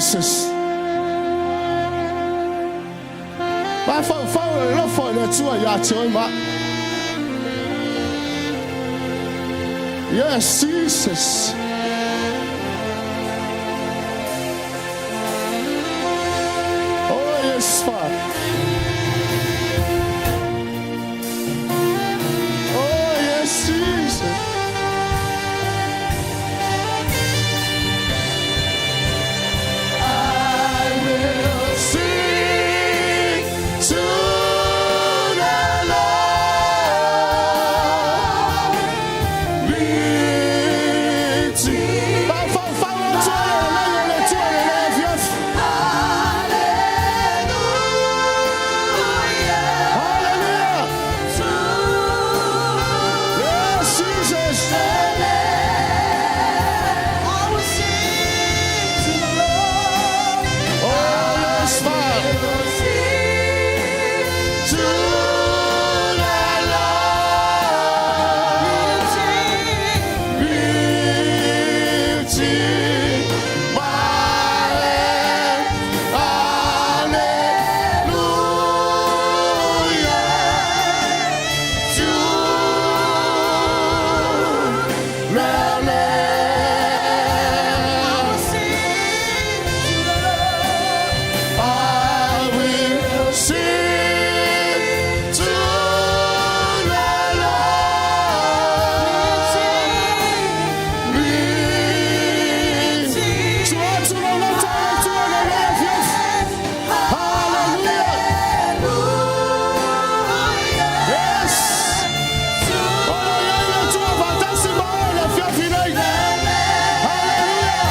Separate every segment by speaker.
Speaker 1: Jesus. Mafaufau le alofa o le Atua ia te oe ma au. Yes, Jesus. Oh, yes, Father. Oh, yes, Jesus. I will sing to the Lord. Lifting Mafaufau atu le le Atua le le afiafi. Hallelujah. Yes, Jesus.
Speaker 2: I will sing to the Lord.
Speaker 1: Oh, yes, Father.
Speaker 2: Sing
Speaker 1: To the Lord. Lifting my hand. Hallelujah. To the Lamb. I will sing to the Lord. Hallelujah. Yes. Oh, yeah, yeah, tu fantasy ma le afiafi nei. Hallelujah.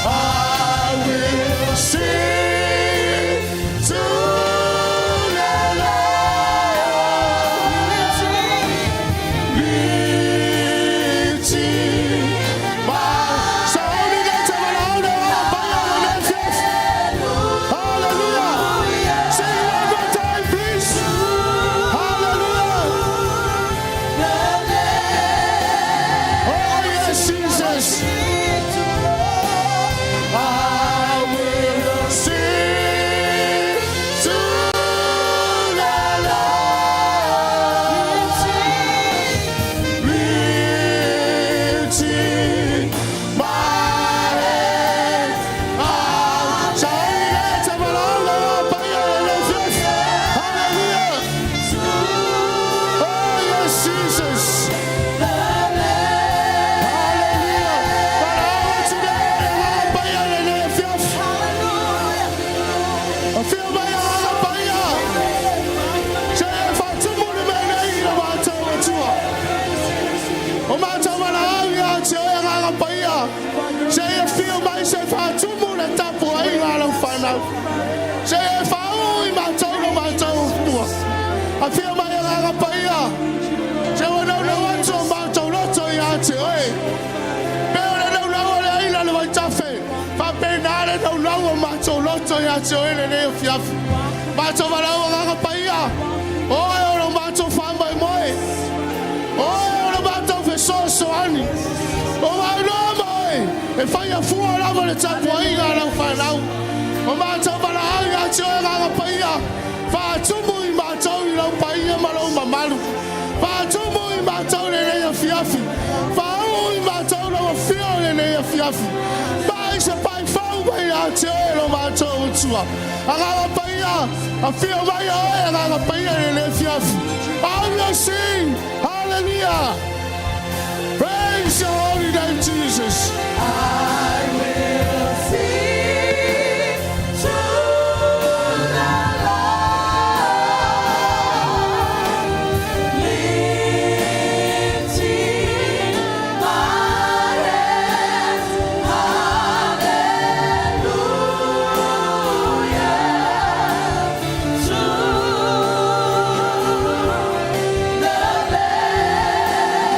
Speaker 1: I will sing to the Lord. Lifting my Hallelujah. Sing one more time, please. Hallelujah. Oh, yes, Jesus. I will sing to the Lord. Lifting my hand up. Hallelujah. Oh, yes, Jesus. Hallelujah. Afio mai a paia. Se e faatumu le mea nei i le matou Atua. O matou valaau ia te oe Agaga Paia. Se e afio mai se faatumu le tapuaiga a lau fanau. Se e faauu i matou lo matou Atua. Afio mai Agaga Paia. Se ua naunau atu o matou loto ia te oe. Pe o le naunau o le aila le vaitafe. Faapena le naunau o matou loto ia te oe lenei afiafi. Matou valaau Agaga Paia. Oe o lo matou faamoemoe. Oe o lo matou fesoasoani. O maunoa ma oe. E faia fua lava le tapuaiga a lau fanau. O matou valaau ia te oe Agaga Paia. Faatumu i matou i lau paia ma lou mamalu. Faatumu i matou lenei afiafi. Faauu i matou lau afio lenei afiafi. Pai se pai fau mai ia te oe lo matou Atua. Agaga Paia, afio mai oe Agaga Paia lenei afiafi. I will sing. Hallelujah. Praise your holy name, Jesus.
Speaker 2: I will sing to the Lord, lifting my hands, hallelujah, to the Lamb.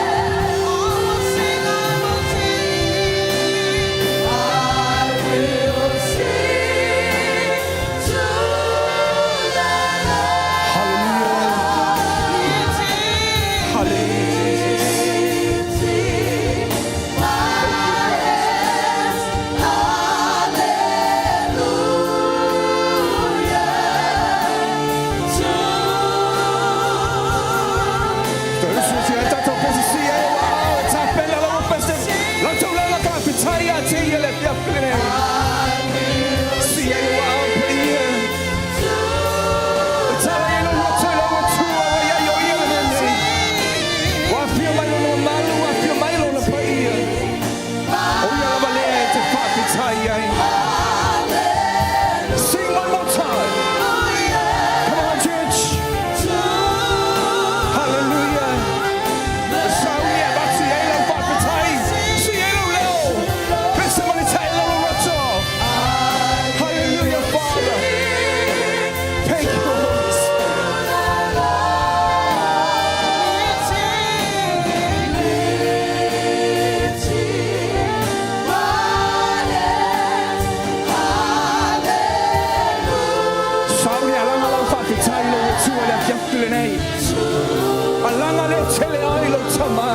Speaker 3: Tama.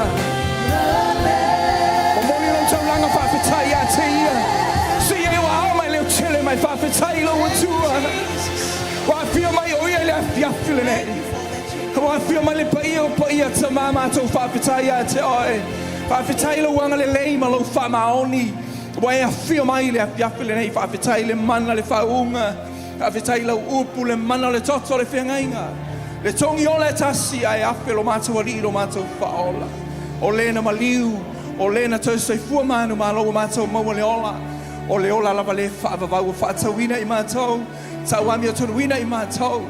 Speaker 3: Momoli lau taulaga faafetai ia te Ia. Sii ai ou aao ma e leo tele mai faafetai i lou Atua. Ua afio mai o Ia i le afiafi lenei. Ua afio mai le paia o paia Tama matou faafetai ia te Oe. Faafetai i lou agalelei ma lou faamaoni. Ua e afio mai i le afiafi lenei. Faafetai i le mana le faauuga. Faafetai i lau upu, le mana o le toto o le feagaiga, le togi ola e tasi ae afe lo matou Alii lo matou Faaola. O le na maliu, o le na toe soifua manumalo ua matou maua le ola, o le ola lava le faavavau ua faatauina i matou, tauamiotonuina i matou,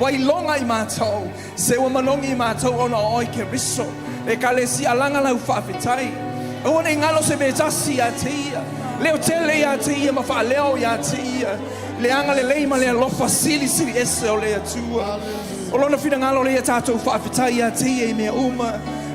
Speaker 3: ua iloga i matou, se ua manogi i matou ona o oe Keriso. Ekalesia alaga lau faafetai. Aua ne i galo se mea e tasi ia te ia. Leo tele ia te ia ma faaleo ia te ia le agalelei ma le alofa silisili ese o le Atua. O Lona finagalo lea ia tatou faafetai ia te ia i mea uma.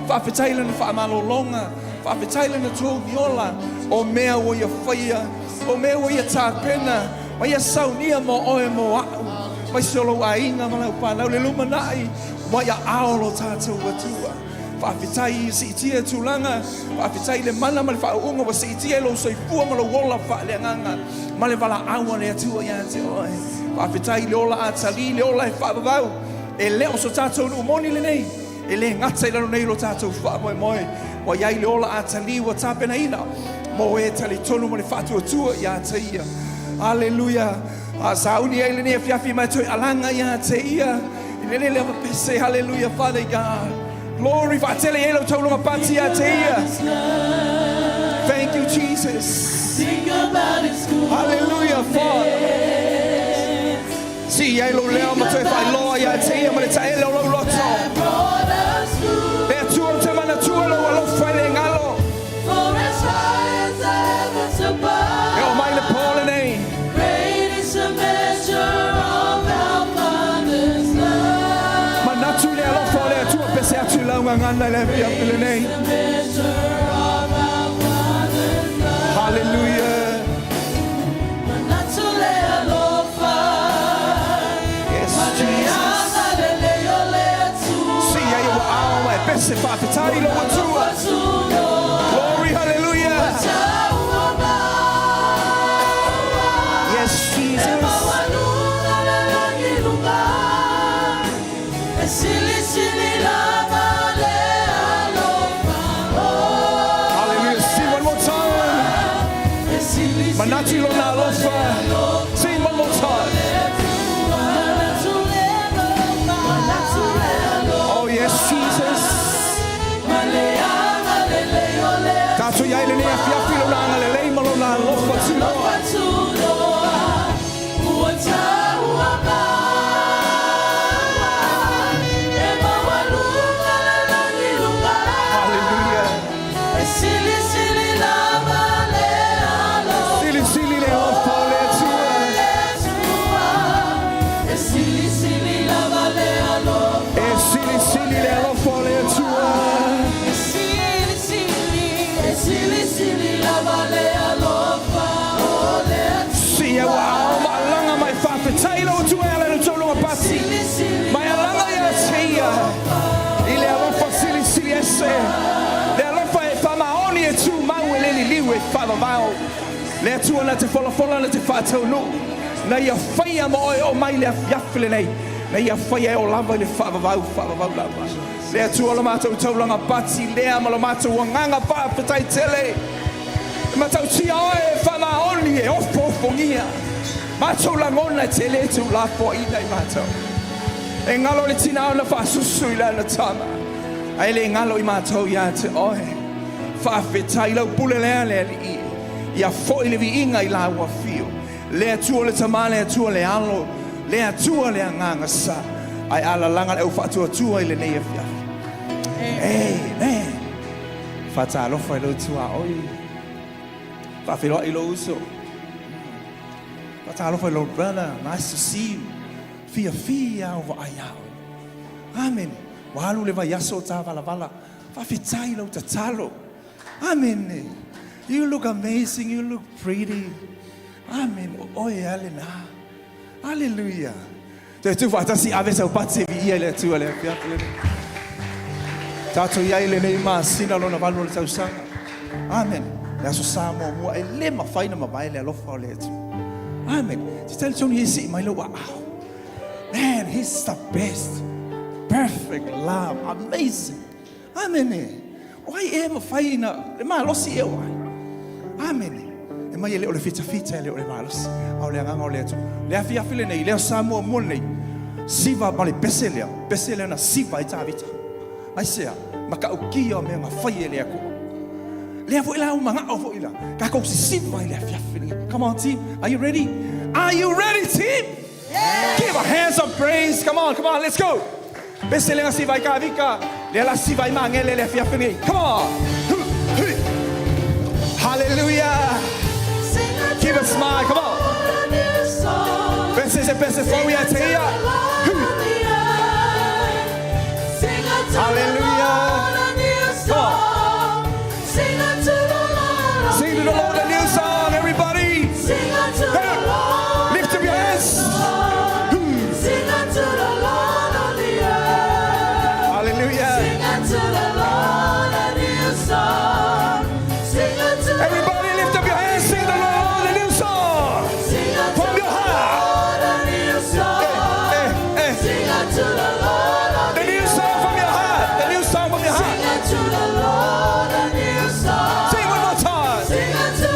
Speaker 3: Faafetai Lana faamalologa. Faafetai Lana togi ola. O mea ua Ia faia, o mea ua Ia tapena, ma Ia saunia mo oe mo a'u, aemaise o lou aiga ma lau fanau le lumanai. Ua i aao lo tatou Atua. Faafetai i siitia tulaga, faafetai i le mana ma le faauuga ua siitia i lou soifua ma lou ola faaleagaga ma le valaau a le Atua ia te oe. Faafetai i le ola atalī, le ola e faavavau, e le o so tatou nuu moni lenei, e le gata i lalo nei lo tatou faamoemoe, ua i ai le ola atalī ua tapenaina mo e talitonu ma le faatuatua ia te Ia. Aleluia! A sauni ai lenei afiafi ma e toe alaga ia te Ia. I le lele ava pese, hallelujah, Father God. Glory, faatele i ai lau taulaga pati ia te Ia. Thank you, Jesus. Hallelujah, Father. Sii ai lou leo ma toe faailoa ia te Ia ma le taele o lou loto. Le Atua ou te manatua lou alofa e le galo. E oo mai le po lenei. Manatu i le alofa o le Atua pese atu i lau gagana i le afiafi lenei. Hallelujah. Yes, Jesus. Sii ai ou aao ma e pese faafetai i lou Atua. Glory, hallelujah. Yes, Jesus. Hallelujah. Sing one more time. Manatu i lona alofa. Sing one more time. Oh, yes, Jesus. Tatou i ai lenei afiafi lona agalelei ma lona alofa tunoa. Hallelujah. Silisili le alofa o le Atua. E silisili le alofa o le Atua. Sii ai ou aao ma alaga ma e faafetai lau Atua e ala i lau taulaga pati. Ma e alaga ia te Ia i le alofa silisili ese. Le alofa e faamaoni e tumau e le liliu e faavavao. Le Atua na te folafola na te faataunuu. Na ia faia ma oe oo mai le afiafi lenei. Na ia faia e o lava i le faavavau, faavavau lava. Le Atua o le matou taulaga pati lea ma lo matou agaga faafetai tele. E matautia oe e faamaoni e ofoofogia. Matou lagona e te le tuulafoaiina i matou. E galo le tina ona faasusu i lana tama. Ae le galo i matou ia te oe. Faafetai lau pule lea le Alii. Ia foi le viiga i lau afio. Le Atua o le Tama, le Atua le Alo, le Atua le Agaga Sa. Ae alalaga le au faatuatua i lenei afiafi. Amen. Faatalofa i lou tuaoi. Faafeiloai i lou uso. Faatalofa i lou brother. Nice to see you. Fiafia au vaai ia oe. Amen. Ua alu le vaiaso o ta valavala. Faafetai lau tatalo. Amen. You look amazing. You look pretty. Amen. O oe ale na. Hallelujah. Toe tu faatasi ave sau pati e viia i le Atua le afiafi lenei. Tatou i ai i lenei masina lona valu o le tausaga. Amene. Le Aso Sa muamua, e le mafai ona mavae le alofa o le Atua. Amene. Te talitonu ia e sii mai lou aao. Man, he's the best. Perfect love. Amazing. Amene. O ai ea e mafai ina le malosi ea o ai? Amene. E mai e le o le fitafita e le o le malosi, a o le agaga o le Atua. Le afiafi lenei, le Aso Sa muamua lenei, siva ma le pese lea, pese lea na siva ai Tavita. Aisea? Matautia o mea na fai e le Atua. Lea foi la ua manao foi la tatou sisiva i le afiafi lenei. Come on team, are you ready? Are you ready team? Yeah. Give a hands of praise. Come on, come on, let's go. Pese lea na siva ai Tavita, lea la siva ai Magele i le afiafi lenei. Come on. Hallelujah. Give a smile, come on. Pese se pese fou ia te ia. Hallelujah. Come on. Sing to the Lord a new song, everybody. Hey, lift up your hands.
Speaker 2: Sing unto the Lord on the earth.
Speaker 3: Hallelujah.
Speaker 2: Sing unto the Lord a new song. Sing unto the
Speaker 3: Everybody lift up your hands. Sing the Lord a new song.
Speaker 2: Sing unto
Speaker 3: From your
Speaker 2: the
Speaker 3: heart.
Speaker 2: Lord a new song.
Speaker 3: Eh, eh.
Speaker 2: Sing unto the Lord a
Speaker 3: The new song from your heart. The new song from your heart.
Speaker 2: Sing unto the Lord a new song.
Speaker 3: Sing one more time.
Speaker 2: Sing unto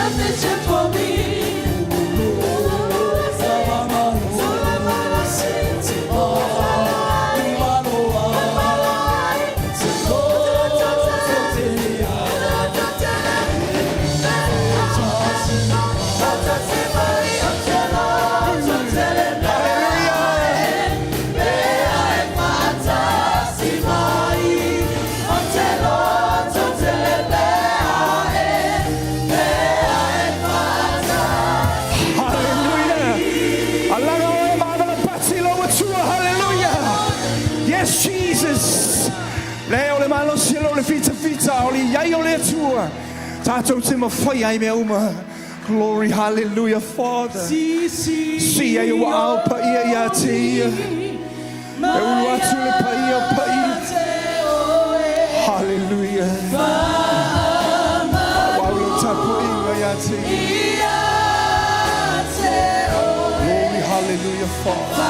Speaker 2: Sufficient for me.
Speaker 3: Hallelujah. Alaga oe ma avela pati lo atua. Hallelujah. Yes, Jesus. Le o le malosi e lo le fita fita o le iai o le Atua. Tātou te mawhai ai mea uma. Glory, hallelujah, Father. Si ai ua ao pa ia ia te ia. E ulu atu le pa ia pa ia. Hallelujah. Wau lo tapu inga ia te ia. Glory, hallelujah, Father.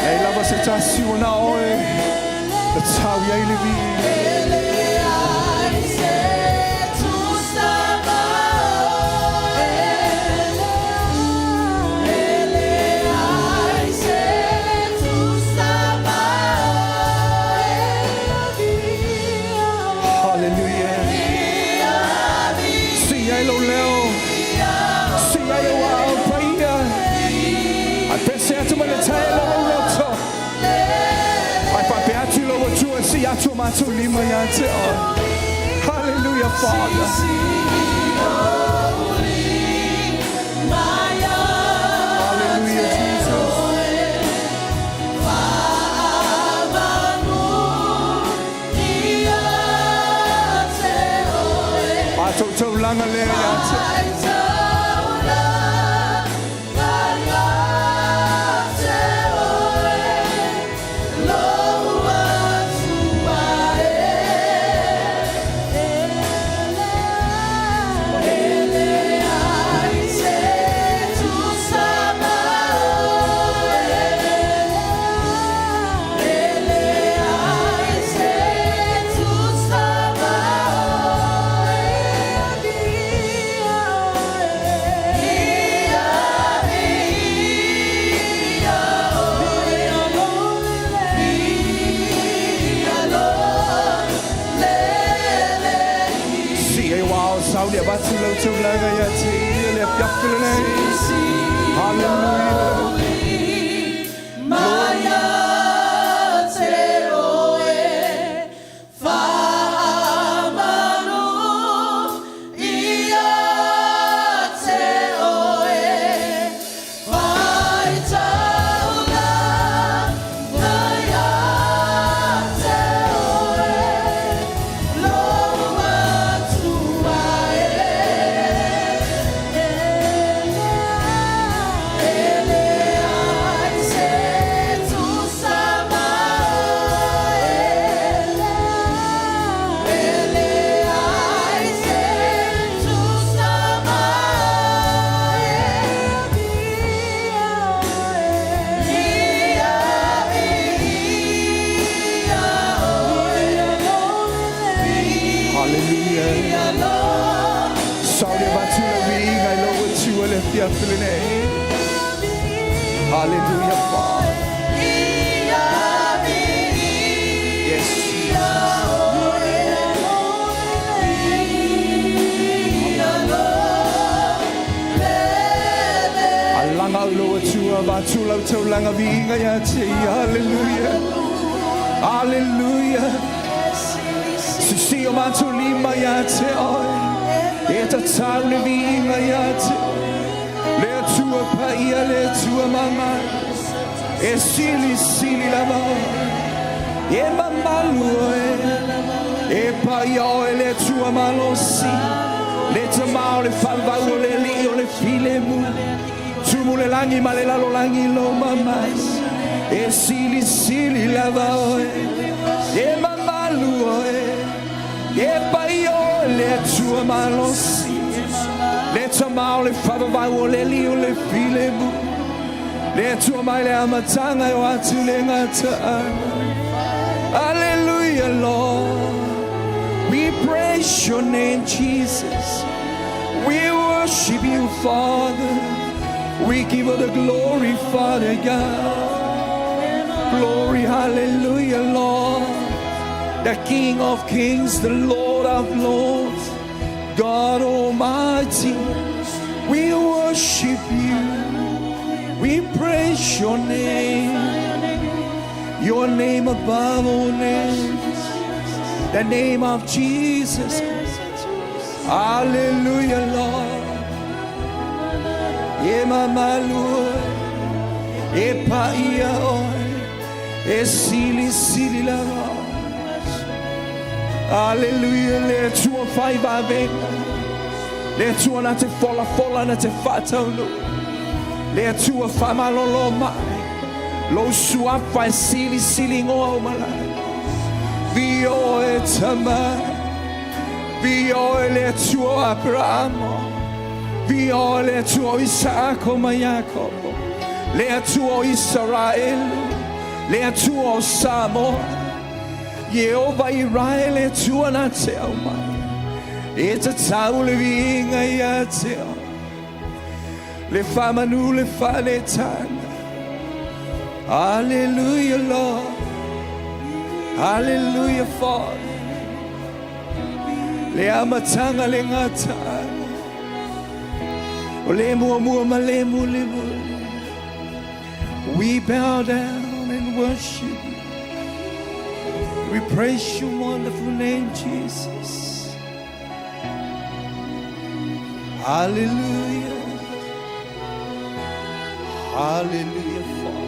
Speaker 3: Nei lava se tasi o na oe. Le tau iai le vi. Hallelujah. Si ai lo leo. Si ai o au paia. Ai pese atu ma le tae lo lo roto. Ai pape atu lo atua si atu mātou lima ia te oe. Hallelujah, Father. Hallelujah, Jesus. Mātou taulanga lea ia te. Si e wao sau le batu lau taulanga ia te ia le fiafila nei. Hallelujah. Hallelujah. Sau le batu le viiga i lau atua le fiafila nei. Hallelujah, Father. Yes. Alanga au lau atua, batu lau taulanga viiga ia te ia. Hallelujah. Hallelujah. Sisi o mātou lima ia te oe. E ta tau le viiga ia te. Le atua pa ia, le atua mama. E sili sili lava oe. E mamalu oe. E pa ia oe le atua malosi. Le tamao le whanvau o le li o le file mu. Tumu le langi ma le lalo langi lo mama. E sili sili lava oe. E mamalu oe. E pa ia oe le atua malosi. Le tamao le whanvau o le li o le file mu. Le Atua mai le amataga e o atu le gataaga. Hallelujah, Lord. We praise your name, Jesus. We worship you, Father. We give you the glory, Father God. Glory, hallelujah, Lord. The King of kings, the Lord of lords, God Almighty. We worship you. We praise your name. Your name above all names. The name of Jesus. Hallelujah, Lord. E mamalua, e paia oe, e sili sili lava. Hallelujah, le Atua fai vavega. Le Atua na te fola fola na te whataunu. Le Atua whamalolo mai. Lo suafa e sili sili ngoa o malai. Vi oe tama. Vi oe le Atua Abrahamo. Vi oe le Atua Isaako ma Iakopo. Le Atua o Israelu. Le Atua o Samoa. Iehova Irae le Atua na te au mai. E te tau le viiga ia te oe. Le whamanu le whaletanga. Hallelujah, Lord. Hallelujah, Father. Le amataga le gataaga. O le muamua ma le mulimuli. We bow down and worship you. We praise your wonderful name, Jesus. Hallelujah. Hallelujah, Father.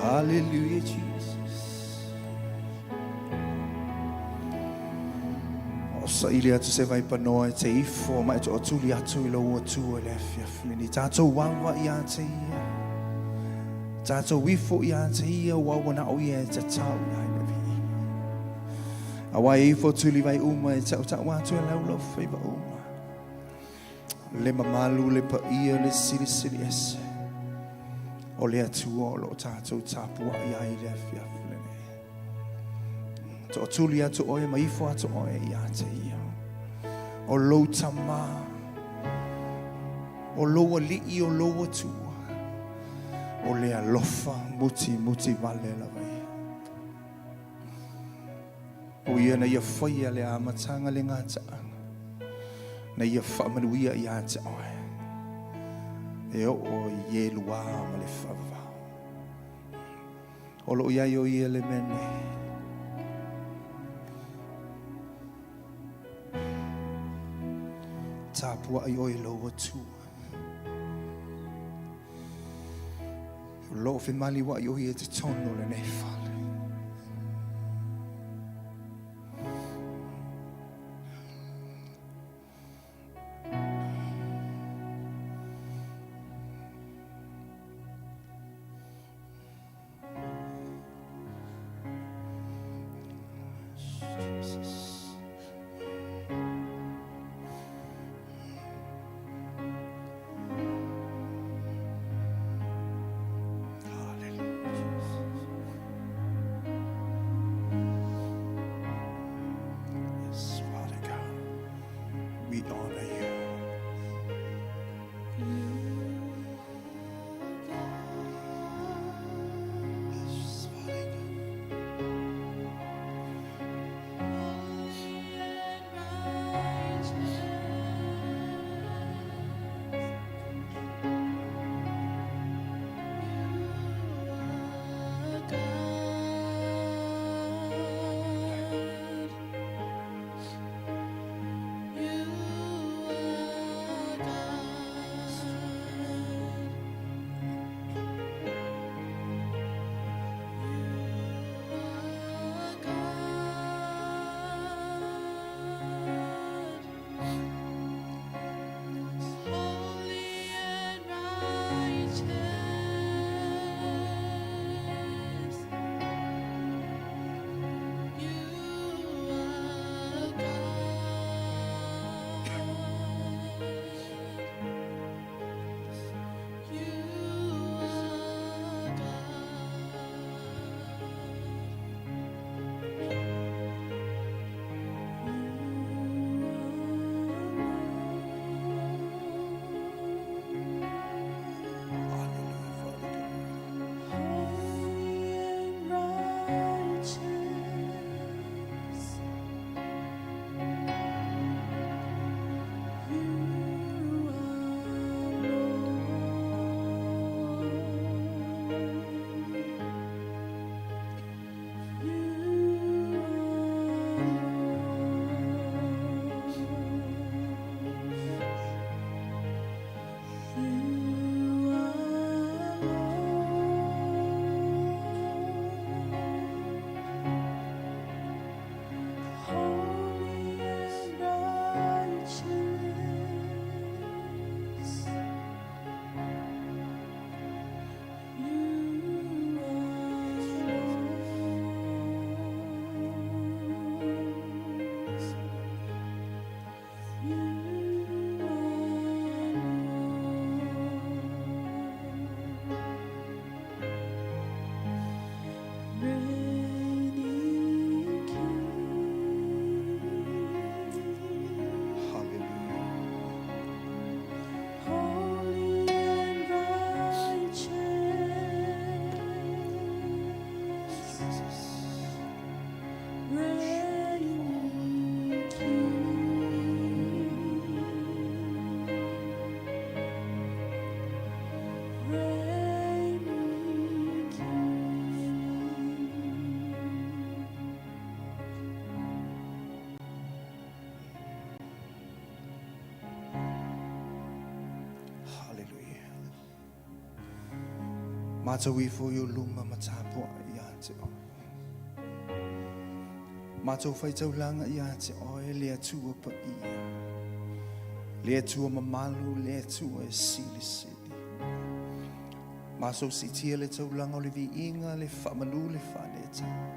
Speaker 3: Hallelujah, Jesus. O saili atu se vaipanoa e te ifo ma e tootuli atu i lou Atua i le afiafi lenei. Tatou wawa ia te ia. Tatou ifo ia te ia ua ua na o ia e tatau i ai le viiga. Aua e ifo tuli vai uma e tau tau atu e lau lau faiva uma. Le mamalu le paia le silisili ese. O le Atua o loo tatou tapuai ai i le afiafi lenei. Tootuli atu oe ma ifo atu oe ia te ia. O lou Tama, o lou Alii, o lou Atua. O le alofa muti muti vale lava ia. O ia na ia faia le amataga le gataaga. Na ia faamanuia ia te oe. E oo i e lua ma le faavavao. O loo iai o ia le mea nei. Tapuai oe i lou Atua. O loo femaliuai o ia i totonu o lenei fale. Jesus. Hallelujah, Jesus. Matou ifo i ou luma ma tapuai ia te Oe. Matou faitaulaga ia te Oe, le Atua paia, le Atua mamalu, le Atua e silisili. Matou siitia le taulaga o le viiga, le faamanu, le faaneetaga,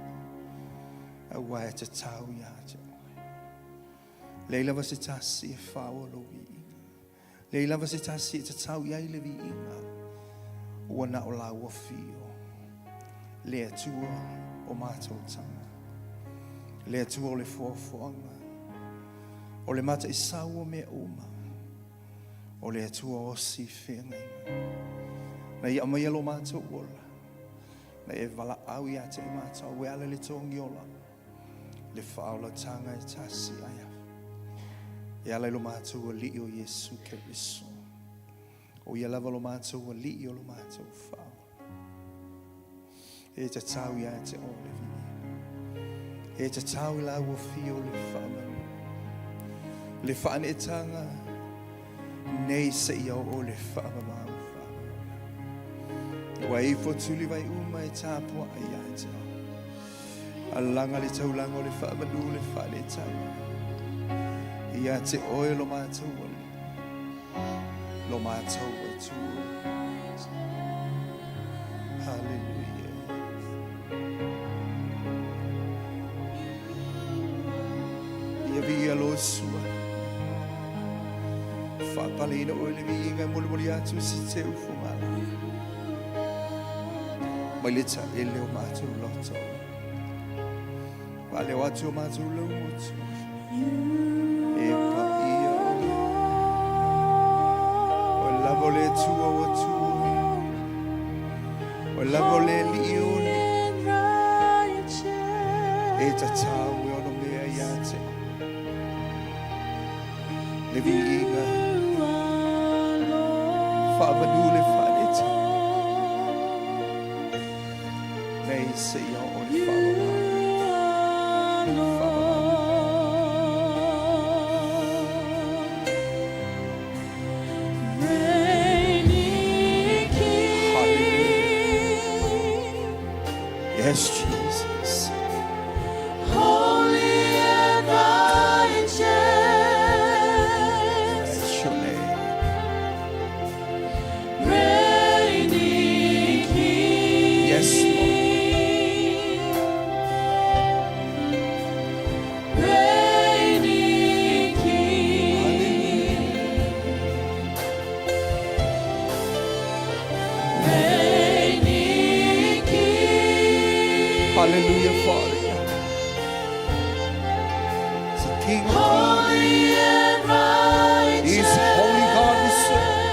Speaker 3: aua e tatau ia te Oe. Leai lava se tasi e faoa lou viiga. Leai lava se tasi e tatau i ai le viiga, ua na o lau afio, le Atua o matou tama, le Atua o le foafoaga, o le mataisau o mea uma, o le Atua osi feagaiga. Na ia aumaia lo matou ola, na e valaau ia te matou e ala i le togiola, le faaolataga e tasi ai afa. E ala i lo matou Alii o Iesu Keriso. O ia lava lo matou Alii o lo matou faaola. E tatau ia te Oe le viiga. E tatau i lau afio le faamanu. Le faaneetaga nei seia oo le faavavau faavavau. Ua ifo tulivai uma e tapuai ia te Oe. Alaga le taulaga o le faamanu le faaneetaga. Ia te Oe lo matou Alii, lo matou Atua. Hallelujah. Ia viia lo suafa. Faapaleina oe le viiga e molimoli atu se teu fugala. Mai le taele o matou loto. Faaleo atu o matou laumotu. E paia oe. Oe lava o le Atua o Atua. Oe lava o le Alii o alii. E tatau e ono mea ia te Oe. Le viiga. Faamanu le faaneetaga. Nei seia oo le faavavau. Faavavau. Hallelujah. Yes, Jesus.
Speaker 2: Holy and righteous,
Speaker 3: Bless your name.
Speaker 2: Reigning King.
Speaker 3: Yes, Lord.
Speaker 2: Reigning King. Reigning King.
Speaker 3: Hallelujah, Father. It's the King of Kings.
Speaker 2: Holy and righteous.
Speaker 3: He's holy God we serve.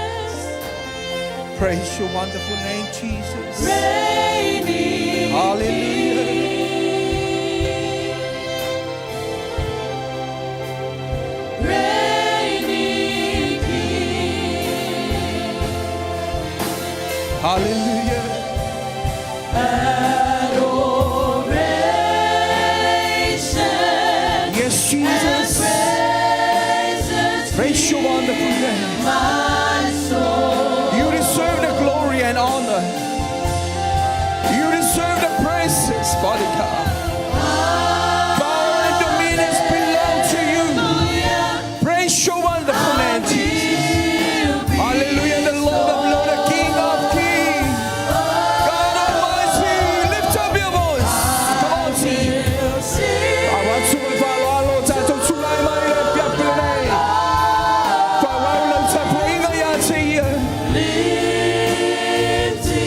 Speaker 3: Praise your wonderful name, Jesus.
Speaker 2: Reigning
Speaker 3: Hallelujah.
Speaker 2: King. Reigning King.
Speaker 3: Hallelujah.
Speaker 2: Adoration
Speaker 3: Yes,
Speaker 2: and
Speaker 3: Jesus.
Speaker 2: praises
Speaker 3: Praise your wonderful name.
Speaker 2: my soul.
Speaker 3: You deserve the glory and honor. You deserve the praises, Father God. Power and dominions belong to you. Praise your wonderful name, Jesus. Hallelujah, the Lord of Lords, the King of Kings. God Almighty, lift up your voice. Come on, sing. Avatu le faaaloalo tatou tulai mai le afiafi lenei. Faaauau lau tapuaiga ia te ia.
Speaker 2: Lifting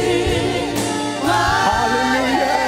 Speaker 2: my
Speaker 3: Hallelujah.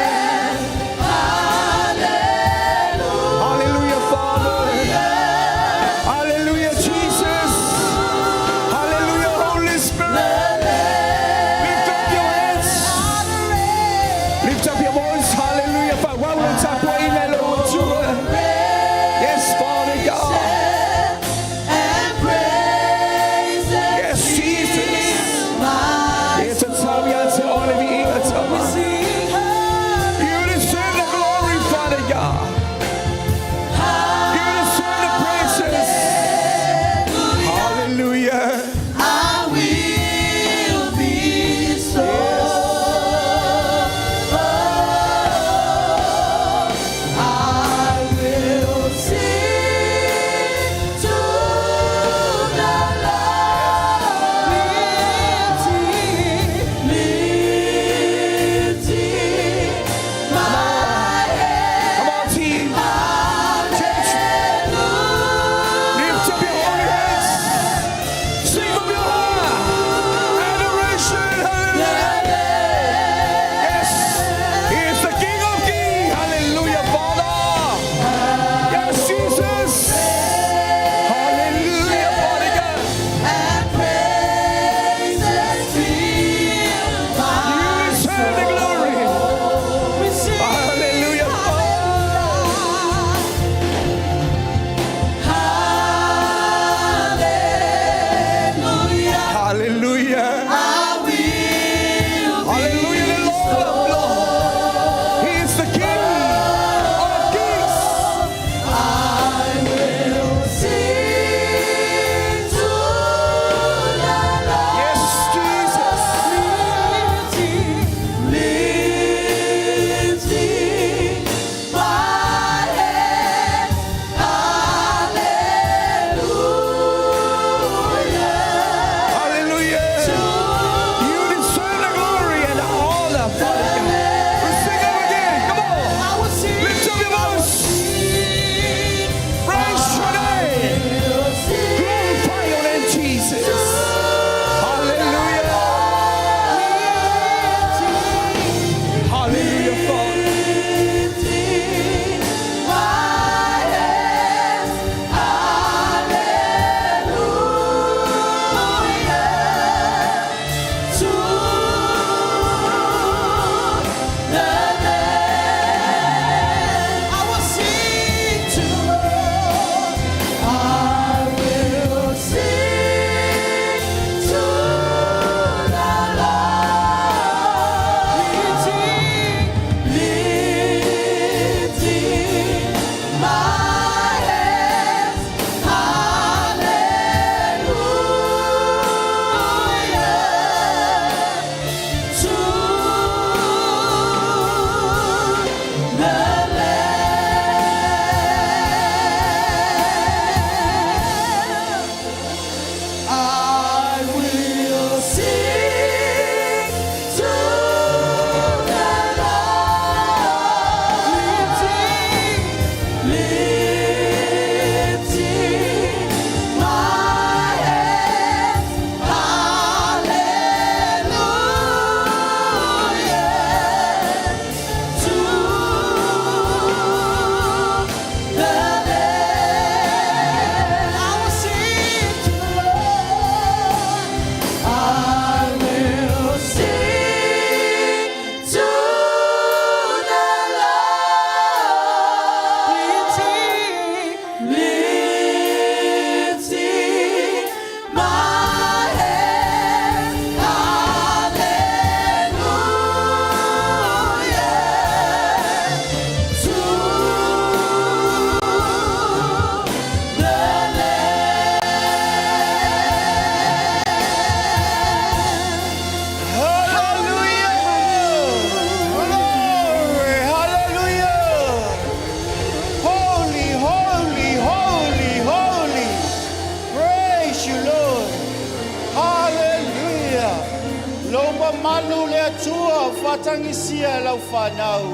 Speaker 4: mamalu le Atua, faatagisia e lau fanau.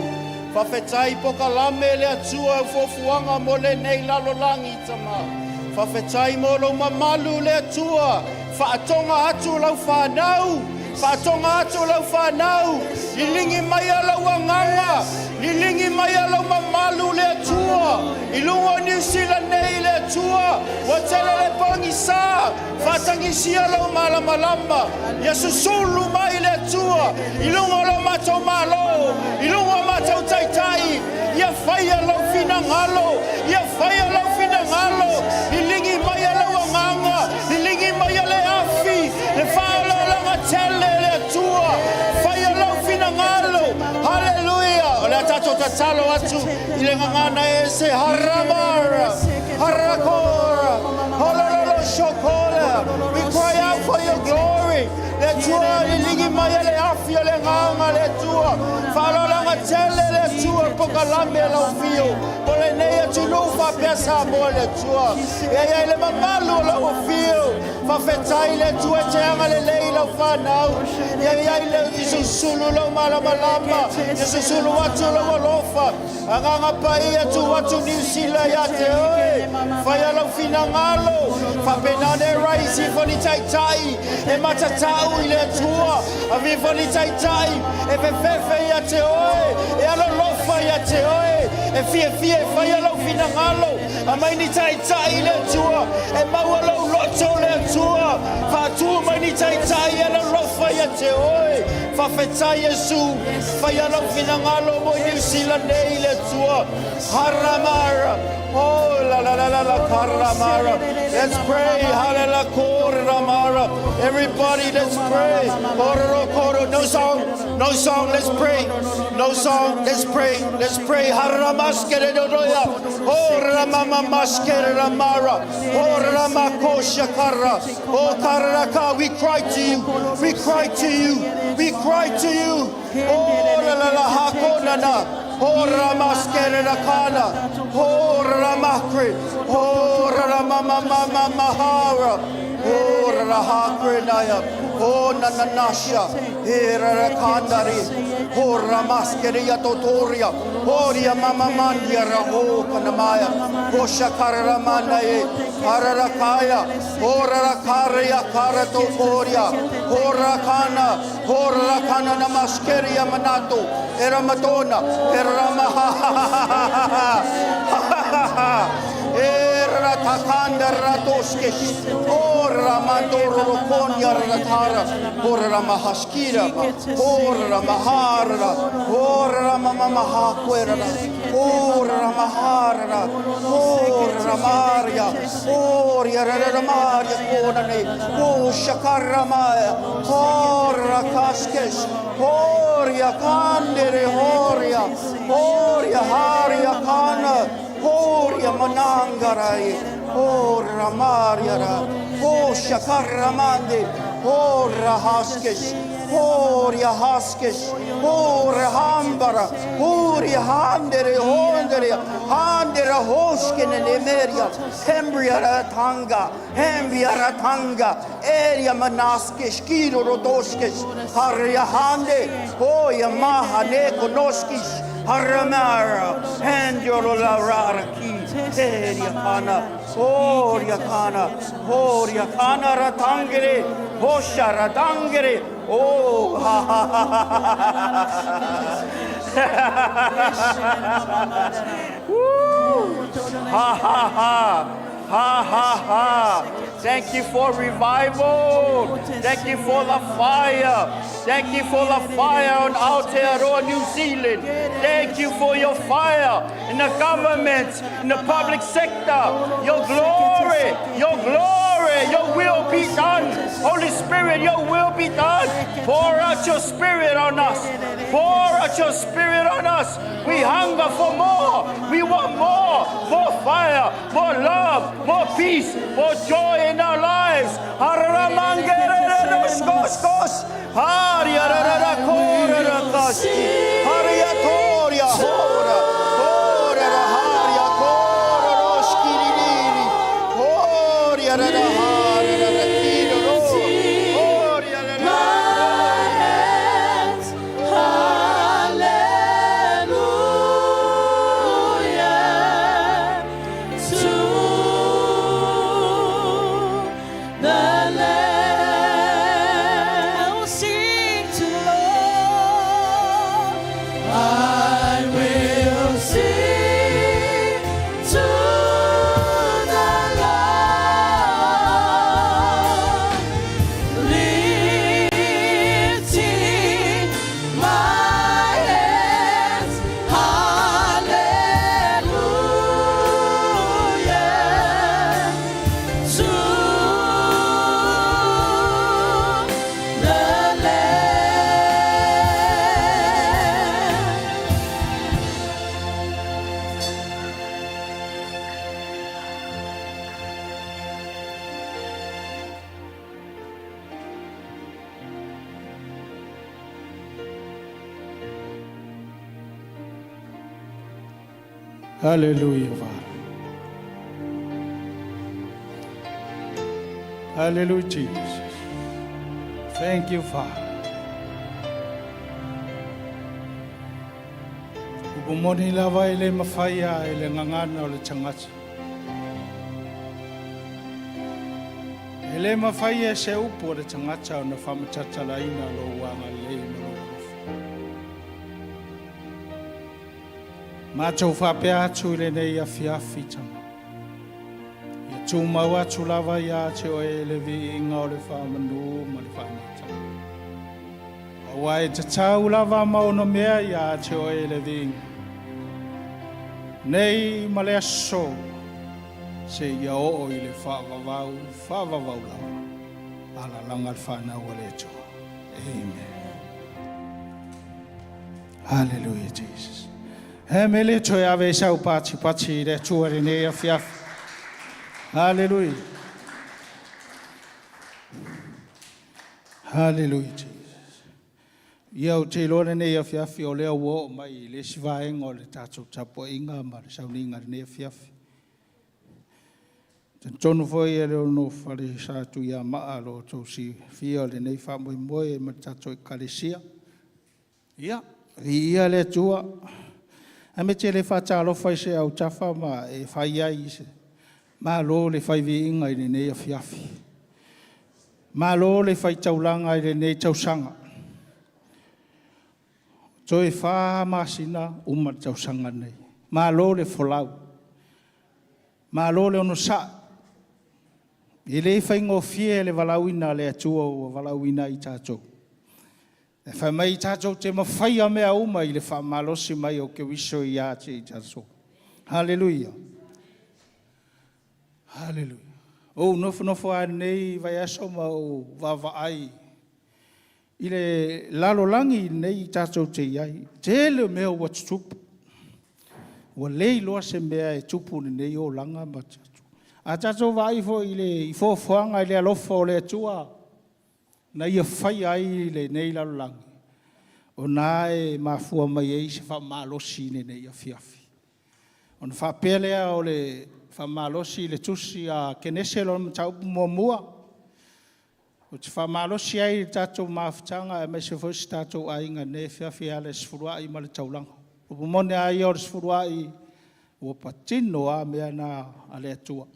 Speaker 4: Faafetai pokalame le Atua o fuafuaga mo lenei lalolagi tama. Faafetai mo lou mamalu le Atua, faatoga atu lau fanau, faatoga atu lau fanau, liligi mai lau agaga, liligi mai lau mamalu le Atua, i luga o Niu Sila nei le Atua, ua tele le pogisa, faatagisia lou malamalama, ia susulu mai le Atua, i luga o lo matou Malo, i luga o matou taitai, ia faia lou finagalo, ia faia lou finagalo, liligi mai lau agaga, liligi mai le afi, le faaolaolaga tele le Atua, faia lou finagalo, haleluia. O le a tatou tatalo atu i le gagana e se haramara, harakora, holololo shokola. We cry out for your glory. Le Atua, liligi mai le afi o le agaga le Atua, faaolaolaga tele le Atua, pokalame lau afio, mo lenei atunuu faapea Samoa le Atua. Ia iai le mamalu o lau afio, faafetai le Atua e te agalelei lau fanau. Ia iai le isusulu lau malamalama, ia susulu atu lau alofa, agaga paia tu atu Niu Sila ia te oe, faia lau finagalo, faapena ne raisi fo ni taitai, e matatau i le Atua, avifo ni taitai, e fefefe ia te oe, e alolofa ia te oe, e fiafia e faia lau finagalo, aumai ni taitai le Atua, e maua lou loto le Atua, faatu mai ni taitai e alolofa ia te oe, faafetai Iesu, faia lau finagalo mo Niu Sila nei le Atua, haramara, oh la la la la la karamara. Let's pray, hallelujah, koramara. Everybody, let's pray. Kororo koro, no song, no song, let's pray. No song, let's pray, let's pray. Haramaskere dodoya, oh ramama maskere ramara, oh ramako shakara, oh karaka. We cry to you, we cry to you, we cry to you. Oh la la la hakonana. Oh ramaskere rakana, oh ramakre, oh ramama mama mahara, oh rahakrenaya, oh nananasha, erakandari, oh ramaskere yatotoria, oh ria mama mandia raho kanamaya, oh shakara e, ararakaya, oh rarakaria karatokoria, oh rakana, oh rakana namaskeria manato, era matona, era ramaha, era takanda ratoskes, o ramandoro rokonia ratara, o ramahaskira, o ramahara, o ramamahakwera, o ramahara, o ramaria, o riaramaria konane, o shakaramaya, o rakaskes, horia kandere horia, horia haria kana, horia manangarai, o ramariara, o shakaramande, o rahaskes, horia haskes, o rahambara, horia handere, hondere, handere hoskene nemeria, hembria ratanga, hembria ratanga, eria manaskes, kiro rodoskes, haria hande, hoia maha ne konoskis, haramara, handoro la raraki, eria kana, horia kana, horia kana ratangere, hosha ratangere, oh ha ha ha ha ha. Woo! Ha ha ha. Ha ha ha. Thank you for revival. Thank you for the fire. Thank you for the fire on Aotearoa, New Zealand. Thank you for your fire in the government, in the public sector. Your glory, your glory, your will be done. Holy Spirit, your will be done. Pour out your spirit on us. Pour out your spirit on us. We hunger for more. We want more. More fire, more love, more peace, more joy in our lives. Hariatoria hora. Hora haria kora roskiriri. Horia ra hara ra kiro ro. Horia ra.
Speaker 5: Hallelujah, Father. Hallelujah, Jesus. Thank you, Father. Upu moni lava e le mafai e le gagana o le tagata. E le mafai e se upu a le tagata ona faamatatalaina lou agalelei ma lou alofa. Matou faapea atu i lenei afiafi tama. Ia tumau atu lava ia te oe le viiga o le faamanu ma le faanata. Aua e tatau lava ma onomea ia te oe le viiga. Nei ma le aso, seia oo i le faavavau, faavavau lava. Alalaga le fanau a le Atua. Amen. Hallelujah, Jesus. He mele toe ave sau pati pati i le Atua lenei afiafi. Hallelujah. Hallelujah, Jesus. Ia ou te iloa lenei afiafi o lea ua oo mai i le isi vaega o le tatou tapuaiga ma le sauniga i lenei afiafi. Talitonu foi e le ono falesa Tuiamaa lo outou silafia o lenei faamoemoe ma le tatou Ekalesia. Ia, viia le Atua. Ae me te le faatalofa i se autafa ma e fai ai se malo le fai viiga i lenei afiafi. Malo le fai taulaga i lenei tausaga. Toe 4 masina uma le tausaga nei. Malo le folau. Malo le onosai. E le faigofie le valaauina a le Atua ua valaauina ai tatou. E fai mai tatou te mafaia mea uma i le faamalosi mai o Keriso ia te i tatou. Haleluia. Haleluia. Ou nofonofo lava lenei vaiaso ma ou vaavaai i le lalolagi lenei tatou te i ai. Tele o mea ua tutupu. Ua le iloa se mea e tupu i lenei olaga ma tatou. A tatou vaai foi i le i foafoaga i le alofa o le Atua na ia faia ai lenei lalolagi, o na e mafua mai ai se faamalosi i lenei afiafi. Ona faapea lea o le faamalosi i le tusi a Kenese lona mataupu muamua, ou te faamalosi ai i le tatou mafutaga aemaise foi si tatou aiga i lenei afiafi e ala i le sefuluai ma le taulaga. Upu moni lava ia o le sefuluai, ua patino lava mea na a le Atua.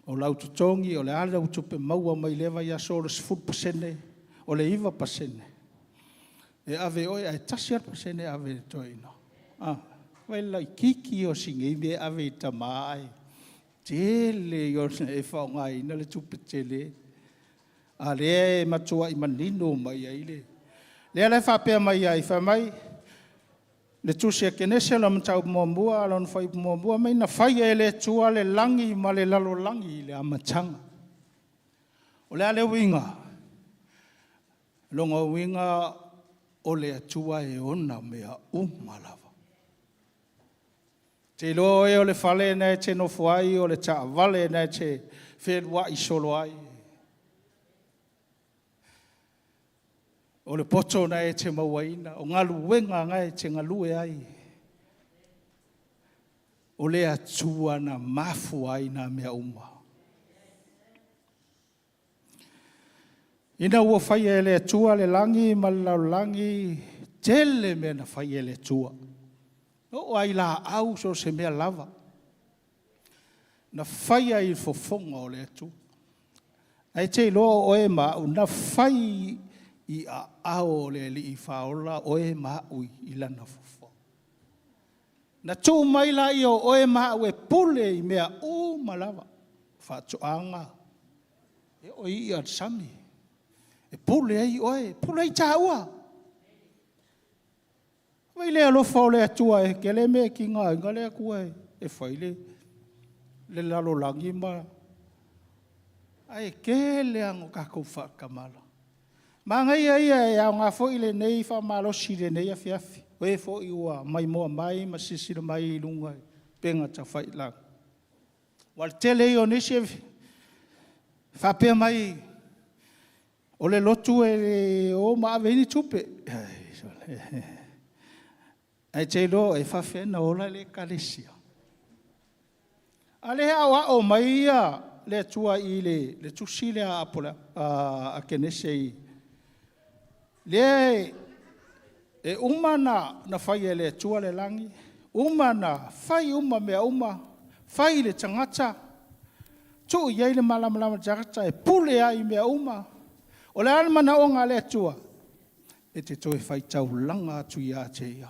Speaker 5: O lau totogi, o le a lau tupe maua mai lea vaiaso, o le 10%, o le 9% e ave i oe, ae 1% e ave i le toeaina. Ah, vai laitiiti ia o si nei mea e ave i tama ae tele ia ona e faaaogaina le tupe tele. A lea e matuai manino mai ai le... Lea la e faapea mai ai, fai mai le tusi a Kenese lona mataupu muamua, lona fuaiupu muamua mai, na faia e le Atua le lagi ma le lalolagi i le amataga. O le a le uiga? Lona uiga o le Atua e ona mea uma lava. Te iloa oe o le fale na e te nofo ai, o le taavale na e te feluai solo ai, o le poto na e te mauaina, o galuega na e te galue ai, o le Atua na mafua ai nā mea uma. Ina ua faia e le Atua le lagi ma le lalolagi, tele mea na faia e le Atua. Oo lava i laau so o se mea lava. Na faia i le fofoga o le Atua. Ae te iloa o oe ma au, na fai i aao o le Alii Faaola oe ma au i lana fofoga. Na tuu mai laia o oe ma au e pule i mea uma lava. Faatoaga, e oo i i'a o le sami, e pule ai oe, e pule ai tāua. Vai le alofa o le Atua e tele mea e tigaina le Atua e fai le lalolagi ma ae tele lava no tatou faatamala. Manaia ia e aoga foi lenei faamalosi i lenei afiafi. O e foi ua maimoa mai ma silasila mai i luga i upega tafailagi. Aua o le tele ia o nisi e faapea mai, o le lotu e le o ma ave ai ni tupe. Ae te iloa e faafefea ona ola le ekalesia. A lea e aoao mai ia le Atua i le, le tusi lea a, Apola, a, a Kenese i, lea e, e uma na, na fai e le Atua le lagi, uma na fai uma mea uma, fai le tagata, tuu i ai le malamalama i le tagata e pule ai i mea uma. O le a le manaoga a le Atua? E te toe faitaulaga atu ia te Ia.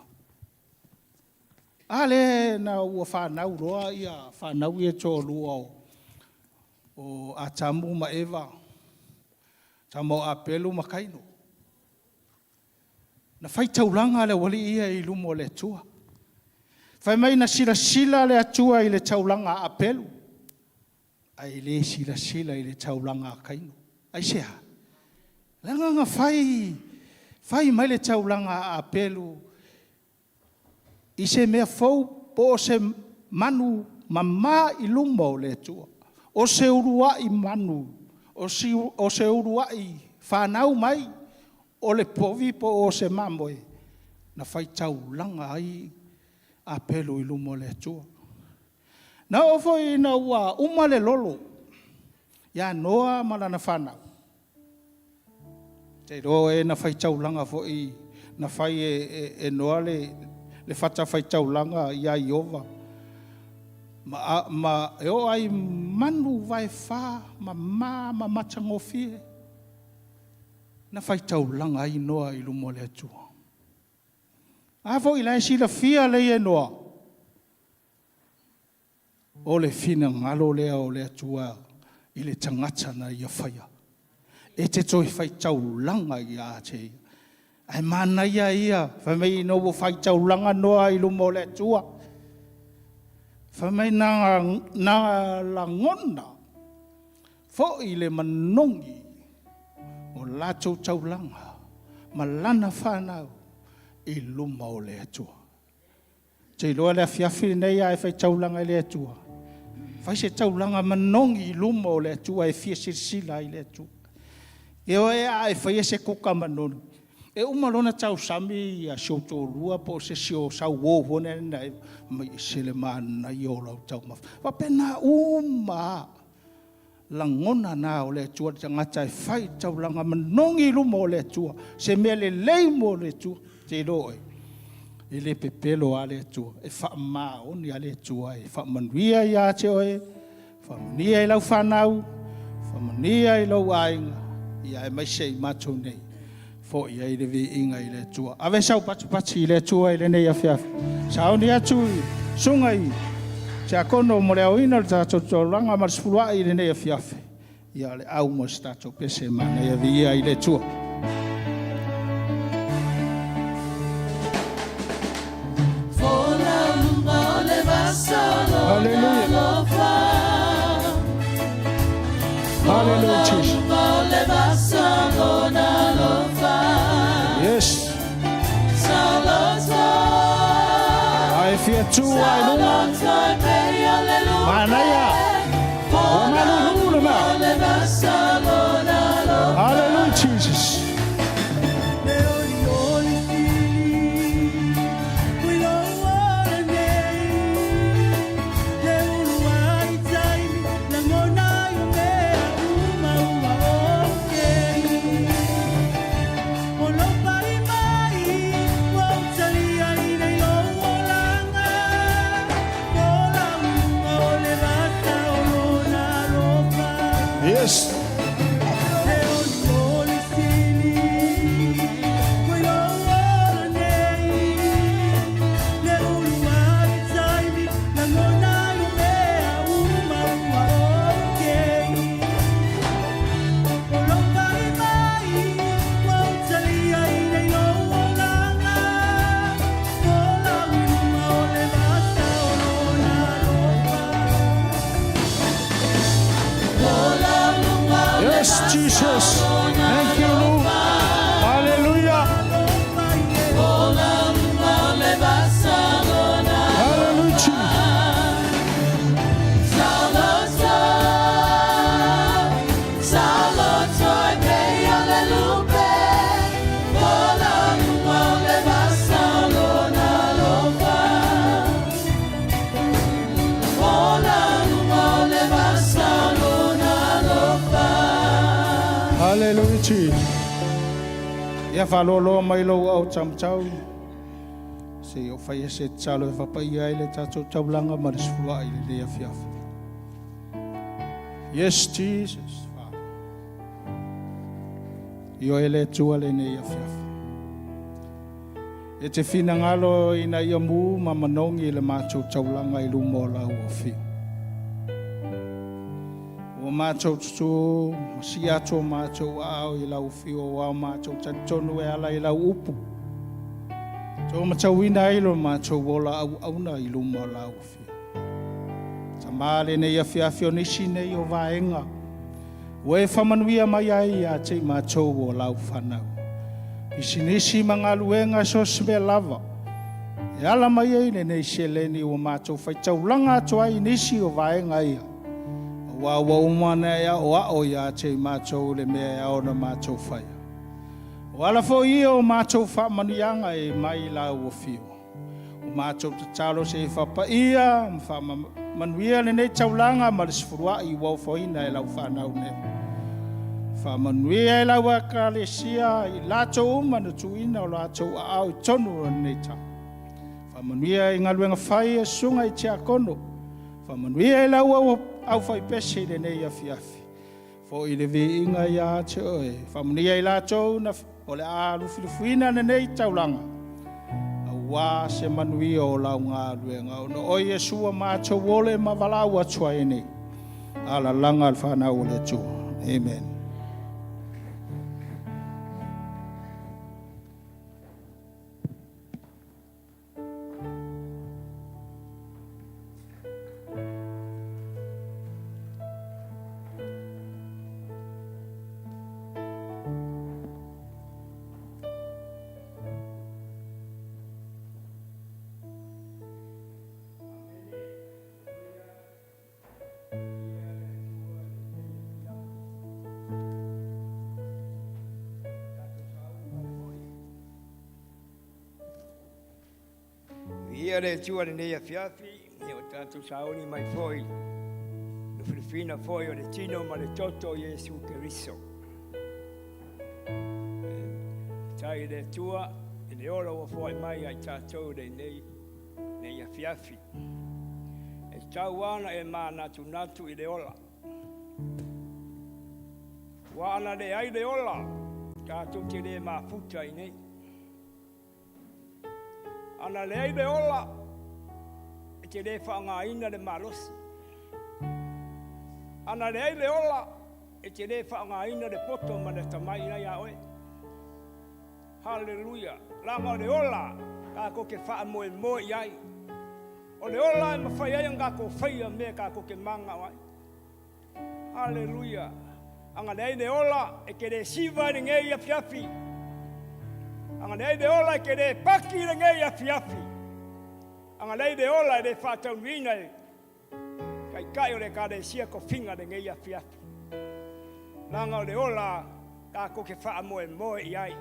Speaker 5: A lea na ua fanau loa ia fanau ia e toalua o, o Atamu ma Eva, tama o Apelu ma Kaino. Na faitaulaga le aualii ia i luma o le Atua. Fai mai na silasila le Atua i le taulaga a Apelu, ae le silasila i le taulaga a Kaino. Aisea? Leaga na fai, fai mai le taulaga a Apelu i se mea fou po o se manu mama i luma o le Atua. O se uluai manu, o se uluai fanau mai o le povi po o se mamoe na faitaulaga ai Apelu i luma o le Atua. Na oo foi ina ua uma le lolo ia Noa ma lana fanau, ou te iloa o e na faitaulaga foi, na fai e, e, e Noa le, le fatafaitaulaga ia Ieova, ma, ma e oo ai manu vaefa mama ma matagofie na faitaulaga ai Noa i luma o le Atua. A foi la e silafia lelei e Noa, o le finagalo lea o le Atua i le tagata na ia faia. E te toe faitaulaga ia te ia. Ae manaia ia, fai mai ina ua faitaulaga Noa i luma o le Atua. Fai mai na, na lagona foi le manogi o latou taulaga ma lana fanau i luma o le Atua. Ou te iloa le afiafi lenei a e faitaulaga i le Atua, fai se taulaga manogi i luma o le Atua e fia silasila ai le Atua. E oe a e faia se kuka manogi, e uma loa ona tausami ia si ou toalua po o se isi o sau uo foi lea, fai mai, e ese le manaia o lau taumafa. E faapena uma lava. Lagona na o le Atua le tagata e fai taulaga manogi i luma o le Atua, se mea lelei mo le Atua. Te iloa oe, e le pepelo lava le Atua, e faamaoni lava le Atua e faamanuia ia te oe, faamanuia i lau fanau, faamanuia i lou aiga, ia aemaise i matou nei, foi ai le viiga i le Atua. Ave sau patipati i le Atua i lenei afiafi. Sauni atu i susuga i tiakono mo le aoina o le tatou taulaga ma le sefuluai i lenei afiafi. Ia le au mo se tatou pese manaia viia i le Atua. Hallelujah. Hallelujah, Jesus. Yes. Ae fia tu ai luga. Manaia. O malulu le ma. Hallelujah, Jesus. Yes. Yes, Jesus. Thank you, Lord. Hallelujah. Hallelujah. Jesus. Hallelujah Jesus. Ia faaloaloa mai lou au taumatau se i ou faia se tatalo e faapaia ai le tatou taulaga ma le sefuluai i lenei afiafi. Yes Jesus, Father. I oe le Atua lenei afiafi. E te finagalo ina ia mu ma manogi le matou taulaga i luma o lau afio. Ua matou tutū ma sii atu o matou aao i lau afio aua ua matou talitonu e ala i lau upu. Tou matauina ai lo matou ola auauna i luma o lau afio. Tama lenei afiafi o nisi nei o vaega ua e faamanuia mai ai ia te i matou o lau fanau. Pisinisi ma galuega so o se mea lava e ala mai ai lenei seleni ua matou faitaulaga atu ai i nisi o vaega ia, aua ua uma ona e aoao ia te i matou le mea e ao ona matou faia. O ala foi ia o matou faamanuiaga e mai lau afio. O matou tatalo se i faapaia ma faamanuia lenei taulaga ma le sefuluai ua ofoina e lau fanau nei. Faamanuia e lau Ekalesia i latou uma na tuuina o latou aao i totonu o lenei tau. Faamanuia i galuega fai a susuga i tiakono. Faamanuia i lau aufaipese i lenei afiafi. Foi le viiga ia te oe. Faamanuia i latou na o le a lufilufiina lenei taulaga, aua se manuia o lau galuega. Ona o oe Iesu ua matou ole ma valaau atu ai nei. Alalaga le fanau o le Atua. Amen.
Speaker 6: Viia le Atua i lenei afiafi, ia ua tatou sauni mai foi le filifina foi o le tino ma le toto o Iesu Keriso. Tai le Atua i le ola ua foai mai ia i tatou i lenei nei afiafi. E tau ana e manatunatu i le ola. Ua ana leai le ola, tatou te le mafuta i nei. Ana leai le ola, e te le faaaogaina le malosi. Ana leai le ola, e te le faaaogaina le poto ma le atamai la ia oe. Haleluia! Leaga o le ola tatou te faamoemoe i ai. O le ola e mafai ai ona tatou faia mea tatou te mananao ai. Aleluia. Ana leai le ola, e te le siva i lenei afiafi. Ana leai le ola, e te le paki i lenei afiafi. Ana leai le ola, e le faataunuina e Taitai o le Ekalesia tofiga lenei afiafi. Leaga o le ola tatou te faamoemoe i ai.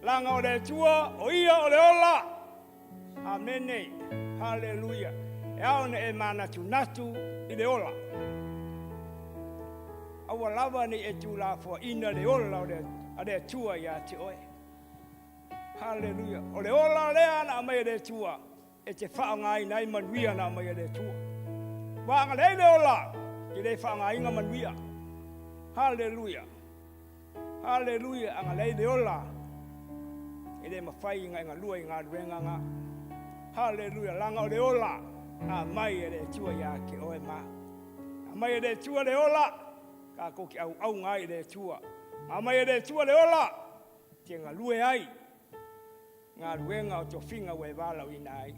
Speaker 6: Leaga o le Atua, o Ia o le ola. Amene. Haleluia. E ao ona e manatunatu i le ola. Aua lava ne i e tuulafoaiina le ola o le, a le Atua ia te oe. Haleluia. O le ola lea na aumai e le Atua e te faaaogaina ai manuia na aumai e le Atua. Ua agalelei le ola, e le faaaogaina manuia. Haleluia. Haleluia, agalelei le ola. E le mafai ona e galue i galuega na. Haleluia, leaga o le ola na aumai e le Atua ia te oe ma. Aumai e le Atua le ola, tatou te auauna ai i le Atua. Aumai e le Atua le ola, te galue ai galuega o tofiga ua e valaauina ai.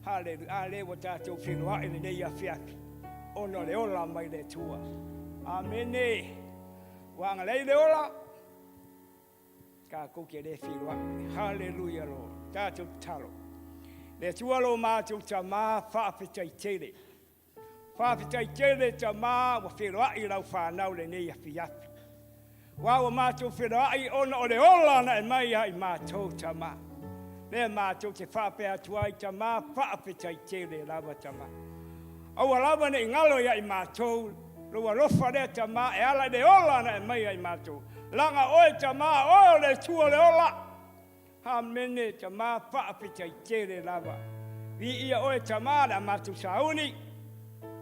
Speaker 6: Haleluia, a lea ua tatou feiloai i lenei afiafi ona o le ola mai le Atua. Amene. Ua agalelei le ola, tatou te le feiloai. Haleluia, Lord. Tatou tatalo. Le Atua lo matou Tama, faafetai tele. Faafetai tele tama ua feiloai lau fanau lenei afiafi. Aua ua matou feiloai ona o le ola na e mai ia i matou tama. Lea matou te faapea atu ai tama faafetai tele lava tama. Aua lava ne i galo ia i matou Lou alofa lea Tamā e ala i le ola na e maia i matou. Laga oe Tamā, oe o le Atua o le ola. Amene Tamā, faafetai tele lava. Viia oe Tamā le a matou sauni,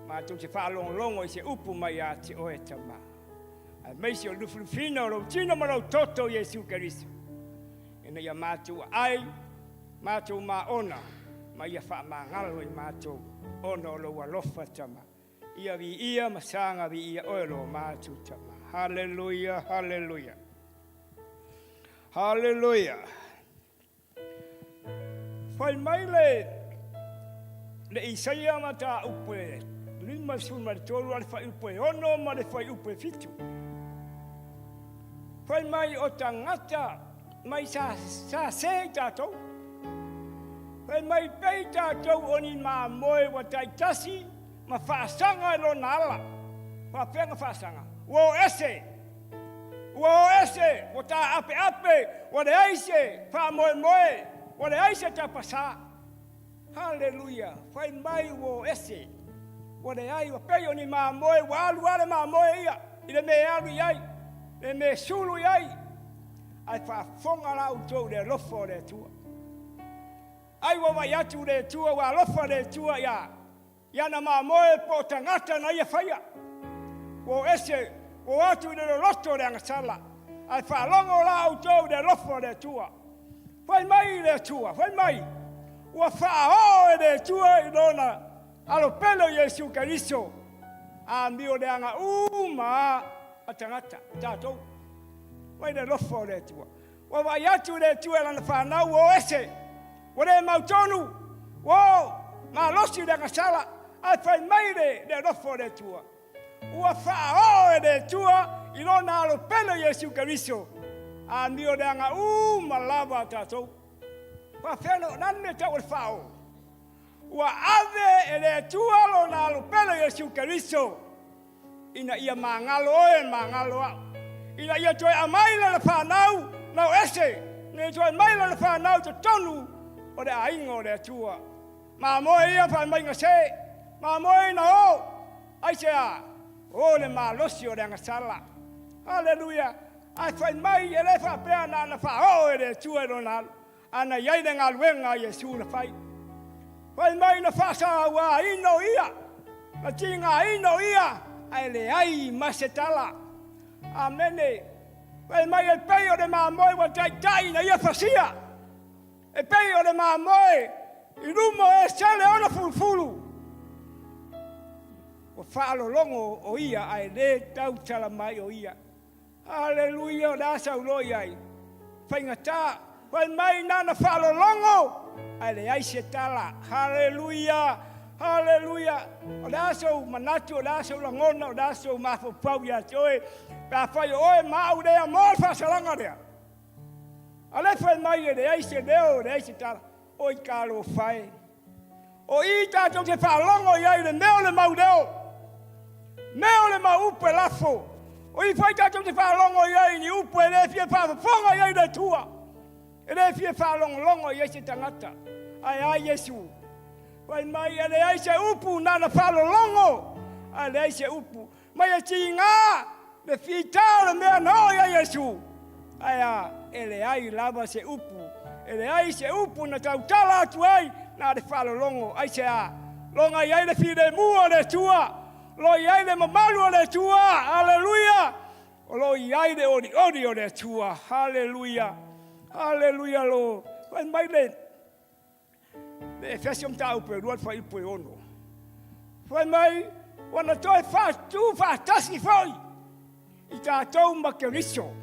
Speaker 6: matou te faalogologo i se upu mai ia te oe Tamā. Aemaise o le lufilufiina o lou tino ma lou toto Iesu Keriso, ina ia matou aai, matou maona, ma ia faamagalo i matou ona o lou alofa Tama. Ia viia ma saga viia oe lo matou Tama. Haleluia, haleluia. Haleluia. Fai mai le le Isaia mataupu e 53 a le fuaiupu e 6 ma le fuaiupu e 7. Fai mai o tagata mai sa, sa se i tatou. Fai mai pei tatou o ni mamoe ua taitasi ma faasaga i lona ala. Faapea na faasaga, ua o ese, ua o ese, ua taapeape, ua leai se faamoemoe, ua leai se tapasā. Haleluia! Fai mai ua o ese, ua leai, ua pei o ni mamoe, ua alu lava le mamoe ia i le mea e alu i ai, le mea e sulu i ai. Ae faafofoga la outou i le alofa o le Atua. Ai ua vaai atu le Atua, ua alofa le Atua ia i ana mamoe po o tagata na ia faia. Ua o ese, ua o atu i le loloto o le agasala, ae faalogo la outou i le alofa o le Atua. Fai mai le Atua, fai mai, ua faaoo e le Atua i lona alo pele o Iesu Keriso amio leaga uma a tagata, tatou. Mai le alofa o le Atua. Ua vaai atu le Atua i lana fanau ua o ese, ua le mautonu, ua o malosi le agasala, ae fai mai le, le alofa o le Atua. Ua faaoo e le Atua i lona alo pele Iesu Keriso, amio leaga uma lava a tatou. Faafeana, o le a le mea tau o le faaoo? Ua ave e le Atua lona alo pele Iesu Keriso ina ia magalo oe magalo au, ina ia toe aumai lana fanau nao ese, ina ia toe aumai lana fanau i totonu o le aiga o le Atua. Mamoe ia faamaiga se, mamoe ina o, aisea? O le malosi o le agasala. Haleluia! Ae fai mai e le faapea na ona faaoo e le Atua i lona alo, a na i ai le galuega a Iesu na fai. Fai mai na faasauaina o ia, na tigaina o ia, ae leai ma se tala. Amene. Fai mai e pei o le mamoe ua taitai na ia fasia, e pei o le mamoe i luma o e sele ona fulufulu. Ua faalologo o ia ae le tautala mai o ia. Aleluia, o le a sau loa i ai? Faigata, fai mai na na faalologo, ae leai se tala. Haleluia, haleluia. O le a sou manatu, o le a sou lagona, o le a sou mafaufau ia te oe, pe afai o oe ma au lea mo le faasalaga lea. A le fai mai e leai se leo, e leai se tala, oi talofa e. O i tatou te faalogo i ai i le mea o le mau leo, mea o le mau upu e lafo. O i foi tatou te faalogo i ai i ni upu e le fia faafofoga i ai le Atua, e le fia faalogologo i ai se tagata. Ae a Iesu? Fai mai e leai se upu na na faalologo, ae leai se upu. Mai e tiga le fita o le mea na oo i ai Iesu. Ae a, e leai lava se upu, e leai se upu na tautala atu ai na le faalologo. Aisea? Loga i ai le filemu o le Atua, lo i ai le mamalu o le Atua. Aleluia! O lo o i ai le olioli o le Atua. Aleluia! Aleluia lo. Fai mai le Le Efeso mataupu e 2 le fuaiupu e 6. Fai mai, ua na toe faatu faatasi foi i tatou ma Keriso.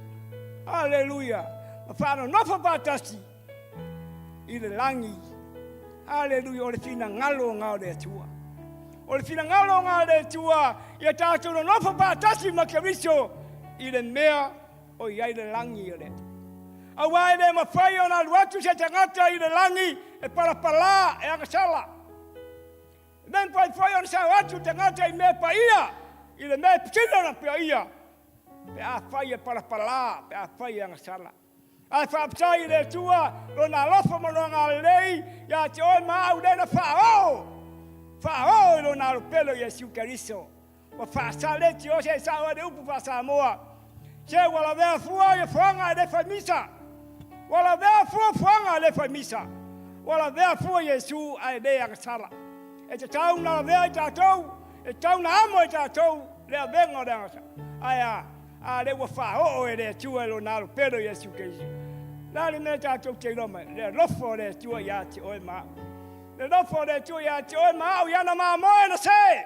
Speaker 6: Aleluia. Ma faanonofo faatasi i le lagi. Aleluia. O le finagalo na o le Atua. O le finagalo na o le Atua ia tatou nonofo faatasi ma Keriso i le mea o i ai le lagi o le Atua. Aua e le mafai ona alu atu se tagata i le lagi e palapala, e agasala. E le mafai foi ona sao atu le tagata i mea paia, i le mea e pitilo ona paia, pe afai e palapala, pe afai e agasala. Ae faafetai i le Atua lona alofa ma lona agalelei ia te oe ma au lea na faaoo, faaoo i lona alo pele o Iesu Keriso. Ua faasaleti o se sao ai le upu faa-Samoa. Se ua lavea fua ia fuaga e le fai misa. Ua lavea fua fuaga e le fai misa. Ua lavea fua Iesu ae le agasala. E tatau na lavea i tatou, e tatau na amo e tatou le avega o le agasala. Ae a? A lea ua faaoo e le Atua i Lona Alo pele o Iesu Keriso. O le a le mea tatou te iloa mai? Le alofa o le Atua ia te oe ma au. Le alofa o le Atua ia te oe ma au i ana mamoe na se.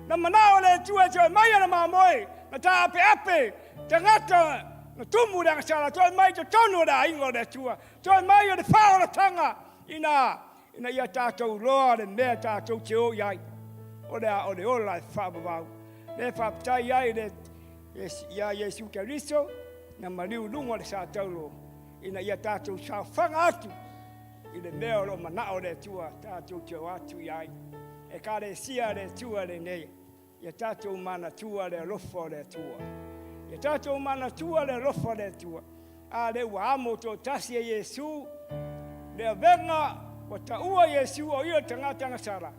Speaker 6: Na manao le Atua e toe mai ana mamoe, na taapeape tagata na tumu le agasala, toe mai i totonu o le aiga o le Atua, toe mai o le faaolataga ina ina ia tatou iloa le mea tatou te o i ai, o le a o le ola e faavavau. Le faafetai ai le ia Iesu Keriso na maliu i luga o le sa taulo ina ia tatou saofaga atu i le mea o lo o manao le Atua tatou te o atu i ai. Ekalesia a le Atua lenei, ia tatou manatua le alofa o le Atua. Ia tatou manatua le alofa o le Atua. A lea ua amo toatasi e Iesu le avega ua taua Iesu o ia le tagata agasala,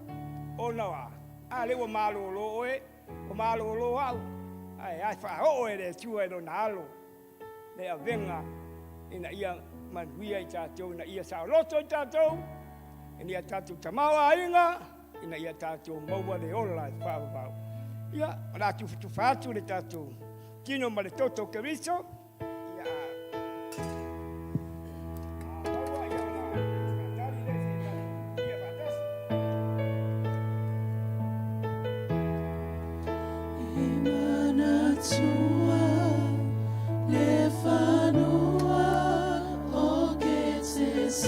Speaker 6: ona o a? A lea ua malolo oe, ua malolo au, ae a e faaoo e le Atua i lona alo le avega ina ia manuia i tatou, ina ia saoloto i tatou, ina ia tatou tamaoaiga, ina ia tatou maua le ola e faavavau. Ia, o le a tufatufa atu le tatou tino ma le toto o Keriso. Ia, a maua ia ona faatali lea se tatou ia faatasi.
Speaker 2: E manatua le fanua o Getesemane,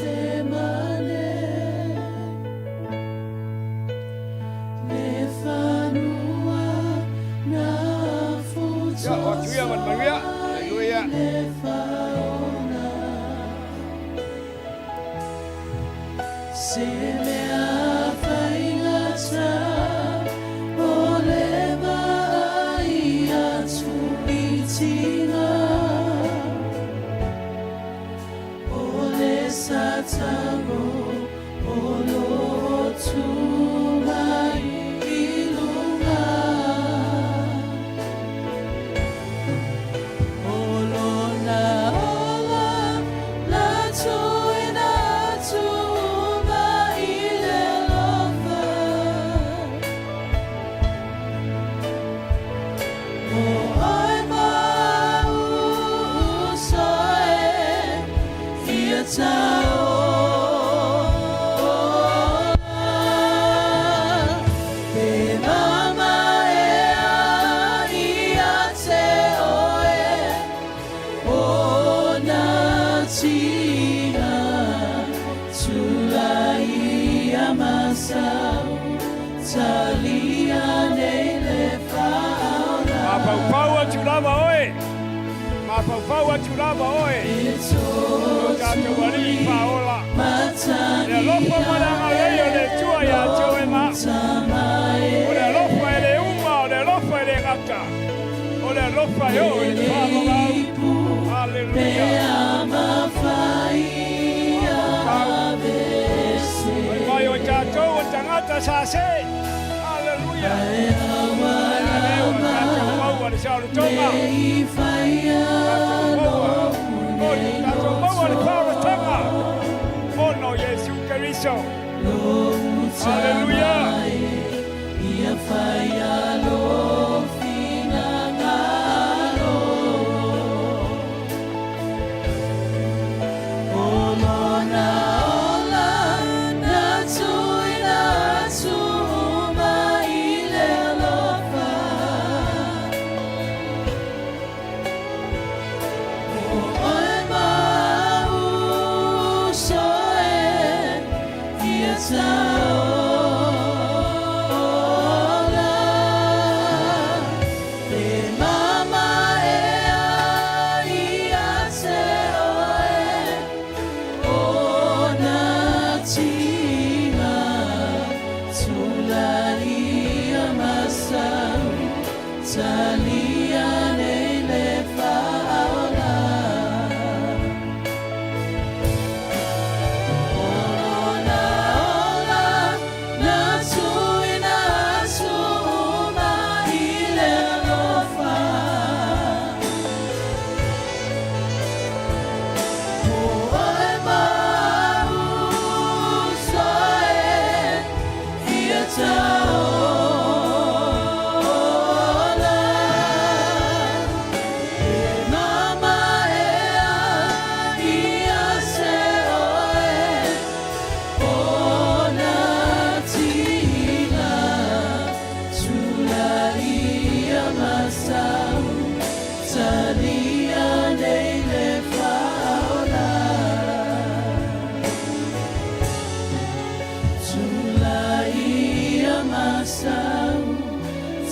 Speaker 2: le fanua na
Speaker 6: Ia, o atu ia ma le manuia. Haleluia.
Speaker 2: le faoga. Se mea faigata o le vaai atu i tiga, o le Satano o lo o tu mai i luga. O lona ola na tuuina atu uma i le alofa. Mo oe ma au uso e ia taola. E mamaea ia te oe o nā tiga tulai ia masau talia nei le faaola.
Speaker 6: Mafaufau atu lava oe. Mafaufau atu lava oe.
Speaker 2: E
Speaker 6: O tatou alii faaola. Le alofa ma le agalelei o le Atua ia te oe ma au. O le alofa e le uma, o le alofa e le gata. O le alofa e oo i le faavavau. Haleluia. Mafaufau. Fai mai o tatou o tagata sa se. Haleluia. A lea ua tatou maua le saolotoga. Tatou maua, o tatou maua le faaolataga ona o Iesu Keriso. Haleluia.
Speaker 2: Ia faia lo finagalo. O lona ola na tuuina atu uma i le alofa. Mo oe ma au uso e ia taola. Talia nei le faaola. Tulai ia masau,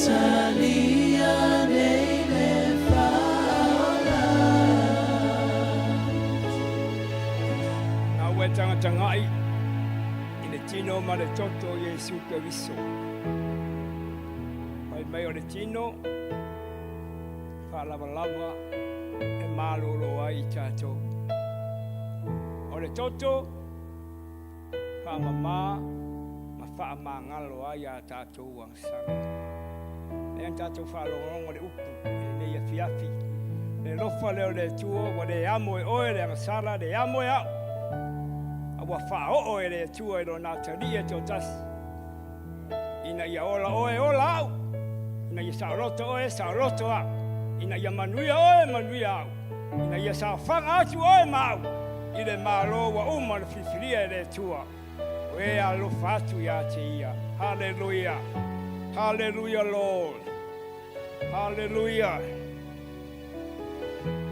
Speaker 2: talia nei le faaola.
Speaker 6: Na ua e tagatagai i le tino ma le toto o Iesu Keriso. Fai mai o le tino faalavalava e malolo ai i tatou. O le toto faamama ma faamagalo ai a tatou agasala. Lea na tatou faalogologo le upu i lenei afiafi. Le alofa lea o le Atua ua le amo e oe le agasala, le amo e au. A ua faaoo e le Atua i lona atalii e toatasi. Ina ia ola oe, ola au. Ina ia saoloto oe, saoloto au. Ina ia manuia oe, manuia au. Ina ia saofaga atu oe ma au i le Malo ua uma ona filifilia e le Atua. O e alofa atu ia te ia. Haleluia. Haleluia, Lord. Haleluia.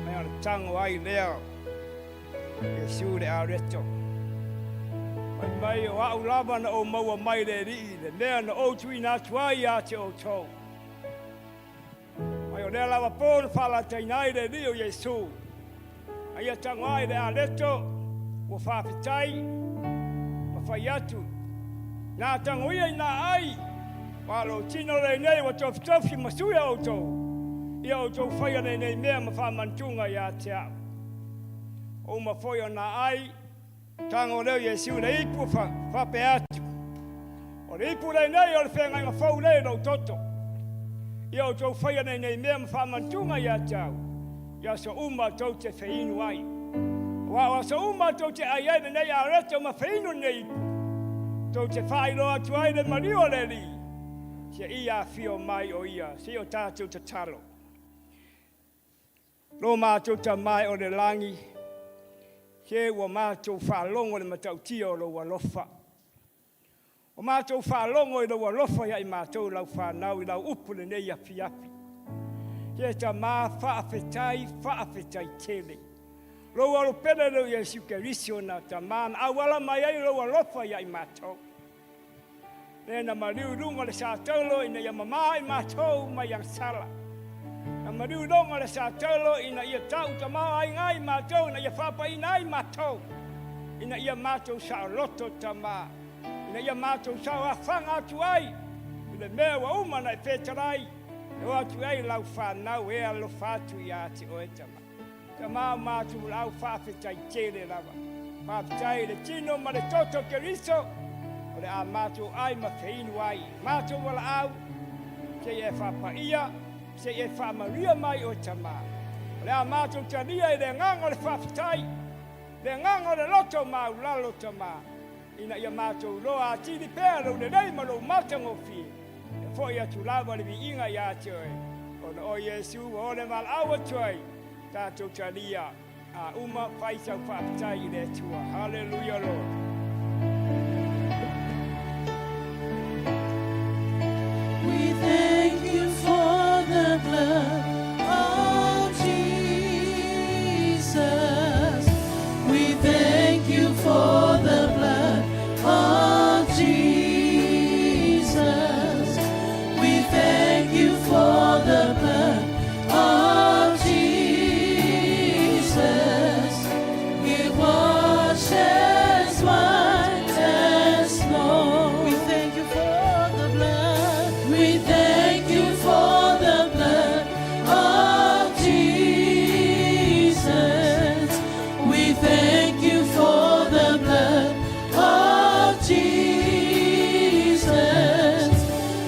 Speaker 6: Mai o le tango ai lea. Iesu le areto. Fai mai o au lava na ou maua mai le Alii, le mea na ou tuuina atu ai ia te outou. Mai o lea lava po na faalataina ai le Alii o Iesu. A ia tago ai le aleto, ua faafetai ma fai atu, Na tago ia i nā ai, ua lou tino lenei ua tofitofi ma sui a outou, ia outou faia lenei mea ma faamanatuga ia te au. O uma foi o nā ai, tago lea o Iesu le ipu faapea atu, O le ipu lenei o le feagaiga fou lea i lou toto. Ia outou faia lenei mea ma faamanatuga ia te au, i aso uma tou te feinu ai. Aua o aso uma tou te ai ai lenei areto ma feinu lenei ipu, tou te faailoa atu ai le maliu o le Alii, seia afio mai o ia, seia o tatou tatalo. Lo matou Tama e o le lagi, se ua matou faalogo i le matautia o lou alofa. Ua matou faalogo i lou alofa ia i matou lau fanau i lau upu lenei afiafi. Se Tama, faafetai, faafetai tele. Lou alo pele leo Iesu Keriso na Tama na auala mai ai lou alofa ia i matou. Lea na maliu i luga o le sataulo ina ia mamā i matou mai agasala. Na maliu i luga o le sataulo ina ia tau tamaoaiga ai matou, ina ia faapaina ai matou, ina ia matou saoloto Tama, ina ia matou saoafaga atu ai i le mea ua uma ona e fetalai e o atu ai lau fanau e alofa atu ia te oe Tama. Tama o matou lau faafetai tele lava. Faafetai i le tino ma le toto o Keriso, o le a matou ai ma feinu ai. Matou valaau, seia e faapaia, seia e faamanuia mai oe Tama. O le a matou talia i le agaga o le faafetai, le agaga o le loto maulalo Tama, ina ia matou iloa atili pea lou lelei ma lou matagofie, e foi atu lava le viiga ia te oe, ona o Iesu ua ole valaau atu ai, tatou talia a uma fai sau faafetai i le Atua. Hallelujah Lord.
Speaker 2: We thank you for the blood of Jesus. We thank you for the blood of Jesus. We thank you for the blood of Jesus. It washes white as snow. We thank you for the blood. We thank you for the blood of Jesus. We thank you for the blood of Jesus.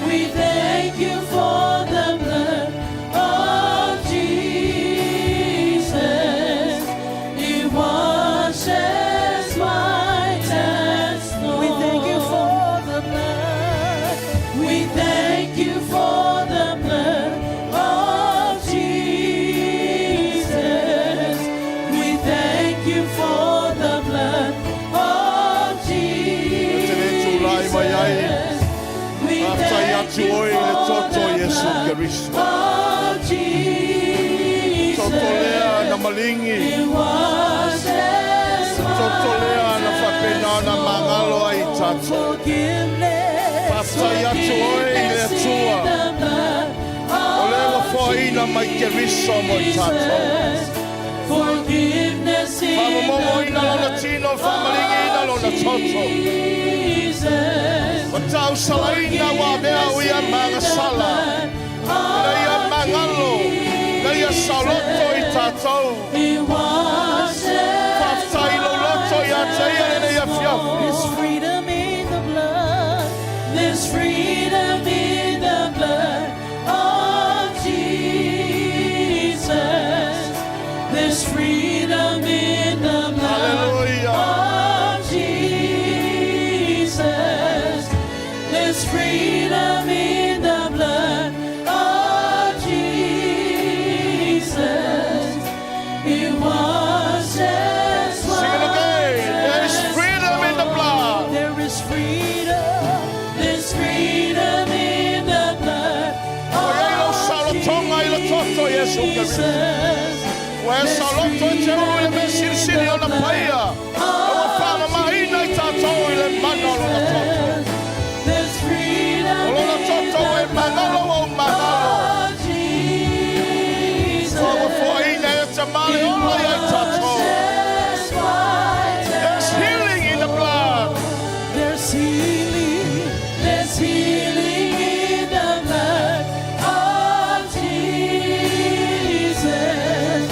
Speaker 2: We thank you for the blood of Jesus. It washes white as snow. We thank you for the blood. We thank you for the blood of Jesus. We thank you for the blood of
Speaker 1: Te le tūlai mai ai.
Speaker 2: Jesus. We
Speaker 1: Faafetai
Speaker 2: thank
Speaker 1: atu
Speaker 2: you
Speaker 1: oe i le
Speaker 2: for
Speaker 1: toto
Speaker 2: the
Speaker 1: Iesu
Speaker 2: blood
Speaker 1: Keriso.
Speaker 2: of Jesus.
Speaker 4: faamaligi. Toto lea na faapena ona magalo ai i tatou. Faafetai atu oe i le Atua, o lea ua foaina mai Keriso mo i tatou. Faamomomoina lona tino, faamaligiina lona toto. Ua tausalaina ua avea o ia magasala, ina ia magalo, ina ia saoloto i tatou. Faafetai i lou loto ia te ia lenei afiafi.
Speaker 2: There's freedom in the blood. There's freedom in the blood of Jesus. There's freedom in the blood
Speaker 4: Hallelujah.
Speaker 2: of Jesus. There's freedom in the blood of Jesus. It washes
Speaker 4: Sing it again. There is freedom in the blood.
Speaker 2: There is freedom, there's freedom in the blood
Speaker 4: Ua i ai lou
Speaker 2: of
Speaker 4: saolotoga i le toto Iesu Keriso.
Speaker 2: Jesus.
Speaker 4: Ua e saoloto e te ulu i le mea silisili ona paia. Ua faamamaina i tatou i le mana o lona toto.
Speaker 2: There's freedom
Speaker 4: O lona toto ua e magalo ua ou magalo.
Speaker 2: of Jesus.
Speaker 4: Ua foaina e te male ola ia i tatou.
Speaker 2: Washes white
Speaker 4: There's healing in the blood.
Speaker 2: There's healing, there's healing in the blood of Jesus.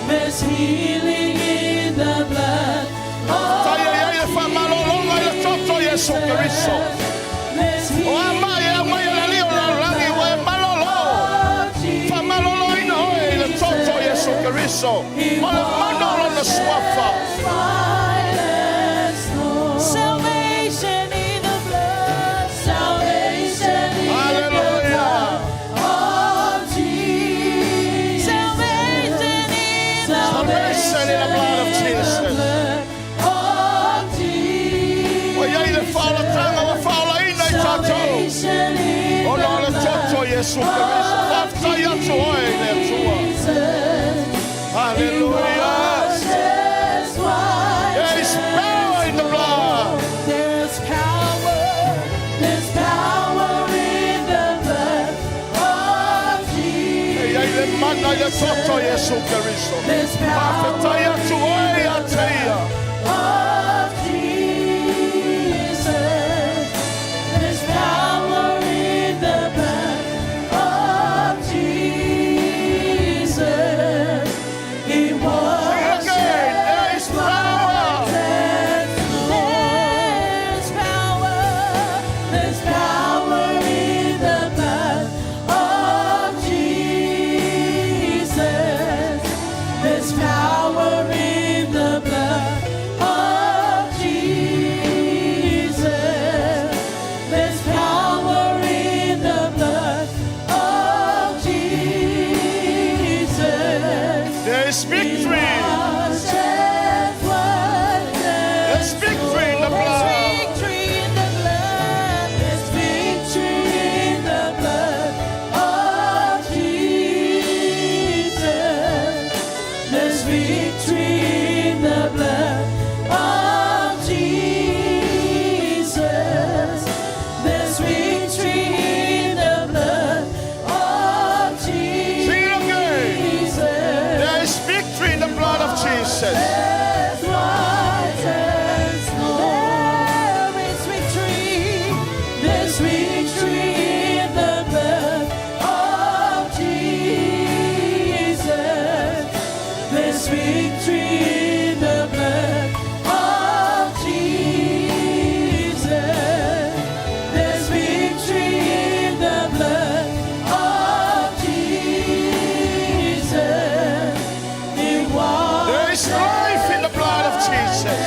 Speaker 2: There's healing in the blood of
Speaker 4: Tai ai ai e faamalologa i le toto Iesu Keriso.
Speaker 2: There's
Speaker 4: O a mai e au mai e le alii o lalolagi ua e malolo. Faamaloloina oe i le toto Iesu Keriso. Ma le mana o lona suafa.
Speaker 2: Salvation in the blood, salvation in the
Speaker 4: Hallelujah.
Speaker 2: blood of Jesus. Salvation in the
Speaker 4: Salvation in the blood of Jesus.
Speaker 2: of Jesus.
Speaker 4: Ua i ai le faaolataga ua faaolaina i tatou.
Speaker 2: Salvation in
Speaker 4: Ona o le
Speaker 2: the
Speaker 4: toto Iesu Keriso. Faafetai atu oe i le Atua.
Speaker 2: Jesus.
Speaker 4: Hallelujah.
Speaker 2: Washes white
Speaker 4: There is power in the blood.
Speaker 2: There's power, there's power in the blood of
Speaker 4: E i ai le mana i le toto Iesu Keriso.
Speaker 2: There's power
Speaker 4: Faafetai atu oe ia te ia.
Speaker 2: of Jesus. There's power in the blood of Jesus. He
Speaker 4: Sing it
Speaker 2: washes
Speaker 4: again. There is power.
Speaker 2: There's power, there's power in the blood of Jesus. There's power in the blood of Jesus. There's power in the blood of Jesus.
Speaker 4: There is victory.
Speaker 2: Washes white
Speaker 4: There's victory in the
Speaker 2: There's
Speaker 4: blood.
Speaker 2: victory in the blood. There's victory in the blood of Jesus. There's victory in the blood of Jesus. There's victory in the blood of
Speaker 4: Sing it again.
Speaker 2: Jesus.
Speaker 4: There is victory in the blood of Jesus.
Speaker 2: As white as snow. There is victory. There's victory in the blood of Jesus. There's victory in the blood of Jesus. There's victory in the blood of Jesus. It
Speaker 4: There is life in the blood of Jesus.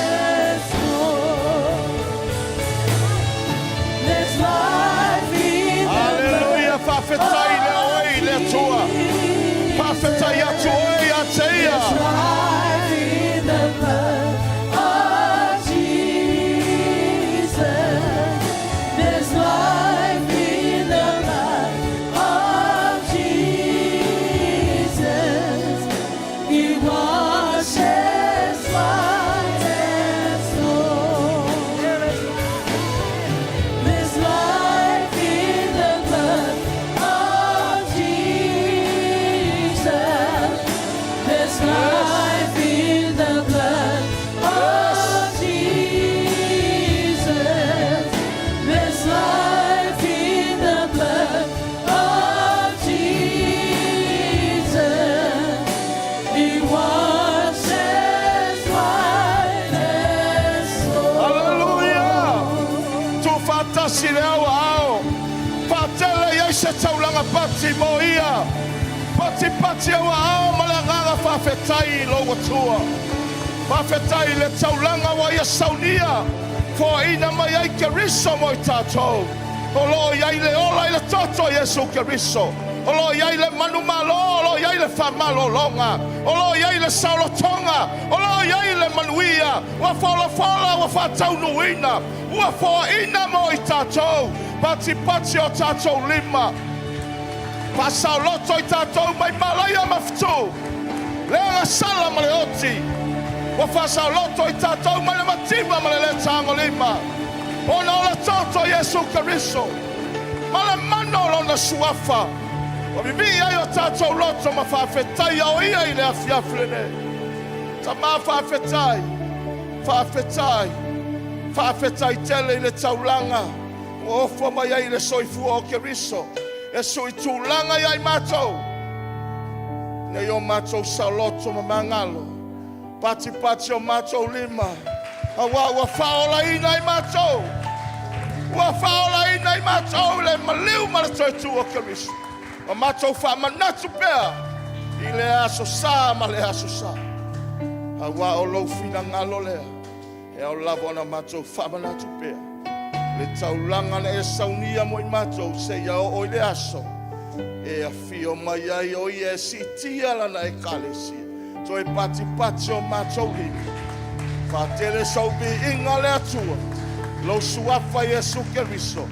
Speaker 2: There's life in the
Speaker 4: Hallelujah. Faafetai le oe i le Atua. Faafetai atu oe ia te ia.
Speaker 2: Life in washes white as snow. There's life in the blood of Jesus. There's life in the blood of Jesus. There's life in the blood of Jesus. He washes white as snow.
Speaker 1: Aleluia! Tuufaatasi le auaao. Faatele i ai se taulaga pati mo ia. Patipati auaao ma le agaga faafetai i lou Atua. Faafetai i le taulaga ua ia saunia, foaina mai ai Keriso mo i tatou. O lo o i ai le ola i le toto o Iesu Keriso. O lo o i ai le manumalo, o lo o i ai le faamalologa, o lo o i ai le saolotoga, o lo o i ai le manuia, ua folafola, ua faataunuuina, ua foaina mo i tatou, patipati o tatou lima, faasaoloto i tatou mai malaia ma fetu, le agasala ma le oti, ua faasaoloto i tatou mai le mativa ma le lē tagolima, ona o le toto o Iesu Keriso ma le mana o Lona Suafa, ua vivii ai o tatou loto ma faafetaia o Ia i le afiafi lenei. Tama faafetai, faafetai, faafetai tele i le taulaga ua ofo mai ai le soifua o Keriso e sui tulaga ia i matou nei o matou saoloto ma magalo, patipati o matou lima, auā ua faaolaina i matou, ua faaolaina i matou le maliu ma le toe tu o Keriso. Ma matou faamanatu pea i le aso sa ma le aso sa, auā o lou finagalo lea e ao lava ona matou faamanatu pea le taulaga na e saunia mo i matou seia oo i le aso e afio mai ai o ia e siitia lana Ekalesia. Toe patipati o matou lima, faatele sou viiga le Atua, lou Suafa Iesu Keriso,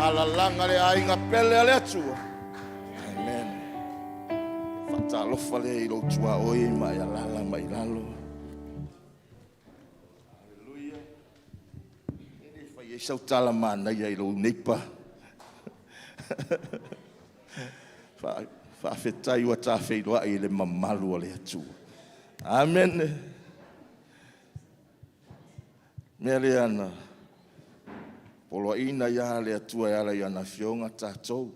Speaker 1: alalaga le aiga pele a le Atua. Amen. Faatalofa lea i lou tuaoi ma e alaala mai i lalo. Haleluia. E le fai ai sau tala manaia i lou neighbor. Faafetai ua ta feiloai i le mamalu o le Atua. Amen. Mea lea na poloaiina ia le Atua e ala i ana afioga tatou,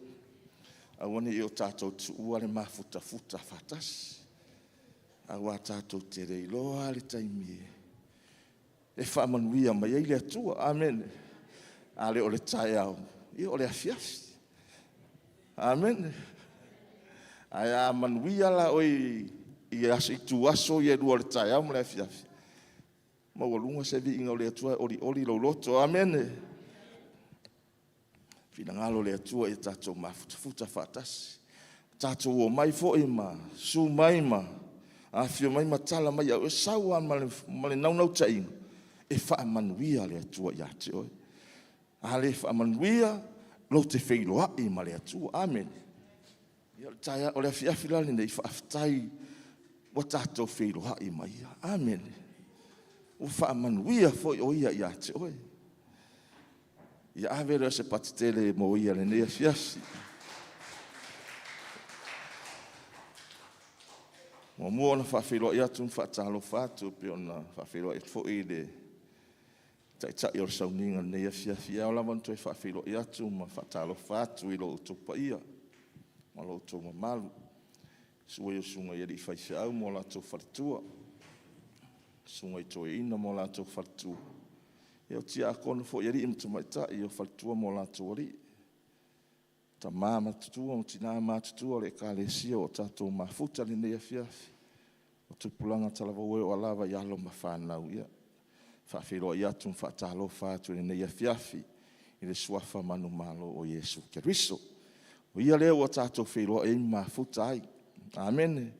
Speaker 1: aua ne i o tatou tuua le mafutafuta faatasi, aua tatou te le iloa le taimi e faamanuia mai ai le Atua. Amene. A le o le taeao, ia o le afiafi. Amene. Ae a manuia la oe i ituaso ia e lua o le taeao ma le afiafi, maualuga se viiga o le Atua e olioli lou loto. Amene. Finagalo le Atua ia tatou mafutafuta faatasi. Tatou omai foi ma susu mai ma afifio mai ma tala mai au e sau lava ma le naunautaiga e faamanuia le Atua ia te oe. A le faamanuia, lou te feiloai ma le Atua. Amene. Ia o le taeao, o le afiafi la lenei, faafetai ua tatou feiloai ma ia. Amene. Ua faamanuia foi o ia ia te oe. Ia ave lea o se pati tele mo ia lenei afiafi. Muamua ona faafeiloai atu ma faatalofa atu pei ona faafeiloai atu foi i le Taitai o le sauniga i lenei afiafi. E ao lava ona toe faafeiloai atu ma faatalofa atu i lo outou paia ma lo outou mamalu. Susu ai o susuga i alii faifeau ma o latou faletua, susuga i toeaina ma o latou faletua, ia o tiakono foi i alii ma tamaitai o faletua ma o latou alii, tama matutua ma tina matutua o le Ekalesia ua tatou mafuta i lenei afiafi, o tupulaga talavou e oo lava i alo ma fanau. Ia, faafeiloai atu ma faatalofa atu i lenei afiafi i le suafa manumalo o Iesu Keriso. O Ia lea ua tatou feiloai ai ma mafuta ai. Amene.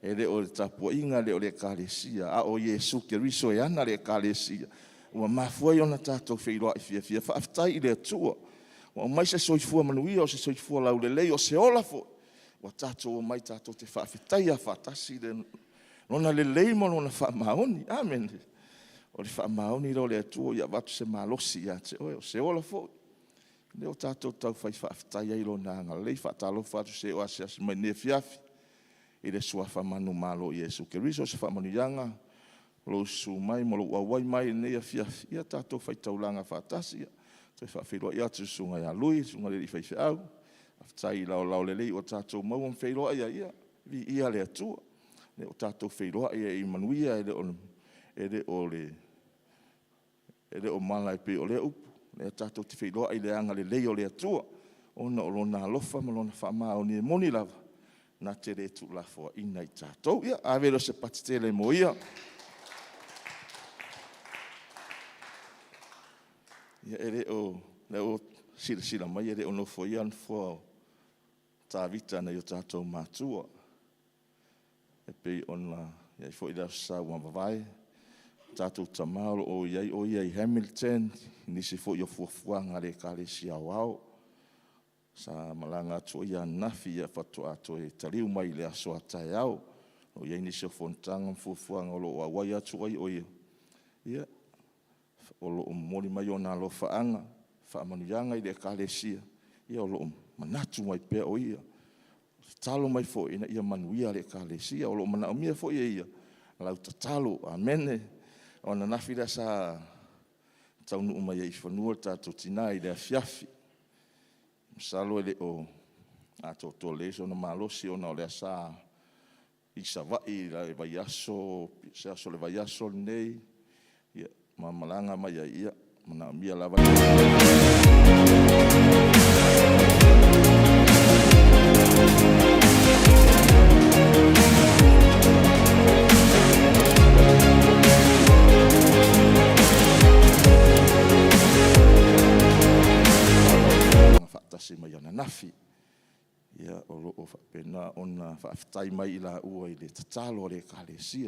Speaker 1: E le o le tapuaiga, e le o le Ekalesia, a o Iesu Keriso e ana le Ekalesia, ua mafua ai ona tatou feiloai fiafia. Faafetai i le Atua ua aumai se soifua manuia, o se soifua laulelei, o se ola foi ua tatou omai tatou te faafetaia faatasi le
Speaker 7: Lona lelei ma Lona faamaoni. Amene. O le faamaoni lea o le Atua ia avatu se malosi ia te oe, o se ola foi. Lea ua tatou taufai faafetai ai i Lona agalelei. Faatalofa atu i se o asiasi mai i lenei afiafi i le Suafa manumalo o Iesu Keriso. O se faamanuiaga lou susu mai ma lou auai mai i lenei afiafi, ia tatou faitaulaga faatasi. Ia toe faafeiloai atu i le susuga ia Lui, le susuga i le alii faifeau, faafetai i laolao lelei ua tatou maua ma feiloai ai, ia viia le Atua. O lea ua tatou feiloai ai i manuia e le o mala e pei o lea upu. O lea tatou te feiloai i le agalelei o le Atua ona o Lona alofa ma Lona faamaoni, e moni lava, na te le tuulafoaiina i tatou. Ia ave lea o se pati tele mo ia. Ia e le o, o lea ua silasila mai e le o nofoia le nofoa o Tavita nai o tatou matua, e pei ona i ai foi le Aso Sa ua mavae. O tatou tama o lo o i ai o ia i Hamilton i nisi foi o fuafuaga a le Ekalesia Aoao. Sa malaga atu o ia ananafi, faatoa toe taliu mai i le aso a taeao. O lo o i ai nisi o fonotaga ma fuafuaga o lo o auai atu ai o ia. Ia, o lo o momoli mai ona alofaaga, faamanuiaga i le Ekalesia, o lo o manatu mai pea o ia, tatalo mai foi ina ia manuia le Ekalesia. O lo o manaomia foi e ia lau tatalo. Amene. O ananafi lea sa taunuu mai ai i fanua le tatou tina i le afiafi. Masalo e le o atoatoa lelei sona malosi ona o lea sa i Savaii i le vaiaso, se aso o le vaiaso lenei, ma malaga mai ai, ia, e manaomia lava le faatasi mai ananafi. Ia, o lo o faapena ona faafetai mai i laua i le tatalo a le Ekalesia.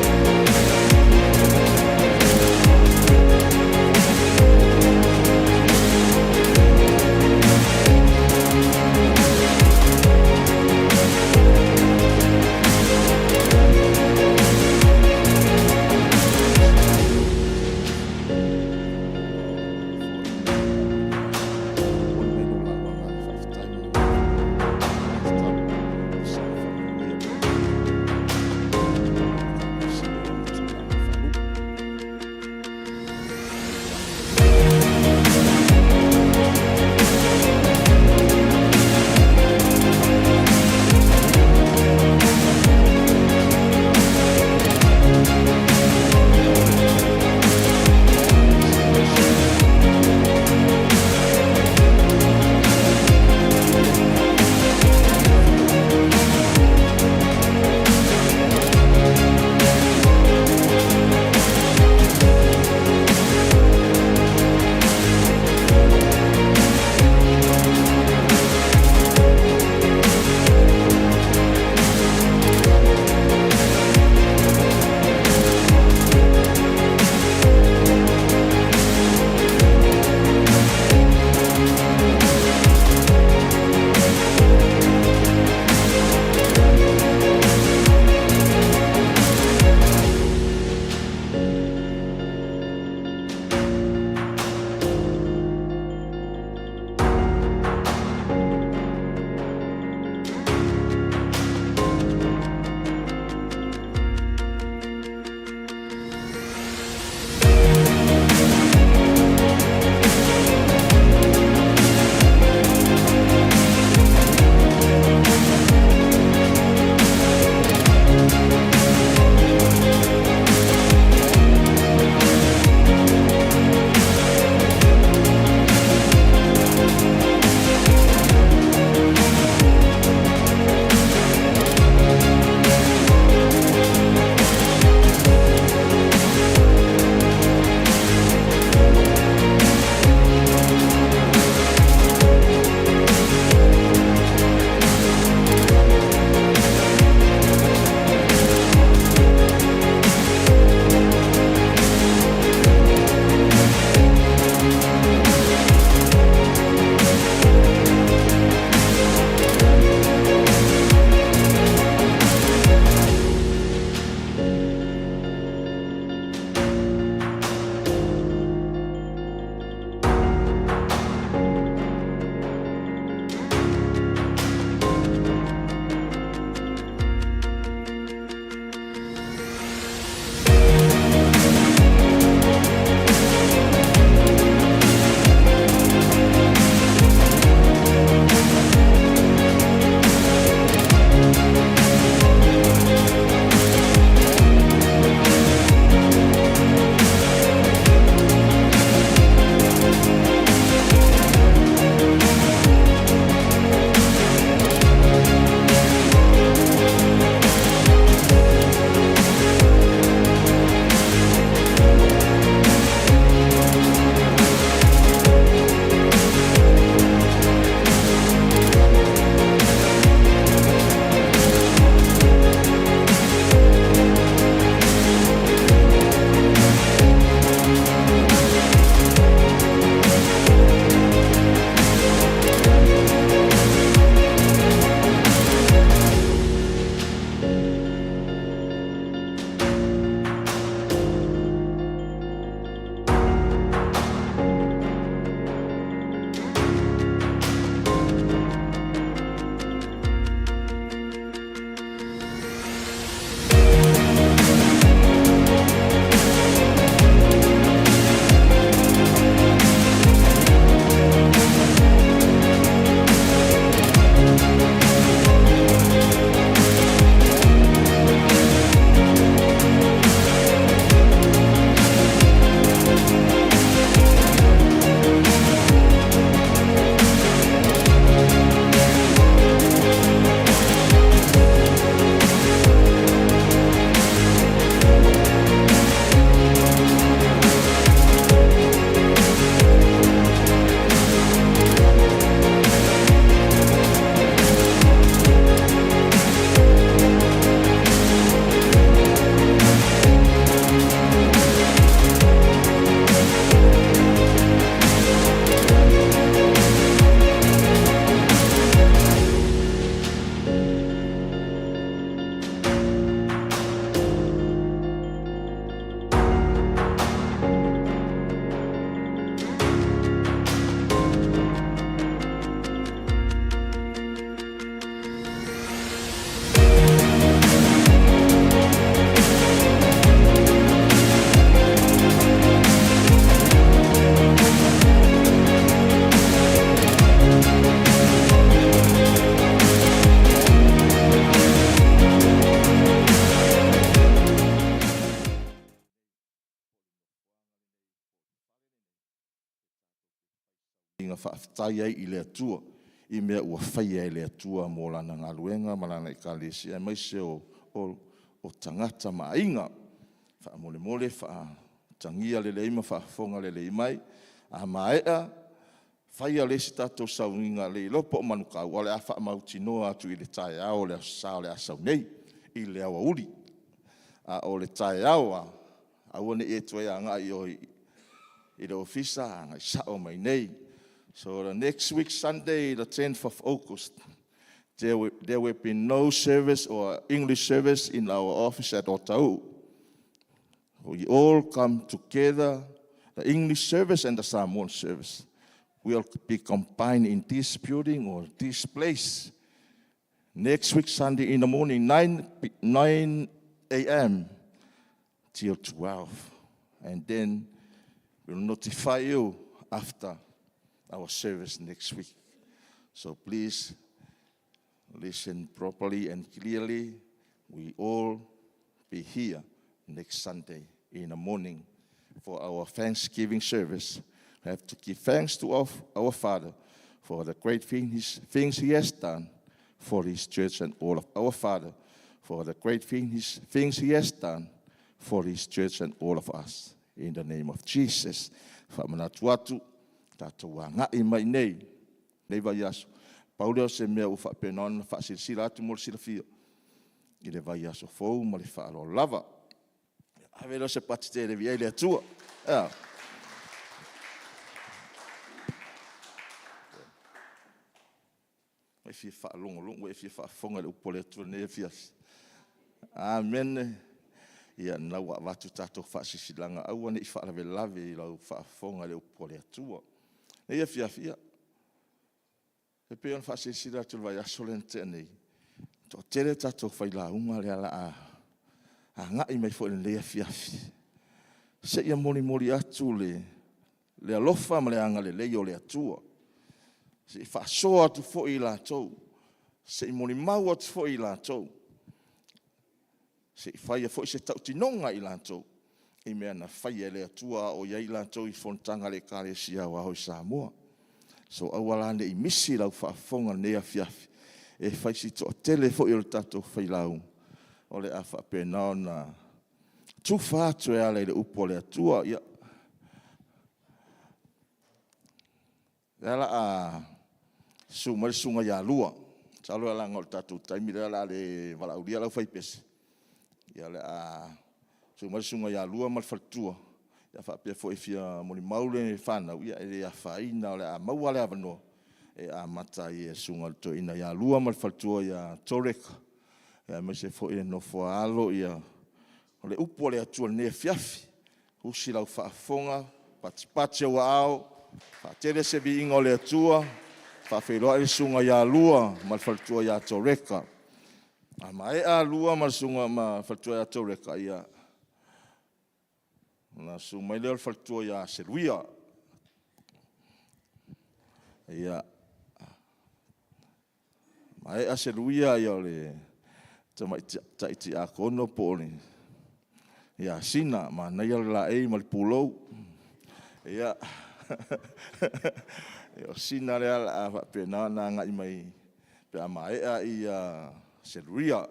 Speaker 7: sauniga faafetai ai i le Atua i mea ua faia e le Atua mo Lana galuega ma Lana Ekalesia aemaise o, o, o tagata ma aiga. Faamolemole faatagia lelei ma faafofoga lelei mai. A maea, faia le isi tatou sauniga, le iloa po o manukau, ae o le a faamautinoa atu i le taeao o le Aso Sa o le a sau nei i le aoauli. A o le taeao lava, aua ne i e toe agai i o i le ofisa, agai sao mai i inei. So the next week Sunday, the 10th of August, there will, there will be no service or English service in our office at Otahuhu. We all come together, the English service and the Samoan service will be combined in this building or this place. Next week, Sunday in the morning, 9, 9 a.m. till 12. And then we'll notify you after our service next week. So please listen properly and clearly. We all be here next Sunday in the morning for our Thanksgiving service. We have to give thanks to our, our Father for the great things, things He has done for His church and all of our Father for the great things, things He has done for His church and all of us. In the name of Jesus. Faamanatu atu, tatou agai mai nei, nei vaiaso. Pau lea o se mea ua faapena ona faasilasila atu mo le silafia i le vaiaso fou ma le faaaloalo lava. Ave lea o se pati tele viia ai le Atua. Ea. Ua e fia faalogologo, ua e fia faafofoga i le upu a le Atua i lenei afiafi. Amene. Ia, lena ua avatu tatou faasilasilaga, aua ne i faalavelave i lau faafofoga i le upu a le Atua. I lenei afiafi, ia, e pei ona faasilasila atu i le vaiaso lea na tea nei, e toatele tatou failauga lea o le a agai mai foi i lenei afiafi, seia molimoli atu le alofa ma le agalelei o le Atua, se i faasoa atu foi i latou, se i molimau atu foi i latou, se i faia foi se tautinoga i latou i mea na faia e le Atua a o i ai latou i fonotaga a le Ekalesia Aoao i Samoa. So aua la ne i misi lau faafofoga i lenei afiafi, e fai si toatele foi o le tatou failauga o le a faapena ona tufa atu e ala i le upu a le Atua. Ia, o lea o le a susu mai le susuga ia Lua. Masalo leaga o le tatou taimi lea o le a le valaaulia le aufaipese, ia o le a susu mai le susuga ia Lua ma le faletua, a faapea foi e fia molimau le fanau, ia e le afaina o le a maua lava le avanoa e amata ai e le susuga i le toeaina ia Lua ma le faletua ia Torek, aemaise foi le nofo a alo. O le upu a le Atua i lenei afiafi. Usi lau faafofoga, patipati ou aao, faatele se viiga o le Atua, faafeiloai le susuga ia Lua ma le faletua ia Toreka. A maea Lua ma le susuga ma le faletua ia Toreka, ia, ona susu mai lea o le faletua ia Seluia. Ia, maea Seluia o le tamaitai tiakono po o le ia Sina, manaia le laei ma le pulou. Ia, o Sina lea o le a faapena ona agai mai pe a maea Seluia.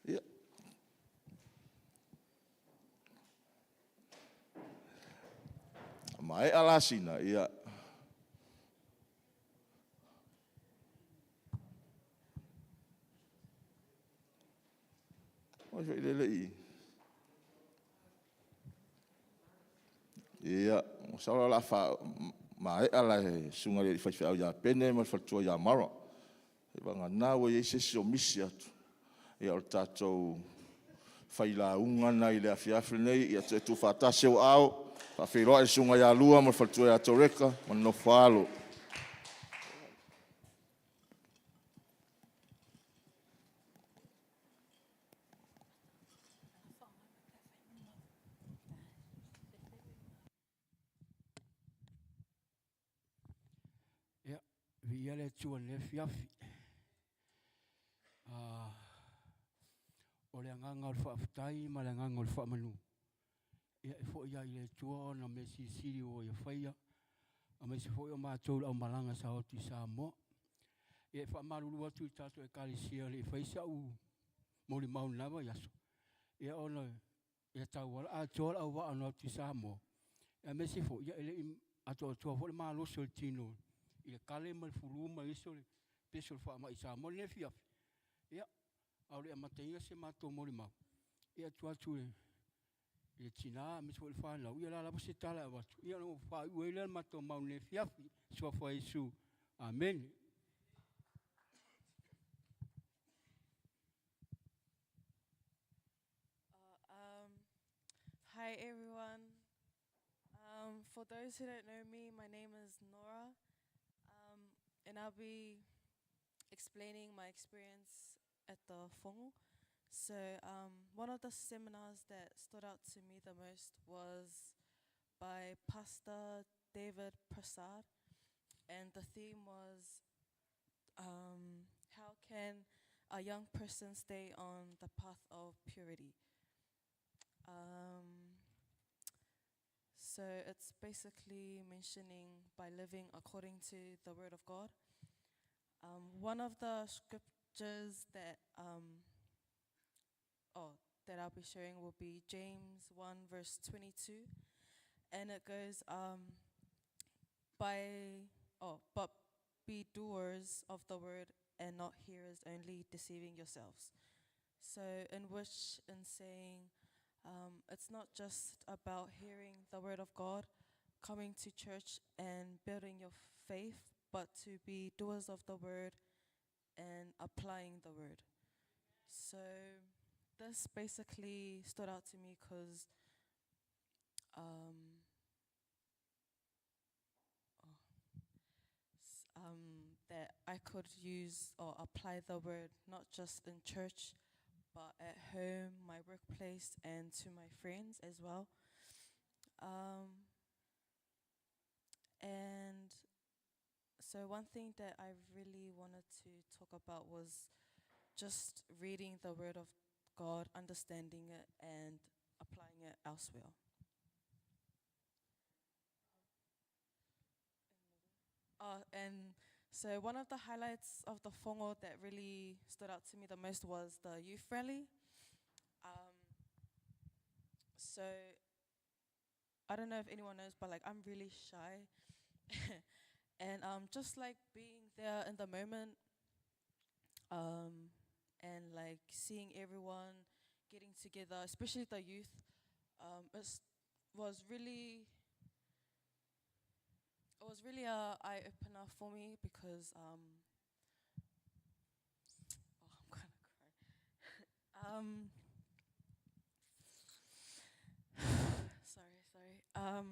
Speaker 7: Ia, a maea la Sina, ia, o ai foi lea e le i... Ia, masalo o le a faamaea le susuga i le faifeau ia Pene ma le faletua ia Mara. Seiavagana ua i ai se isi o misi atu, ia o le tatou failauga lena i le afiafi lenei. Ia toe tuufaatasi ou aao, faafeiloai le susuga ia Lua ma le faletua ia Toreka ma le nofo a alo.
Speaker 6: Ia, viia le Atua i lenei afiafi. O le agaga o le faafetai ma le agaga o le faamanu.
Speaker 8: Ia e fo'i ai i le Atua ona mea silisili ua ia faia, aemaise foi o matou le aumalaga sa o atu i Samoa. Ia e faamalulu atu i le tatou Ekalesia e le i faia sa'u molimau i lena vaiaso, ia ona e tauala atoa le auvaa na o atu i Samoa, aemaise foi ia e le i atoatoa foi le malosi o le tino i le kale ma le fulu ma isi o le pesi o le faamai i Samoa. I lenei afiafi, ia, a o le i amataina se matou molimau, ia e tuu atu i le tina aemaise foi le fanau, ia o le a lava se tala e avatu, ia ona ou faaiu ai lea o le matou mau i lenei afiafi. I le Suafa o Iesu, amene.
Speaker 2: Hi everyone. For those who don't know me, my name is Nora, and I'll be explaining my experience at the Fogo. So one of the seminars that stood out to me the most was by Pastor David Prasad, and the theme was how can a young person stay on the path of purity? So it's basically mentioning by living according to the Word of God. One of the scriptures that I'll be sharing will be James 1 verse 22, and it goes, but be doers of the word and not hearers only, deceiving yourselves. So in which, in saying, it's not just about hearing the word of God, coming to church and building your faith, but to be doers of the word and applying the word. So this basically stood out to me because that I could use or apply the word not just in church, but at home, my workplace, and to my friends as well. And so one thing that I really wanted to talk about was just reading the Word of God, understanding it, and applying it elsewhere. And so one of the highlights of the Fogo that really stood out to me the most was the youth rally. So I don't know if anyone knows, but like I'm really shy. And just like being there in the moment, and like seeing everyone getting together, especially the youth, it was really a eye opener for me because oh, I'm gonna cry. Sorry, sorry. Oh,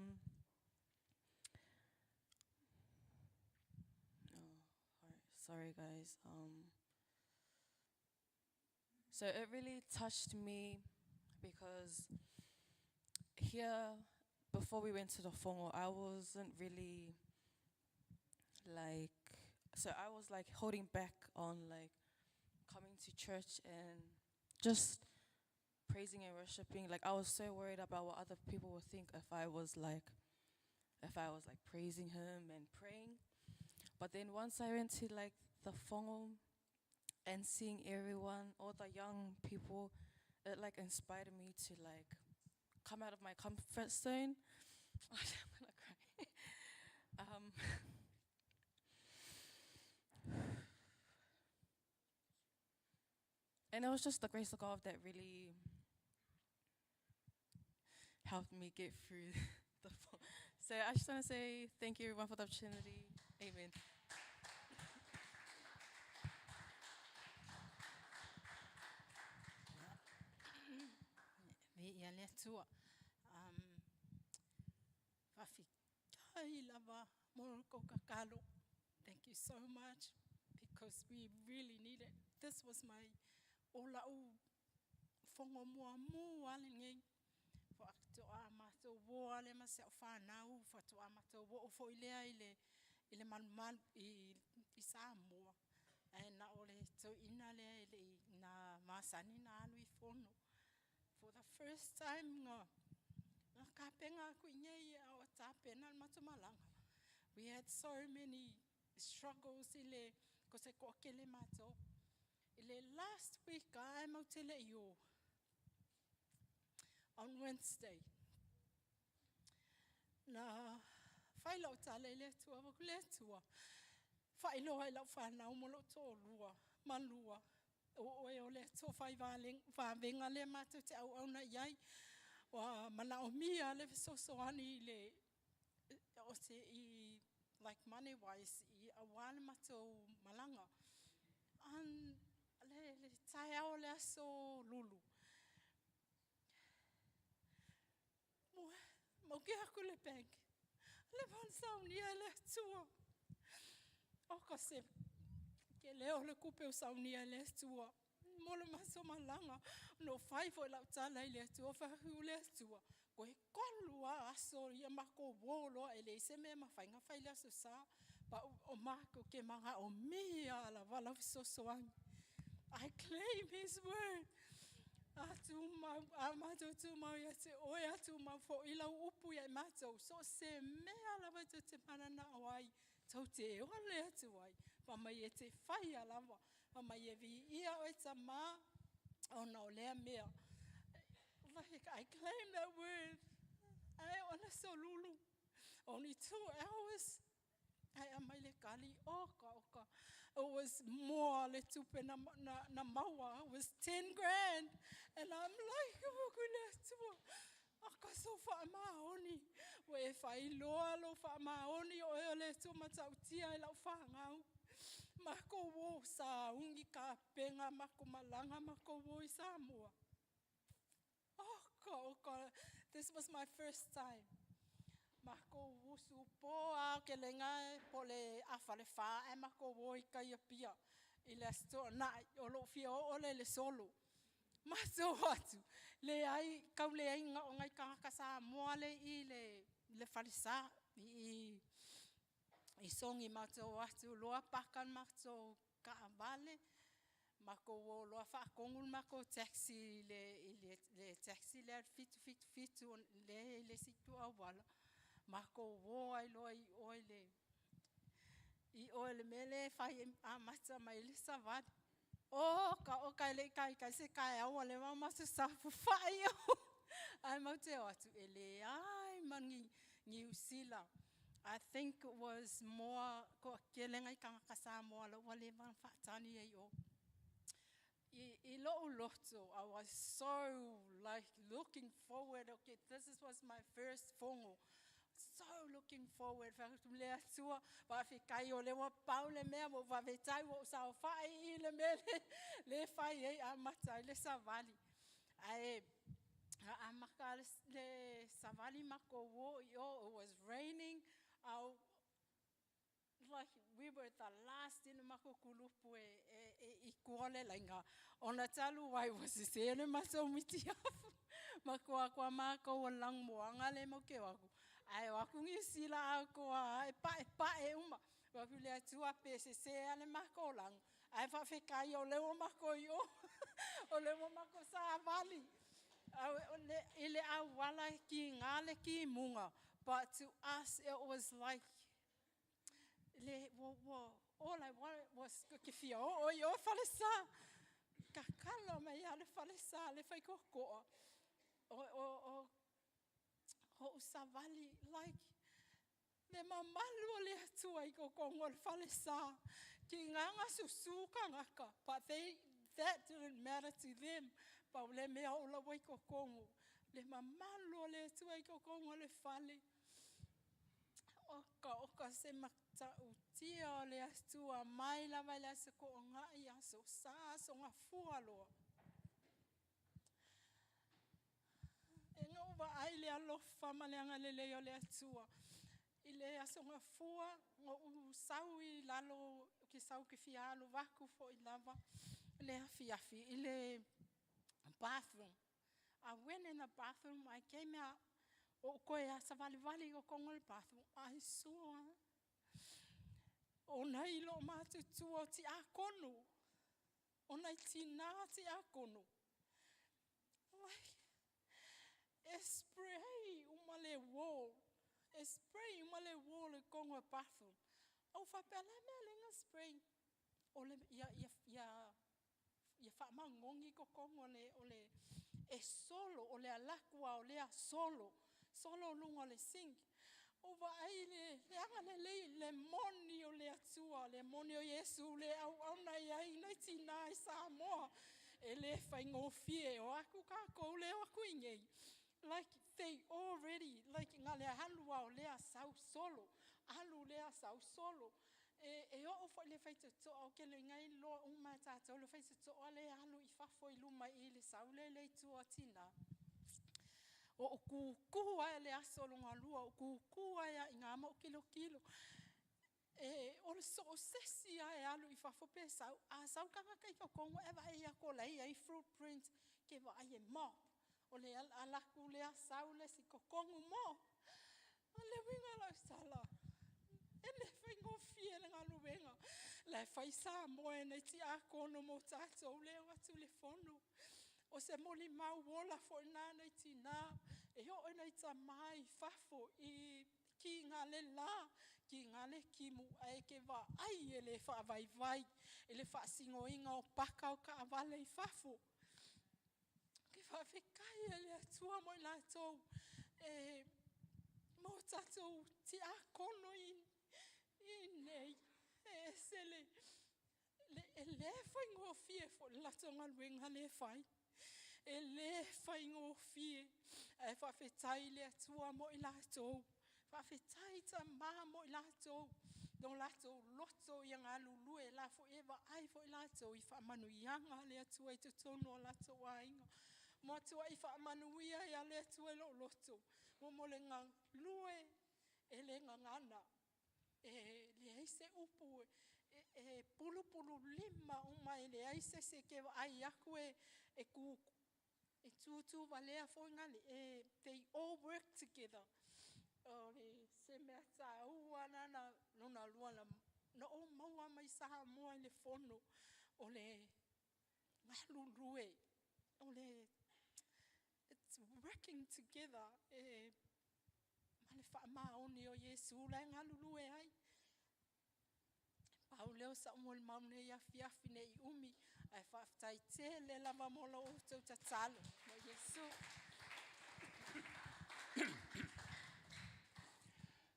Speaker 2: sorry, guys. So it really touched me because here, before we went to the Fogo, I wasn't really like, so I was like holding back on like coming to church and just praising and worshiping. Like I was so worried about what other people would think if I was like praising him and praying. But then once I went to like the Fogo and seeing everyone, all the young people, it like inspired me to like come out of my comfort zone. I'm gonna cry. And it was just the grace of God that really helped me get through the phone. So I just want to say thank you everyone for the opportunity. Amen.
Speaker 9: Viia le Atua. Faafetai lava mo le kou kakalo. Thank you so much because we really need it. This was my o la'u fogo muamua lenei. Faatoa matou uō le ma si a'u fanau, faatoa matou oo foi lea i le malumalu i Samoa. Ae na o le toeaina lea e lei na masani na alu i fono. For the first time nga Kapenga aku i nei a o tapena le matou malaga. We had so many struggles i le ko se toakele matou. I le last week a e mau te le i o on Wednesday. Na fai lau tala i le Atua, fai atu le Atua, faailoa i lau fanau ma lou toalua ma lua, o oe o le Atua fai vavega lea matou te auauna i ai. Ua manaomia le fesoasoani i le o se i like money wise i aua le matou malaga. Le taeao o le aso Lulu, ua maukea aku le bank, leva ona saunia e le Atua. Oka se kele o le tupe ua saunia e le Atua mo le matou malaga. Na ou fai foi lau tala i le Atua, fai atu le Atua, toe tolu lava aso ia matou o loa, e leai se mea e mafai ona fai i le aso Sa. O matou te manaomia lava lau fesoasoani. I claim His word. A tumau, a matou tumau ia te oe, a tumau foi lau upu ia i matou, so o se mea lava tou te mananao ai, tou te ole atu ai, fai mai e te faia lava, fai mai e viia oe Tama ona o lea mea. Like, I claim that word. Ae o le aso Lulu, only 2 hours, ae aumai le tali, oka oka. It was more le tupe na maua. It was 10 grand. And I'm like, oh, le Atua. Aka so faamaoni. Ua e faailoa lo faamaoni o e o le Atua matautia e lau whangau. Mako wo sa ungi ka penga mako malanga mako wo i Samoa. Oh God, oh God, this was my first time. Mako usu po a ke lenga po le afa le fa e mako wo i kai pia i le aso na o lo fia o le le solo. Matou atu, le ai, kau le ai nga o ngai kangaka Samoa le i le falesa i Sogi matou atu loa paka le matou kaavale, matou o loa faatonu le matou taxi i le taxi lea 777 lea e i le isi itu auala, matou o ai loa i o i le mea lea e fai amata mai le savali. Oka oka e le i taitai se taeao ua leva ona matou saofafai o. Ae matou te o atu e leai ma ni Niu Sila. I think it was more toatele nai tagata Samoa la ua leva ona faatali ai o. I lou loto, I was so like looking forward. Okay, this was my first fono. So looking forward. Fai le Atua, faafetai o le ua pau le mea ua faafetai ua ou saofai i le mea le fai ai amata ai le savali. Ae amata le savali matou o i o, it was raining. Au, like we were the last in matou kulupu e i tua le laina. Ona talu ai ua sese le matou mitiafu. Ma kua kua mākou o lang moanga le mau ke waku. Ai o aku ni sila au koa e pa e pa e uma. Wa ku le atua pe sese ale mākou lang. Ai whawhekai o leo mako i o. O leo mako sa vali. Au, o le, i le awala ki ngā le ki munga. But to us it was like le wa all I wanted was ke fia o i o falesa. Kakalo mai a le falesa le whai kokoa. O o savali like le mamalu o le Atua i kokongo o le falesa. Ki nganga susu kangaka. But that didn't matter to them. Pa o le mea o la wai kokongo. Le mamalu o le Atua i kokongo o le fale. Oka, oka se matautia o le Atua mai lava i le aso ko o ngai aso sa aso ngā fua loa. E ngau wa ai le alofa ma le agalelei o le Atua. I le aso ngā fua, ngā u sau i lalo, ke sau ke fia alu vaku fo i lava, le afi afi, i le bathroom. I went in the bathroom, I came out, o koe a savali vali o kongo le bathroom. I saw o nei lo matutua o ti akono. O nei tina ti akono. Like, e spray uma le wall, e spray uma le wall i totonu o le bathroom. Ou faapea, o le a le mea lea na spray? O le, ia, ia, ia, ia faamagogi totonu o le, o le, e solo, o le alu atu lava o lea solo, solo luga o le sink. Ou vaai i le, le agalelei, le moni o le Atua, le moni o Iesu le auauna i ai nai tina i Samoa. E le faigofie, o atu tatou le o atu i inei, like they already, like na o le alu lava o lea sau solo, alu lea sau solo. E, e oo foi i le faitotoa, ou te le iloa uma e tatou le faitotoa lea e alu i fafo i luma i i le sau lea i le itu a tina. O ou tutu lava i le aso lona lua, ou tutu lava i ina ma ou tilotilo. E, o le so o se isi lava e alu i fafo pe sau, a sau le tagata i totonu e vaai atu o la e i ai footprint, ke vaai e mop. O le alu atu lea sau le isi, totonu mop. O le uiga o lau tala, e le faigofie le galuega la e fai Samoa e nai tiakono mo tatou lea e o atu i le fono. O se molimau ola foi lena nai tina e oo ina tama i fafo i kiga le la, kiga le timu, ae e te vaai e le faavaivai i le faasinoina o paka o taavale i fafo. Ou te faafetai i le Atua mo i latou e mo tatou tiakono i inei. E ese le, le, e le faigofie foi le latou galuega lea e fai. E le faigofie, ae faafetai i le Atua mo i latou. Faafetai tama mo i latou, lo latou loto ia galulue, la foi e vaai foi latou i faamanuiaga a le Atua i totonu o latou aiga. Matuai faamanuia ai le Atua i lou loto mo mo le galue e le gagana. E leai se upu e, e pulupululima uma e leai se isi e te vaai atu e, e tu e tūtū valea foi ngale, e, they all work together. O le se mea tāua nana lona lua na, na ou maua mai Samoa i le fono o le galulue, o le it's working together e ma le faamaoni o Iesu la e galulue ai. Pau lea o sa'u molimau i lenei afiafi ne i umi, ae faafetai tele lava mo la outou tatalo. Mo Iesu.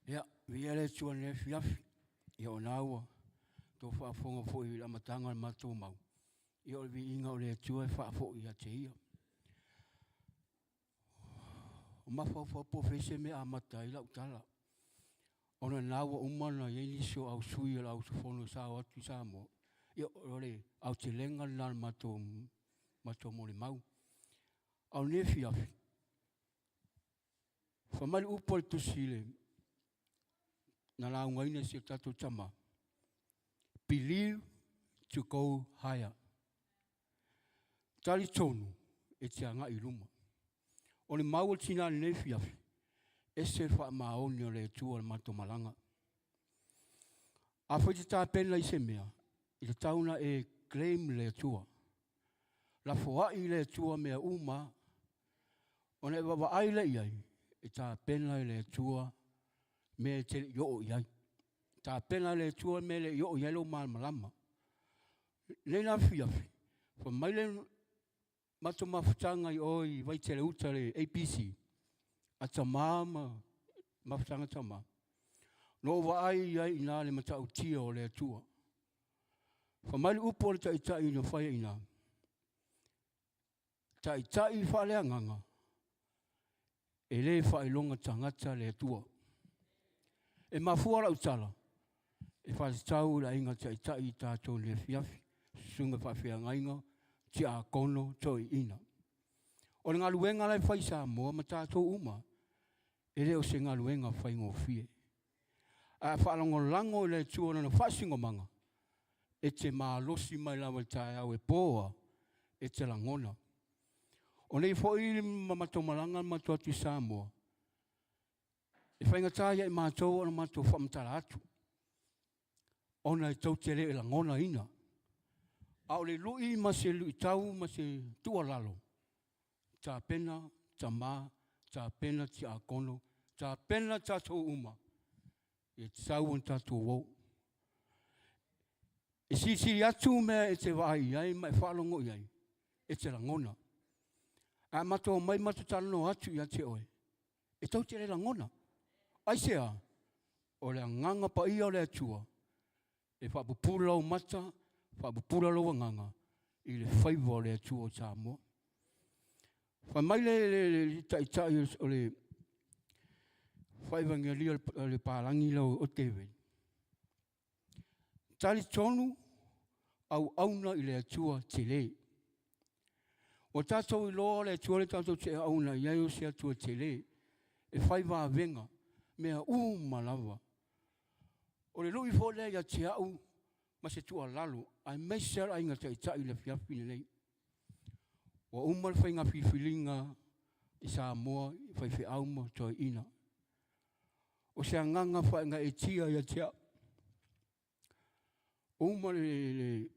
Speaker 8: Ia, viia le Atua i lenei afiafi. Ia o lena ua outou faafofoga foi i le amataga o le matou mau, ia o le viiga o le Atua e faafoi ia te Ia. O mafaufau po o fea se mea e amata ai lau tala, ona o lena ua uma ona i ai nisi o au sui o le auusufono sa o atu i Samoa, ia o le aotelega lena o le matou, matou molimau. A o lenei afiafi, fai mai le upu a le tusi i le na laugaina e si o tatou tama, believe to go higher. Talitonu e te agai i luma. O le mau a le tina i lenei afiafi, ese le faamaoni o le Atua i le matou malaga. Afai e te tapena i se mea, e tatau ona e claim le Atua. Lafoai i le Atua mea uma, ona e vaavaai lea i ai, e tapena e le Atua mea e te le i oo i ai. Tapena e le Atua mea e le i oo i ai lou malamalama. Nei la afiafi, fai mai le matou mafutaga i o i Vaitele Uta le ABC, a tama ma mafutaga tama, na ou vaai i ai i ina le matautia o le Atua. Fai mai le upu a le taitai na fai ai i ina, taitai faaleagaga, e le faailoga tagata le Atua. E mafua lau tala, e faatatau i le aiga taitai i tatou i le afiafi, susuga faafeagaiga, tiakono, toeaiina. O le galuega la e fai i Samoa ma tatou uma, e le o se galuega faigofie. A faalagolago i le Atua i lona faasinomaga, e te malosi mai lava i le taeao e po a, e te lagona. O nei foi ma matou malaga na matou atu i Samoa, e faigata ia i matou ona matou faamatala atu, ona e tou te le lagonaina. A o le lui ma se luitau ma se tuualalo, tapena tama, tapena tiakono, Tapena tatou uma, e tatau ona tatou o. E silisili atu mea e te vaai i ai ma e faalogo i ai, e te lagona. A matou omai matou talanoa atu ia te oe, e tou te le lagona. Aisea? O le agaga paia o le Atua e faapupula lou mata, faapupula lou agaga i le faiva o le Atua o Samoa. Fai mai le, le, le taitai o le faaivagelia o le palagi lea o David, talitonu auauna i le Atua tele. Ua tatou iloa le Atua le tatou te auauna i ai o se Atua tele e fai vavega mea uma lava. O le lui foi lea ia te au ma se tuualalo aemaise lava le aiga taitai i le afiafi lenei. Ua uma le faiga filifiliga i Samoa i faifeau ma toeaiina. O se agaga faagaeetia ia te au, uma le, le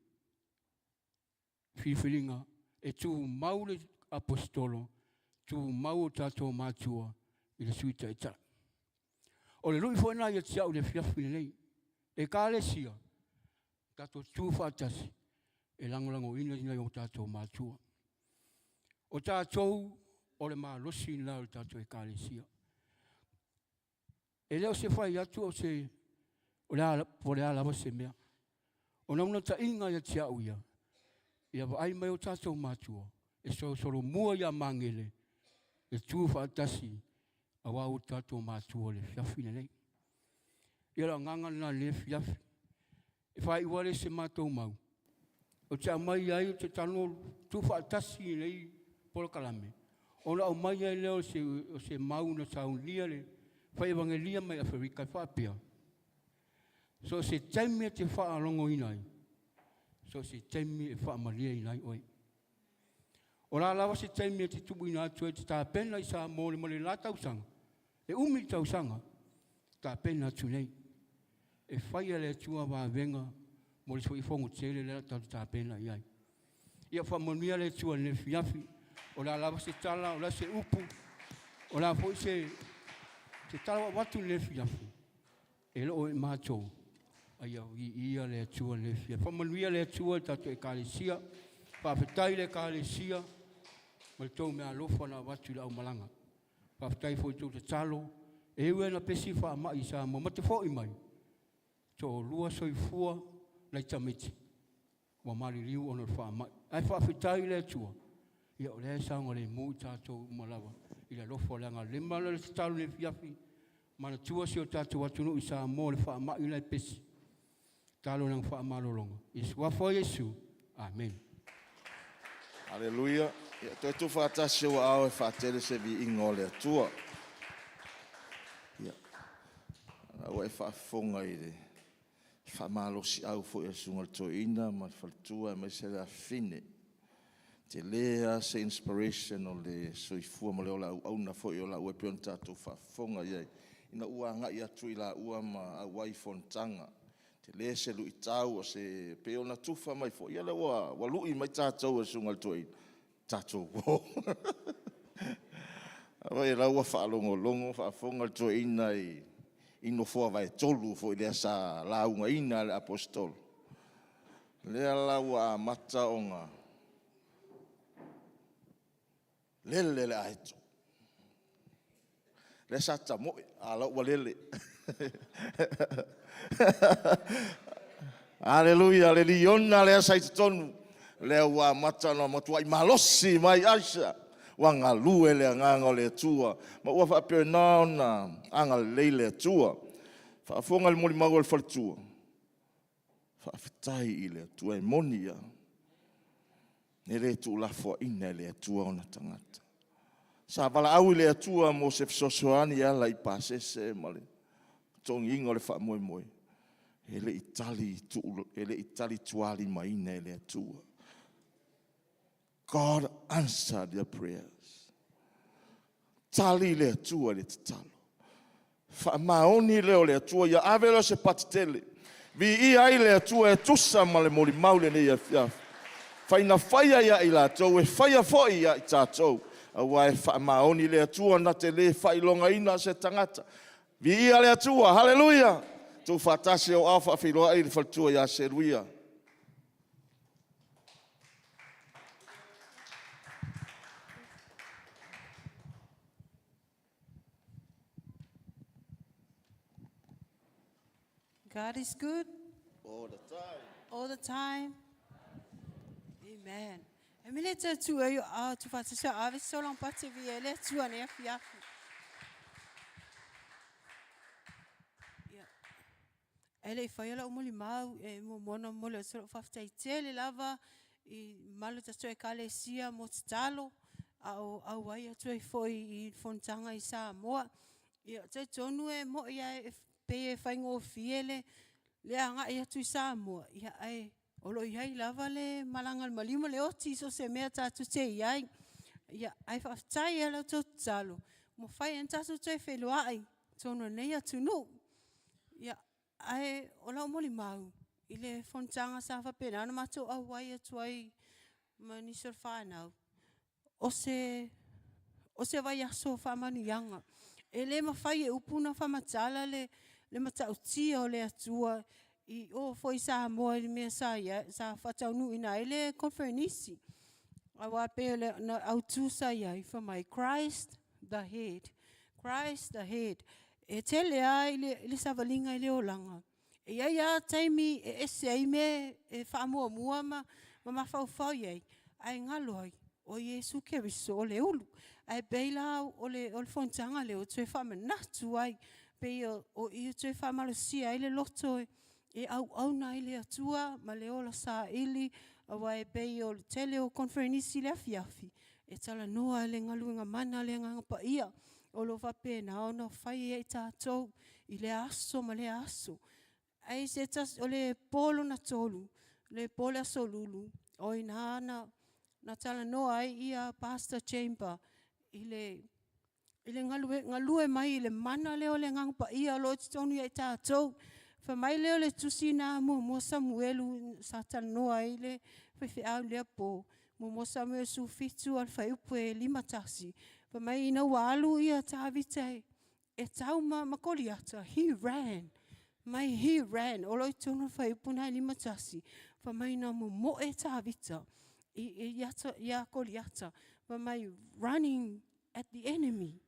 Speaker 8: filifiliga e tumau le aposetolo, tumau o tatou matua i le Sui Taitai. O le lui foi lena ia te au i le afiafi lenei, Ekalesia, tatou tutu faatasi e lagolagoina nai o tatou matua. O tatou o le malosi lena o le tatou Ekalesia. E le o se fai atu o se o le a, po o le a lava se mea. O naunautaiga ia te au ia, ia vaai mai o tatou matua e solosolomua ia Magele e tu faatasi aua o tatou matua i le afiafi lenei. Ia o le agaga lena i lenei afiafi. E faaiu ai se matou mau, ou te aumai ai, ou te tago tuufaatasi i lenei polokalame, ona aumai ai lea o se, o se mau na saunia le fai evagelia mai Aferika e faapea, so o se taimi e te faalogoina ai, so o se taimi e faamalieina ai oe. O la lava se taimi e te tuuina atu ai te tapena i Samoa mo le la tausaga, e umi le tausaga, tapena atu nei. E faia e le Atua vavega mo le soifogo tele lea tatou tapena i ai. Ia faamanuia le Atua i lenei afiafi. O le a lava se tala, o le a se upu, o le a foi se, se tala ua avatu i lenei afiafi, e le o i matou, a ia viia le Atua i lenei afiafi. Faamanuia le Atua i le tatou Ekalesia. Faafetai i le Ekalesia ma le tou meaalofa na avatu i le aumalaga. Faafetai foi i tou tatalo, e ui lava ina pesi faamai i Samoa, ma te foi mai, toalua soifua nai tamaiti ua maliliu ona o le faamai. Ae faafetai i le Atua, ia o lea e saogalemu i tatou uma lava i le alofa o le agalelei. Ma le tatalo i le afiafi, manatua si o tatou atunuu i Samoa i le faamai la e pesi. Tatalo i lana faamalologa. I le suafa o Iesu, amene.
Speaker 7: Aleluia. Ia toe tuufaatasi ou aao e faatele se viiga o le Atua. Ia, a ua e faafofoga i le faamalosiau foi a le Susuga i le Toeaina ma le faletua aemaise le afafine. E tele lava se inspiration o le soifua ma le ola auauna foi o laua e pei ona tatou faafofoga i ai, ina ua agai atu i laua ma auai i fonotaga. Tele se luitau, o se… pei ona tufa mai foi, ia o lea ua lui mai tatou e le Susuga i le Toeaina, tatou o. O la ua faalogologo, faafofoga le toeaina i nofoa vaetolu foi lea sa laugaina e le Aposetolo, lea la ua amata ona lele le aeto. Lea sa tamoe, a o la ua lele. Aleluia, le liona lea sa i totonu, lea ua amata ona matuai malosi mai. Aisea? Ua galue le agaga o le Atua ma ua faapena ona agalelei le Atua. Faafofoga i le molimau a le faletua, faafetai i le Atua, e moni lava, e le tuulafoaiina e le Atua ona tagata. Sa valaau i le Atua mo se fesoasoani e ala i pasese ma le totogiina o le faamoemoe, e le i tali, e le i talitualimaina e le Atua. God answered their prayers. Tali le Atua i le tatalo. Faamaoni lea o le Atua, ia ave lea o se pati tele. Viia ai le Atua e tusa ma le molimau i lenei afiafi. Faina faia ia i latou, e faia foi ia i tatou. Aua e faamaoni le Atua na te le faailogaina se tagata. Viia le Atua, haleluia! Tuufaatasi o au faafeiloai le faletua ia Seluia.
Speaker 2: God is good
Speaker 7: All the time.
Speaker 2: all the time. Amen. E mele te tu e a tu whatasio a ve so long pate vi ele tu ane afi afi. Ia. E le i whai ala umoli mau e mo mona mo le solo whaftai tele lava i malu tatou ekalesia mo tatalo a o auai atu ai foi i fonotaga i Samoa. Ia, talitonu e mo'i lava e pei e faigofie le le agai atu i Samoa, ia ae o lo o i ai lava le malaga a le maliu ma le oti i so o se mea tatou te i ai. Ia, ae faafetai lava i la outou tatalo, ua mafai ona tatou toe feiloai i totonu o lenei atunuu. Ia, ae o lau molimau i le fonotaga sa faapena ona matou auai atu ai ma nisi o le fanau, o se, o se vaiaso o faamanuiaga. E le mafai e upu ona faamatala le, le matautia o le Atua i o foi i Samoa i le mea sa, ia, sa faataunuuina ai le conferenisi. Aua pei o le na autu sa i ai, fai mai, Christ the head, Christ the head. E tele lava i le, i le savaliga i le olaga. E i ai lava taimi e ese ai mea e faamuamua ma, ma mafaufau i ai, ae galo ai, o Iesu Keriso o le ulu. Ae pei la o le, o le fonotaga lea ua toe faamanatu ai, pei o, o i e toe faamalosia ai le loto e, e auauna ai le Atua ma le ola saili, aua e pei o le tele o conferenisi i le afiafi, e talanoa i le galuega mana a le Agaga Paia, o lo o faapena ona fai e i tatou i lea aso ma lea aso. Ae se tasi, o le po lona tolu, le po le Aso Lulu, o i ina na, na talanoa ai ia Pastor Chamber i le i le galue, galue mai i le mana lea o le Agaga Paia o lo o i totonu ia i tatou. Fai mai lea o le tusi na muamua Samuelu sa talanoa ai le faifeau i lea po, muamua Samuelu 17 a le fuaiupu e 51, fai mai ina ua alu ia Tavita e, e tau ma, ma Koliata, he ran. Mai he ran, o lo o i totonu o le fuaiupu na e 51, fai mai na momoe Tavita i, i, i, ia Koliata, fai mai running at the enemy.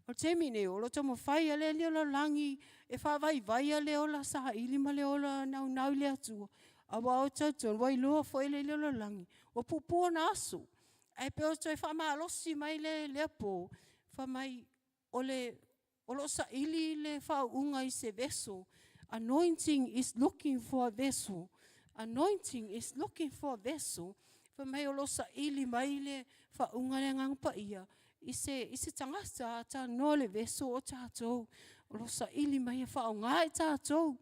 Speaker 2: O le taimi nei, o lo o taumafai lava le alii o le lalolagi e faavaivaia le ola saili ma le ola naunau i le Atua, aua ou te talitonu ua iloa foi le alii o le lalolagi, ua puupuu ona aso. Ae pei o toe faamalosi mai le, lea po, fai mai o le, o lo o saili le faauuga i se vessel. Anointing is looking for a vessel. Anointing is looking for a vessel. Fai mai o lo o saili mai le faauuga a le Agaga Paia i se, i se tagata a talanoa le vessel o tatou. O lo o saili mai e faaaoga i tatou.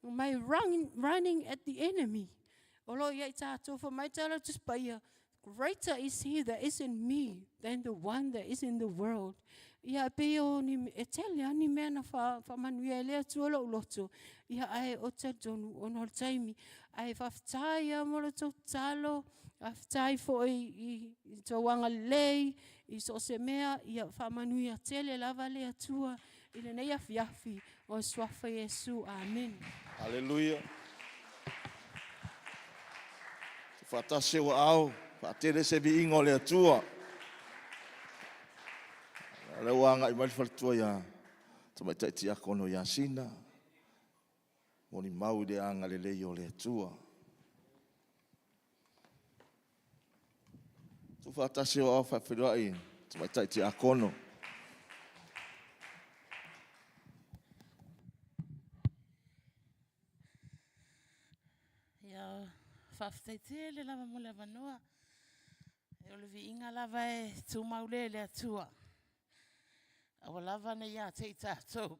Speaker 2: Mai run, running at the enemy. O lo o i ai tatou, fai mai tala Tusi Paia, Greater is he that is in me than the one that is in the world. Ia, e pei o ni, e tele lava ni mea na wha, whaamanuia e le Atua lou loto. Ia, ae o talitonu ona o le taimi. Ae faafetai lava mo le tou tatalo, faafetai foi i, i tou agalelei, i so o se mea, ia faamanuia tele lava le Atua i lenei afiafi o le Suafa Iesu. Amene.
Speaker 7: Haleluia. Faatasi ua ao, faatele se viiga o le Atua. O lea ua agai mai le faletua ia Tamaitai Tiakono ia Sina, molimau i le agalelei o le Atua. Tuufaatasi o ao faafeiloai Tamaitai Tiakono.
Speaker 10: Ia, faafetai tele lava mo le avanoa. E o le viiga lava e tumau lea i le Atua. Aua lava ne i ia te i tatou.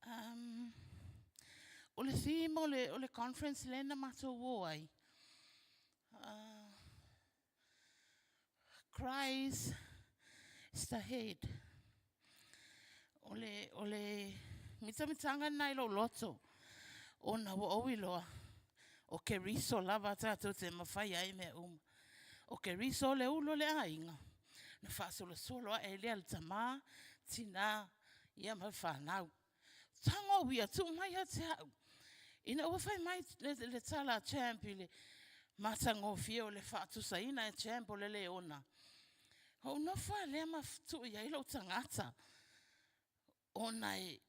Speaker 10: Um, o le theme o le, o le conference lea na matou o ai, Christ is the head. O le, o le mitamitaga lena i lou loto, ona ua ou iloa, o Keriso lava tatou te mafai ai mea uma. O Keriso o le ulu o le aiga, na faasolosolo ae ai lea le tama, tina, ia ma le fanau. Tago au ia, tuu mai ia te au. Ina ua fai mai le tala a Champ i le matagofie o le faatusaina e Champ o le leona, ou nofo lava lea ma tuu i ai lou tagata, ona e,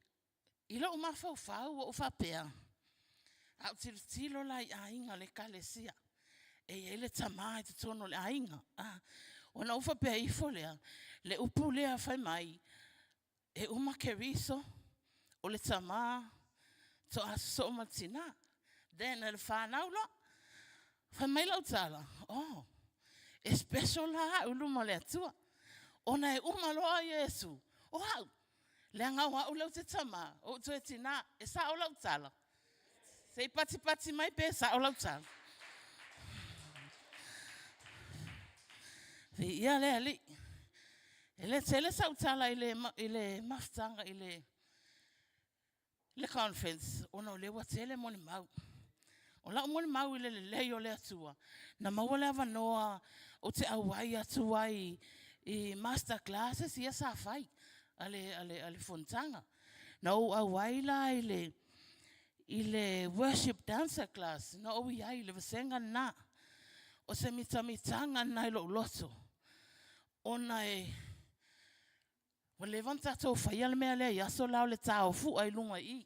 Speaker 10: i lou mafaufau ua ou faapea, a ou tilotilo la i aiga o le Ekalesia, e i ai le tama i totonu o le aiga. Ona ou faapea ifo lea, le upu lea fai mai, e uma Keriso, o le tama, toa sosoo ma le tina. Then o le fanau loa. Fai mai lau tala, oh, e special la au i luma o le Atua, ona e uma loa Iesu, o au, leaga o au lea ou te tama, ou toe tina. E sao lau tala? Se i patipati mai pe sao lau tala. Viia le Alii. E le tele sau tala i le mafutaga i le conference ona o lea ua tele molimau. O lau molimau i le lelei o le Atua, na maua le avanoa ou te auai atu ai i master classes ia sa fai a le fonotaga. Na ou auai la i le worship dancer class na ou i ai i le vasega lena. O se mitamitaga lena i lou loto ona e ua leva ona tatou faia le mea lea i aso la o le ta o fua i luga i i.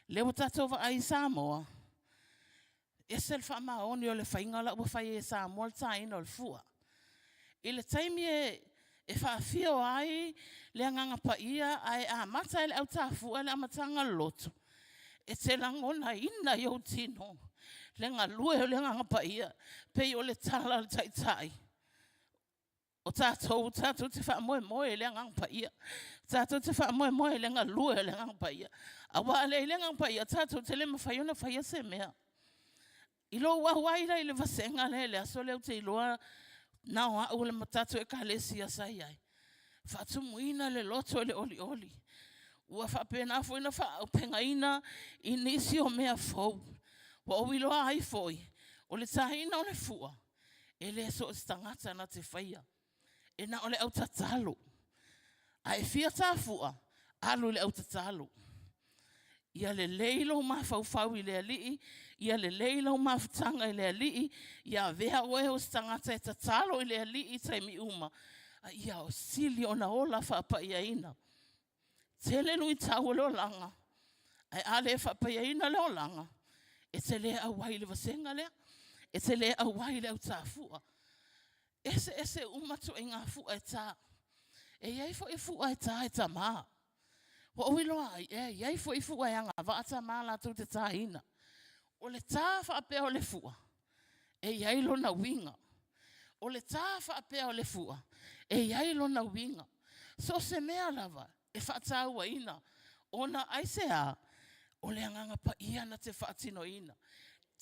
Speaker 10: Lea ua tatou vaai i Samoa, e ese le faamaoni o le faiga la ua fai ai e Samoa le taina o le fua. I le taimi e faafio ai le Agaga Paia ae amata e le autafua le amataga o le lotu, e te lagonaina i ou tino le galue o le Agaga Paia, pei o le tala a le Taitai. O tatou tatou te faamoemoe i le Agaga Paia, tatou te faamoemoe i le galue o le Agaga Paia, aua a leai le Agaga Paia, tatou te le mafai ona faia se mea. I lou auai la i le vasega lea i le aso lea ou te iloa na o au o le tatou Ekalesia sa i ai, faatumuina le loto i le olioli. Ua faapena foi ona faaaupegaina i nisi o mea fou. Ua ou iloa ai foi, o le taina o le fua, e le so o se tagata na te faia, e na o le au tatalo. A e fia tafua, alu i le au tatalo. Ia lelei lou mafaufau i le Alii, ia lelei lau mafutaga i le Alii, ia avea oe o se tagata e tatalo i le Alii i taimi uma, a ia sili ona ola faapaiaina. Tele luitau o le olaga, ae a le faapaiaina le olaga, e te le auai i le vasega lea, e te le auai i le autafua. E eseese uma ituaiga fua e ta. E i ai foi fua e ta e tama. Ua ou iloa ai, e i ai foi fua e agavaa tama latou te taina. O le ta faapea o le fua, e i ai lona uiga. O le ta faapea o le fua, e i ai lona uiga. So o se mea lava e faatauaina, ona aisea? O le Agaga Paia na te faatinoina.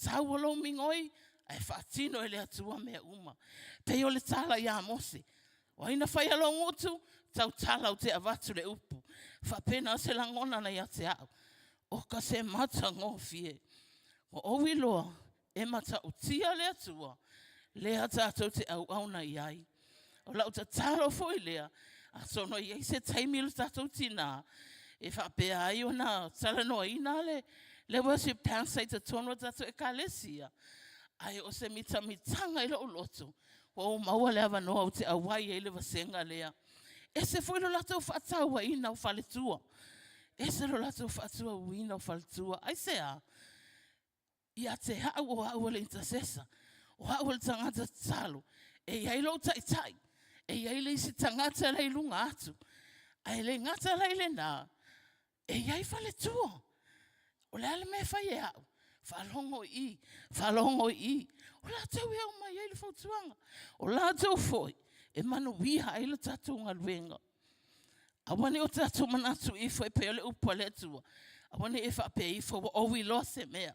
Speaker 10: Tau o lou migoi ae faatino e le Atua mea uma. Pei o le tala ia Mose, o ai na faia lou gutu? Tautala ou te avatu le upu. Faapena se lagona na ia te au. Oka se matagofie. Ua ou iloa e matautia le Atua lea tatou te auauna i ai. O lau tatalo foi lea, atonu e i ai se taimi lo tatou tina e faapea ai ona talanoaina le worship pastor i totonu o tatou Ekalesia, ae o se mitamitaga i lou loto, ua ou maua le avanoa ou te auai ai i le vasega lea. Ese foi lo latou faatauaina o faletua. Ese lo latou faatauaina o faletua. Aisea? Ia te au o au o le intercessor, o au o le tagata tatalo, e i ai lou taitai, e i ai le isi tagata la i luga atu. Ae le gata la i lena, e i ai faletua. O le a le mea e fai e au? Faalogo i i, faalogo i i. O latou e aumai ai le fautuaga. O latou foi e manuia ai le tatou galuega. Aua ne i o tatou manatu ifo e pei o le upu a le Atua, aua ne i e faapea ifo ua ou iloa se mea.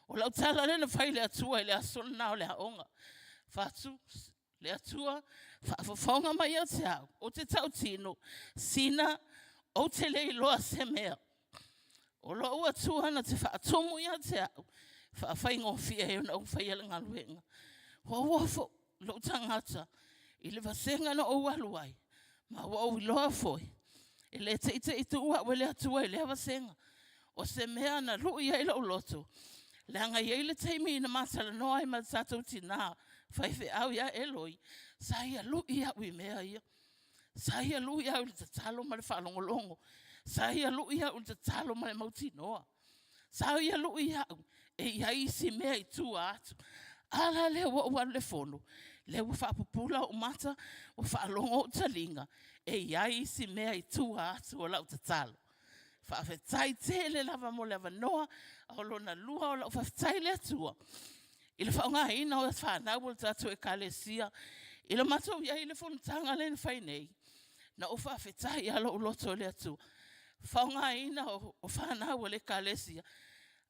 Speaker 10: O lau tala lea na fai i le Atua i le aso lena o le aoga, Fatu, le Atua, faafofoga mai ia te au, ou te tautino, Sina, ou te le iloa se mea. O lou Atua na te faatumu ia te au, faafaigofie ai ona ou faia le galuega. Ua ou ofo. lou tagata i le vasega na ou alu ai, ma ua ou iloa foi, e le teitei tuu au e le Atua i lea vasega. O se mea na lui ai lou loto, leaga e i ai le taimi na ma talanoa ai ma le tatou tinā faifeau ia Eloi, sa ia lui au i mea ia. Sa ia lui au i le tatalo ma le faalogologo. Sa ia lui au i le tatalo ma le mautinoa. Sa ia lui au e i ai isi mea i tua atu. A la lea ua ou alu i le fono, lea ua faapupula ou mata, ua faalogo ou taliga, e i ai isi mea i tua atu o lau tatalo. Faafetai tele lava mo le avanoa. O lona lua o lau faafetai i le Atua i le faaaogaina o fanau o le tatou Ekalesia i le matou i ai i le fonotaga lea na fai nei, na ou faafetai lava lou loto i le Atua, faaaogaina o fanau a le Ekalesia.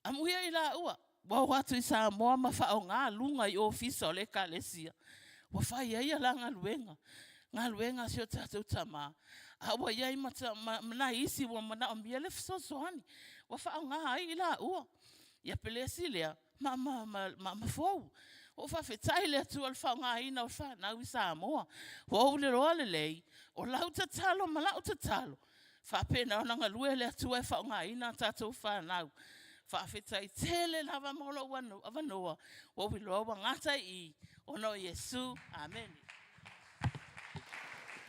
Speaker 10: Amuia i laua ua o atu i Samoa ma faaaoga luga i ofisa o le Ekalesia, ua fai ai a la galuega, galuega a si o tatou Tama, a ua i ai ma nai isi ua manaomia le fesoasoani, ua faaaoga ai i laua. Ia pe le isi lea, ma, ma, ma, ma, ma fou. Ua ou faafetai i le Atua i le faaaogaina o fanau i Samoa. Ua ou iloa lelei, o lau tatalo ma lau tatalo, faapena ona galue le Atua e faaaogaina a tatou fanau. Faafetai tele lava mo lou avanoa, ua ou iloa ua gata i i, ona o Iesu. Amene.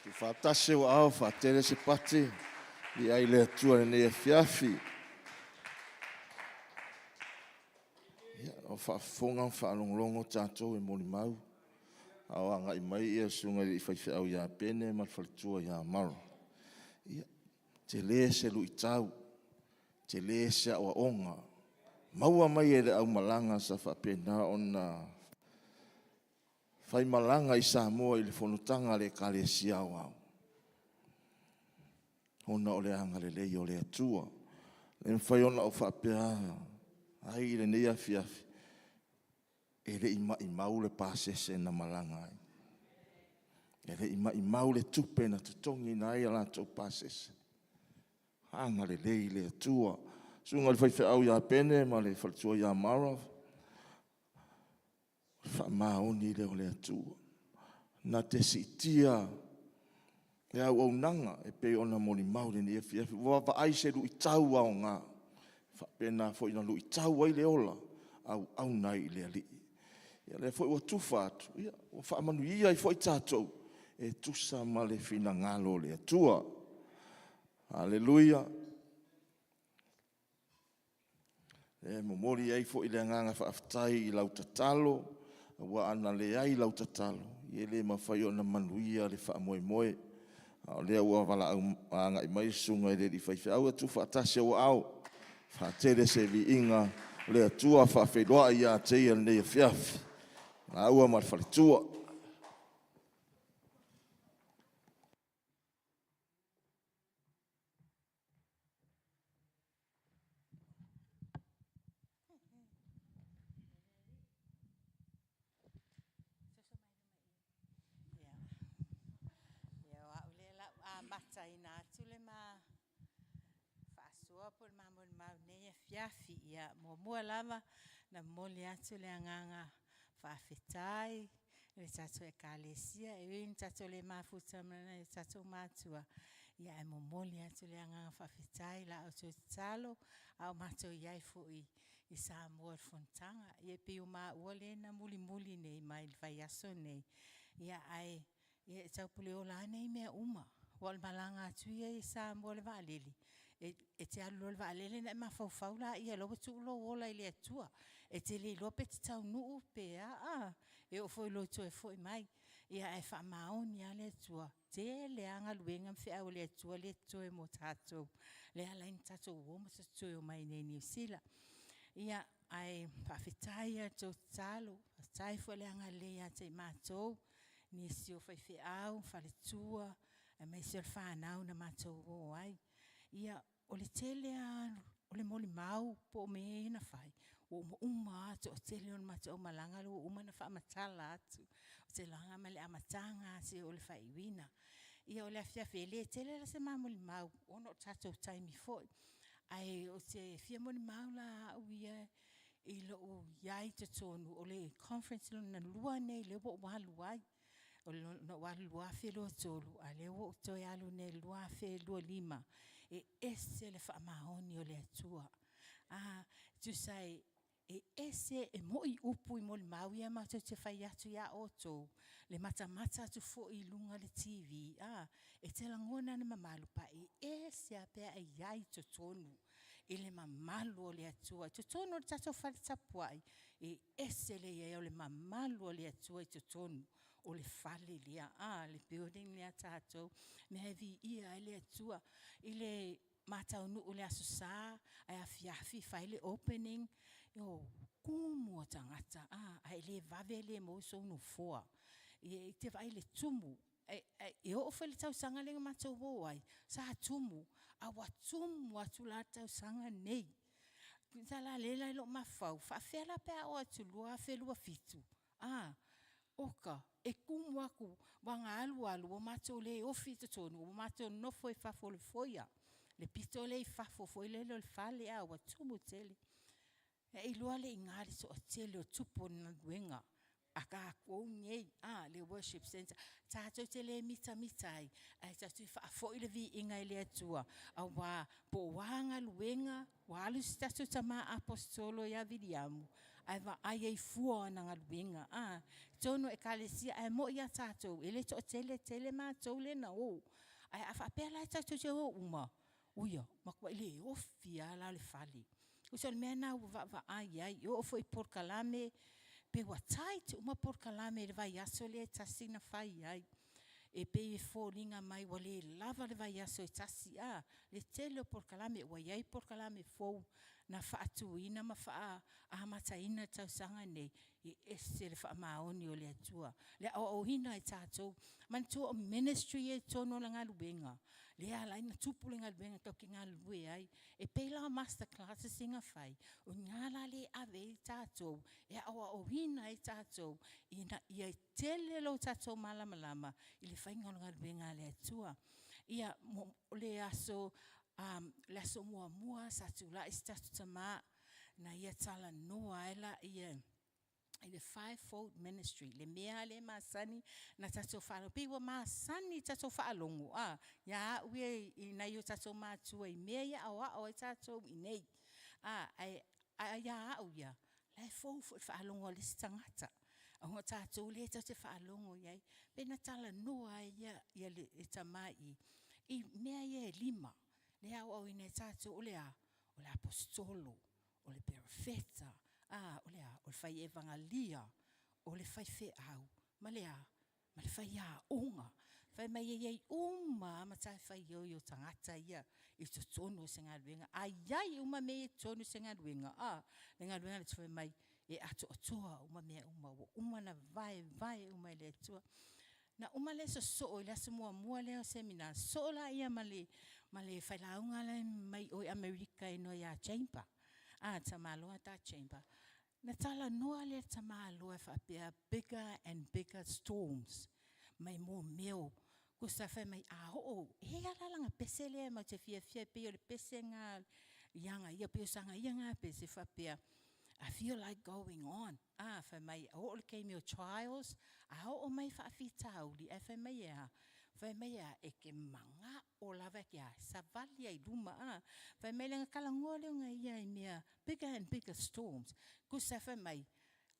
Speaker 7: Tuufaatasi ua ao faatele se pati i ai le Atua i lenei afiafi. Ia, o faafofoga ma faalogologo tatou e molimau, a o agai mai le susuga i le faifeau ia Pene ma le faletua ia Mara. Ia, tele se luitau, tele se aoaoga, maua mai e le aumalaga sa faapena ona faimalaga i Samoa i le fonotaga a le Ekalesia Aoao, ona o le agalelei o le Atua. E le mafai ona ou faapea ai i lenei afiafi, e le i maumau le pasese na malaga ai. E le i maumau le tupe na totogiina ai a latou pasese. Agalelei le Atua. Susuga i le faifeau ia Pene ma le faletua ia Mara, faamaoni lea o le Atua. Na te siitia le auaunaga e pei ona molimau i lenei afiafi. Ua vaavaai i se luitau aoga, e faapena foi ona luitau ai le ola, auauna ai i le Alii. Ia o lea foi ua tufa atu, ia ua faamanuia ai foi tatou e tusa ma le finagalo o le Atua. Aleluia. E momoli ai foi le agaga faafetai i lau tatalo, aua ana leai lau tatalo, e le mafai ona manuia le faamoemoe. A o lea ua valaau agai mai le susuga i le alii faifeau, ia tuufaatasi ou aao, faatele se viiga o le Atua faafeiloai ia te ia i lenei afiafi, laua ma le faletua.
Speaker 11: Ia, o au lea o le a ou amataina atu le ma faasoa po o le ma molimau i lenei afiafi. Ia, muamua lava ona momoli atu le agaga faafetai i le tatou Ekalesia, e ui ina tatou le mafuta ma nai o tatou matua, ae momoli atu le agaga faafetai i la outou tatalo a o matou i ai foi i Samoa i le fonotaga. Ia e pei o maua lea na mulimuli nei mai le vaiaso lenei, ae e taupuleola lava nei mea uma. Aua o le malaga atu ia i Samoa i le vaalele, e te alu loa i le vaalele ona e mafaufau lea o la e ua tuu lou ola i le Atua. E te le iloa pe te taunuu pe a a? E oo foi loa i le toe foi mai. Ae faamaoni lava le Atua, e tele lava galuega ma feau a le Atua lea e totoe mo tatou, lea e ala ai ona tatou o ma tatou toe omai i inei i Niu Sila. Ia, ae faafetai lava i la outou tatalo, faafetai foi le agalelei ia te i matou, nisi o faifeau, faletua, aemaise o le fanau na matou o ai. Ia, o le tele lava o le molimau po o mea ia na fai, ua uma uma lava le toatele o le matou aumalaga lea ua uma ona faamatala atu. Ou te iloa mai le amataga lava seia oo i le faaiuina. Ia o le afiafi, e le tele la se ma molimau ona o le tatou taimi foi, ae ou te fia molimau la au ia I lo'u iai i totonu o le conference lona lua lenei lea ua ou alu ai. Na ou alu i le 2023 a o lea ua ou toe alu nei i le 2025, e ese le faamaoni o le Atua. Tusa e ese, e moi upu i molimau ia matou te fai atu ia outou, le matamata atu foi i luga o le TV e te lagona le mamalu, ae ese lava pe a e i ai i totonu i le mamalu o le Atua. I totonu o le tatou fale tapuai, e ese le i ai o le mamalu o le Atua i totonu o le fale lea, le building lea a tatou. O le mea e viia ai le Atua. I le ma taunuu i le Aso Sa ae afiafi fai le opening, ioe, tumu tagata ae le vave le maua sou nofoa. E te vaai i le tumu, e oo foi i le tausaga lea na matou o ai, sa tumu, ae ua tumu atu la le tausaga lenei. Tusa la o lea la i lou mafaufau, e faafefea la pe a oo atu i le 2027? Oka, e tumu atu aua na alu alu ua matou le ofi i totonu, ua matou nonofo i fafo o le foyer, le pito lea i fafo foi lele o le fale ua tumu tele. Na e iloa lea i ina le toatele o tupu o le galuega a tatou nei le worship centre. Tatou te le mitamita ai, ae tatou te faafoi le viiga i le Atua aua po o a galuega, ua alu si tatou tama aposetolo ia Viliamu ae vaai ai i fua o ana galuega. Atonu o Ekalesia, ae moi lava tatou, e le toatele tele matou lea na o, ae a faapea la tatou te o uma, uia, matuai le ofi lava la le fale. Tusa o le mea lena ua vaavaai i ai, e oo foi i polokalame, pei ua tight uma polokalame i le vaiaso lea e tasi na fai ai. E pei e foliga mai ua le lava le vaiaso e tasi le tele o polokalame. Ua i ai polokalame fou na faatuina ma faamataina i le tausaga lenei, e ese le faamaoni o le Atua, le aoaoina o tatou. Manatua o ministry ia i totonu o le galuega lea e ala ai ona tupu le galuega tatou te galulue ai. E pei la o master classes ia na fai, o i ina la lea e ave ai tatou e aoaoina ai tatou ina ia tele lo tatou malamalama i le faiga o le galuega a le Atua. Ia, o le aso muamua sa tulai si tatou tama na ia talanoa ai lea i le five-fold ministry, le mea lava lea e masani ona tatou faalogo, pei ua masani i tatou faalogo ia au ia i nai o tatou matua i mea ia e aoao ai tatou i inei. Ae ia au ia, o la e fou foi i le faalogo a le isi tagata, ona o tatou lea tatou te faalogo i ai. Pei na talanoa ai le tama i i i mea ia e 5 lea e aoaoina ai tatou. O le a? O le aposetolo, o le perofeta, o le a? O le fai evagalia, o le faifeau ma le a? Ma le faiaoga. Fai mai e i ai uma lava matafaioi a tagata ia i totonu o se galuega. A i ai uma mea ia i totonu o se galuega, le galuega a le Atua fai mai e atoatoa uma mea uma, ua uma ona vaevae uma e le Atua. Na uma le sosoo i le aso muamua lea o le Semina, sosoo laia ma le failauga la e mai o i Amerika le igoa ia Chamber, le tamaloa Doug Chamber. Na talanoa lea o le tamaloa e faapea, bigger and bigger storms mai mea o… tusa fai mai a oo… E i ai lava la lana pese lea matou te fiafia ai, pei o le pese lena i aga ia, pei o sana ia lena pese e faapea, I feel like going on. Fai mai a oo i le taimi o trials, a oo mai faafitauli, ae fai mai e a? Fai mai e a? E te manao lava e a? E savali lava i luma. Fai mai ona talanoa lea o ia i mea, bigger and bigger storms. Tusa fai mai,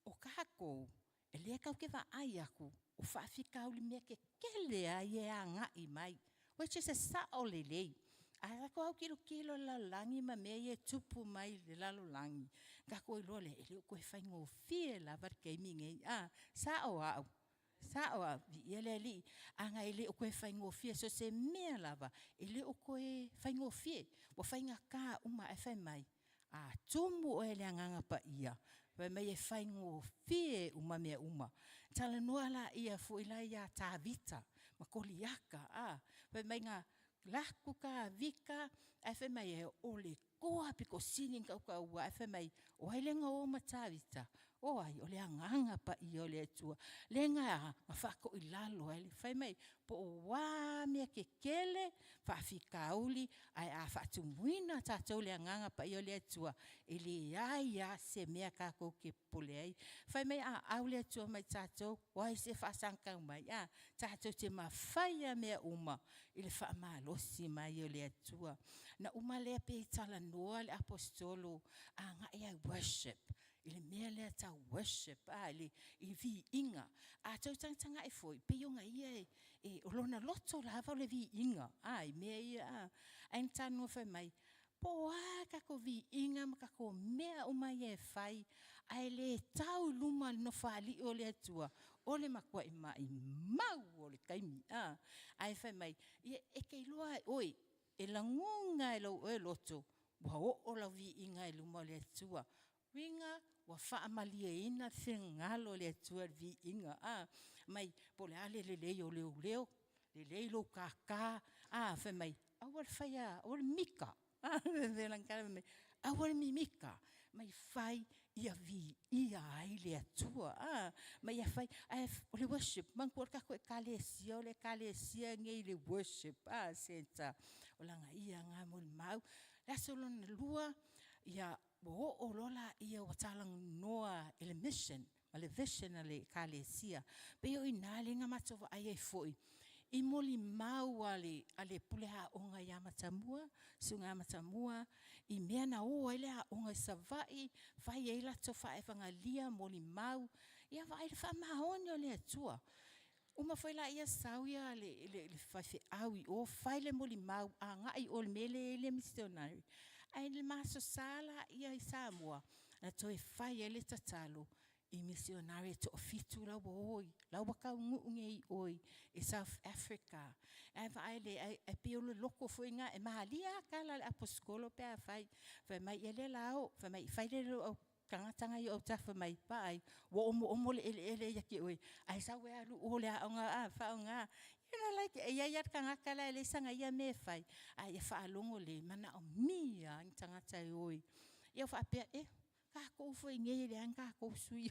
Speaker 11: o tatou, o lea tatou te vaai atu o faafitauli mea tetele lava ia e agai mai, which is e sao lelei. A tatou autilotilo i le lalolagi ma mea ia e tupu mai i le lalolagi, ona tatou iloa lea, e le o toe faigofie lava le taimi lenei. Sao au? Sao au? Viia le Alii. Leaga e le o toe faigofie, so o se mea lava, e le o toe faigofie, ua faigata uma. Ae fai mai, a tumu oe i le Agaga Paia, fai mai e faigofie uma mea uma. Talanoa laia foi la ia Tavita ma Koliata, fai mai na alu atu Tavita ae fai mai e, o le toa aupito sili ona tautaua, ae fai mai, o ai lea na o ma Tavita? O ai? O le Agaga Paia o le Atua, lea na faatoilalo ai, fai mai, po o a mea tetele, faafitauli, ae a faatumuina tatou i le Agaga Paia o le Atua, e leai lava se mea tatou te popole ai. Fai mai a au le Atua ma i tatou, o ai se faasagatau mai? A, tatou te mafaia mea uma i le faamalosi mai o le Atua. Ona uma lea pei e talanoa le Aposetolo agai lava i worship, i le mea lea tau worship i le viiga. A outou tagatagai foi, pei ona ia, o lona loto lava o le viiga i mea ia. Ae na talanoa fai mai, po o a tatou viiga ma tatou mea uma ia e fai, ae le tau i luma o le Nofoalii o le Atua, o le matuai maumau o le taimi. Ae fai mai, e te iloa lava e oe, e lagona lava e lou loto ua oo lau viiga i luma o le Atua. Lona uiga, ua faamalieina le finagalo o le Atua i le viiga. Mai po o le a le lelei o lou leo, lelei lou tata, fai mai, aua le faia, aua le mimita. E pei o lana tala fai mai, aua le mimita, ma fai ia viia ai le Atua. Ma ia fai, ae o le worship, manatua le tatou Ekalesia, o le Ekalesia lenei o le worship centre. O lana ia lena molimau. O le aso lona lua, ia ua oo loa lea ua talanoa i le mission ma le vision a le Ekalesia. Pei o i ina lea na matou vaai ai foi i molimau a le pule aoga ia Matamua, Susuga ia Matamua i mea na o ai le aoga i Savaii, fai ai latou faa-evagalia, molimau, ia vaai i le faamaoni o le Atua. Uma foi lea sau le faifeau i o fai le molimau agai i o i le mea lea e i ai le missionary, ae i le ma Aso Sa lea i Samoa, na toe fai ai le tatalo i missionary e toafitu la ua o, la ua taunuu nei i o i South Africa. Ae vaai e pei o le loto foi lena, e malie lava tala a le aposetolo pe a fai, fai mai, ia lea o le a o, fai mai fai lea i lou tagata lena i ou autafa mai, vaai, ua omoomo le eleele ia te oe, ae sau e alu i o i le aoga e faaaoga. You know like, e i ai lava le tagata la e leai sana ia mea e fai, a ia faalogo lelei, e manaomia lava ni tagata e o e… Ia ou faapea, e, tatou foi nei e leai lava ni tatou sui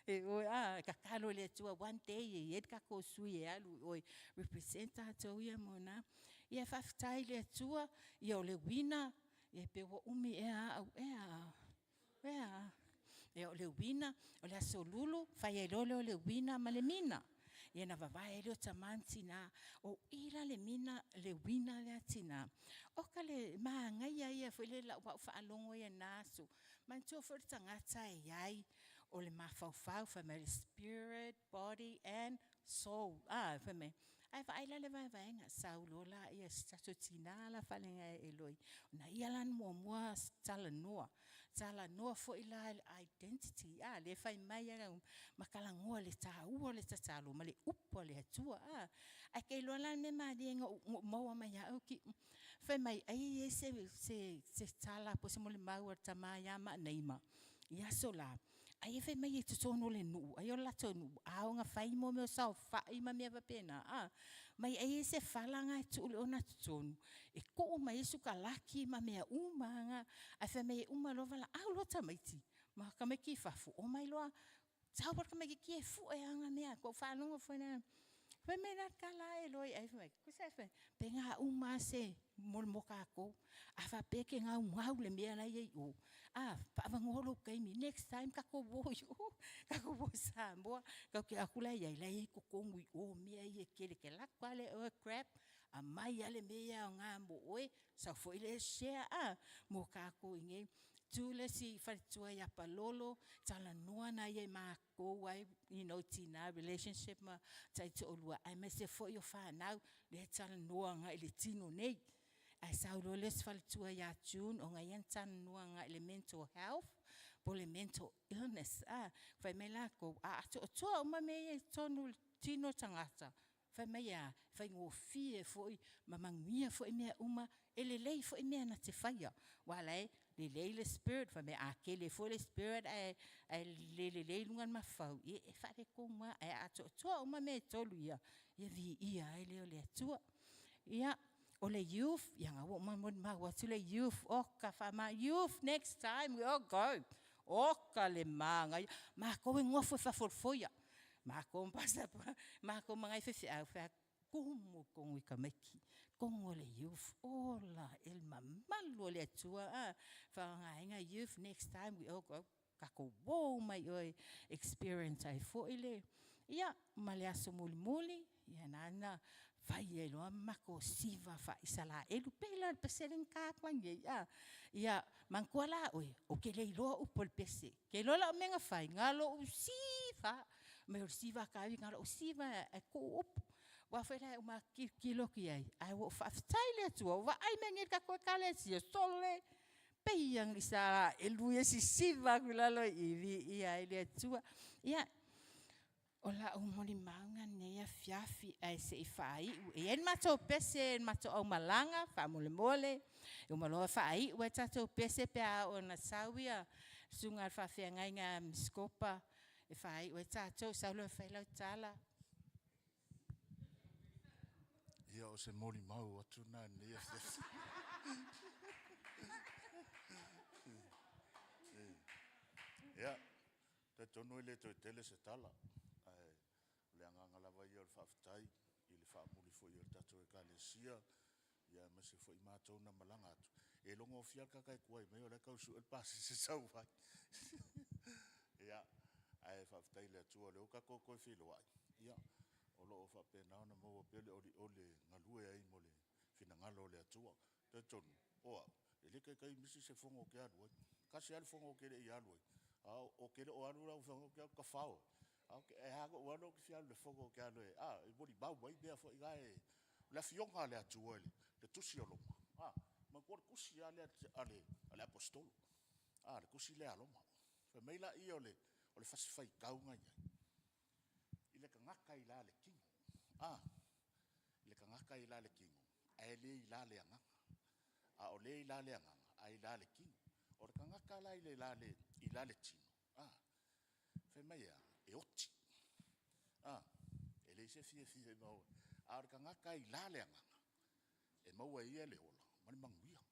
Speaker 11: e o e tatalo i le Atua one day e i ai le tatou sui e alu i o e represent tatou ia mo na. Ia faafetai i le Atua, ia o le uiga, ia pe ua umi ea au ea? Ia o le uiga, o le Aso Lulu fai ai loa lea o le uina ma le mina. Ia ona vavae ai lea o tama ma tina. O i la le uina lea a tina, oka le manaia ia foi lele i lau faalogo i lena aso. Manatua foi le tagata e i ai o le mafaufau, fai mai o le spirit, body and soul. Fai mai, ae vaai la i le vaevaega, sau loa la si o tatou tina le faalegae Eloi, o ia la na muamua talanoa, talanoa foi la i le identity lea e fai mai ma talanoa i le taua o le tatalo ma le upu a le Atua. Ae te iloa la le mea malie na ou maua mai ia oe Kiu? Fai mai ai e i ai se tala po o se molimau a le tama ia Maanaima i aso la, ai fai mai i totonu o le nuu, ai o le latou nuu, a oo ina fai mea o saofai ma mea faapena, mai ai e i ai se fala lena e tuu i le ogatotonu e tuu mai ai sukalaki ma mea uma lava na. Ae fai mai e uma loa valaau loa tamaiti ma tamaiti i fafo, omai loa sau le tamaitiiti e fue ana mea. Ua ou faalogo foi la, fai mai la le tala a Eloi ai fai mai, pe na uma lava se mo tatou. A faapea e te gaugau i le mea la e i ai i o, faaavanoa lou taimi, next time tatou o i o, tatou o i Samoa. Tatou te o atu la i ai, o la e i ai i totonu i o mea ia e tele. E te alu atu lava lea e grab, aumai lava le mea e aoga mo oe, sau foi lea share mo tatou i inei. Tu le isi faletua ia Palolo, talanoa nai matou ai tina relationship ma taitoalua, aemaise foi o fanau lea e talanoa agai i le tino nei. Ae sau loa le isi faletua ia June o ia na talanoa agai i le mental health po o le mental illness. Fai mai latou, a atoatoa uma mea ia i totonu o le tino o le tagata, fai mai e a? E faigofie foi ma manuia foi mea uma, e lelei foi mea na te faia, aua o la e lelei le spirit. Fai mai a tele foi le spirit ae le lelei luga o le mafaufau, ia e faaletonu lava. Ae a atoatoa uma mea e tolu ia, ia viia ai lea o le Atua. Ia, o le youth, ia lena ua uma ona molimau atu le youth, oka youth, next time we all go. Oka le manaia. Matou e nofo e faafolifoia. Matou ma Pastor matou ma nai faifeau fai atu, tumu i totonu i tamaiti, totonu o le youth. Ola e le mamalu o le Atua a! Faaaogaina youth next time we all go, tatou o uma i o e experience ai foi le… Ia, ma le aso mulimuli, ia lena na fai ai loa ma matou siva faa-Isaraelu, pei la o le pese lea na ta atu ai nei a. Ia manatua la oe, ou te le iloa upu o le pese. Ou te iloa la au mea na fai, na o lou siva lava. Fai mai o le siva a Tavita, na o lou siva lava ae tuu upu. Aua foi la e uma atu tilotilo atu i ai, ae ua ou faafetai i le Atua ua vaai mai nei le tatou Ekalesia, sole, pei lava o ni Isaraelu ia e sisiva atu i lalo i i, viia ai le Atua. Ia, o lau molimau lena i lenei afiafi, ae se i faaiu. E i ai le matou pese le matou aumalaga faamolemole, e uma loa faaiu ai le tatou pese pe a oo ina sau le susuga i le faafeagaiga ia Mrs Kopa e faaiu ai tatou. Sau loa e fai lau tala.
Speaker 12: Ia o se molimau atu lena i lenei afiafi. Ia, e talitonu e le toe tele se tala, ae o le agaga lava ia o le faafetai i le faamuli foi o le tatou Ekalesia, aemaise foi o matou na malaga atu. E iloa gofie lava le tagata e tuai mai o la e tau sue le pasese e sau ai. Ae faafetai i le Atua o lea ua tatou toe feiloai, ia o lo o faapena ona maua pea le olioli e galue ai mo le finagalo o le Atua. Ou te talitonu o au, e le taitai misi se fono ou te alu ai. Tasi lava le fono ou te le i alu ai, ou te le o alu lau Afioga, ou te alu tafao lava. Ae ala ona ou alu ou te fia alu i le fono ou te alu e molimau ai mea foi na e… O le Afioga a le Atua i le tusi a Roma, manatua le tusi lava lea a le Aposetolo, le tusi lea a Roma. Fai mai lea o le fasi faitau na i ai, i le tagata i la le tino, i le tagata e i la le tino, ae le i la le agaga. A o le i la le agaga, ae i la le tino. O le tagata la e i la le tino, fai mai e a? E oti, e leai se fiafia e maua. A o le tagata e i la le agaga, e maua e ia le ola ma le manuia.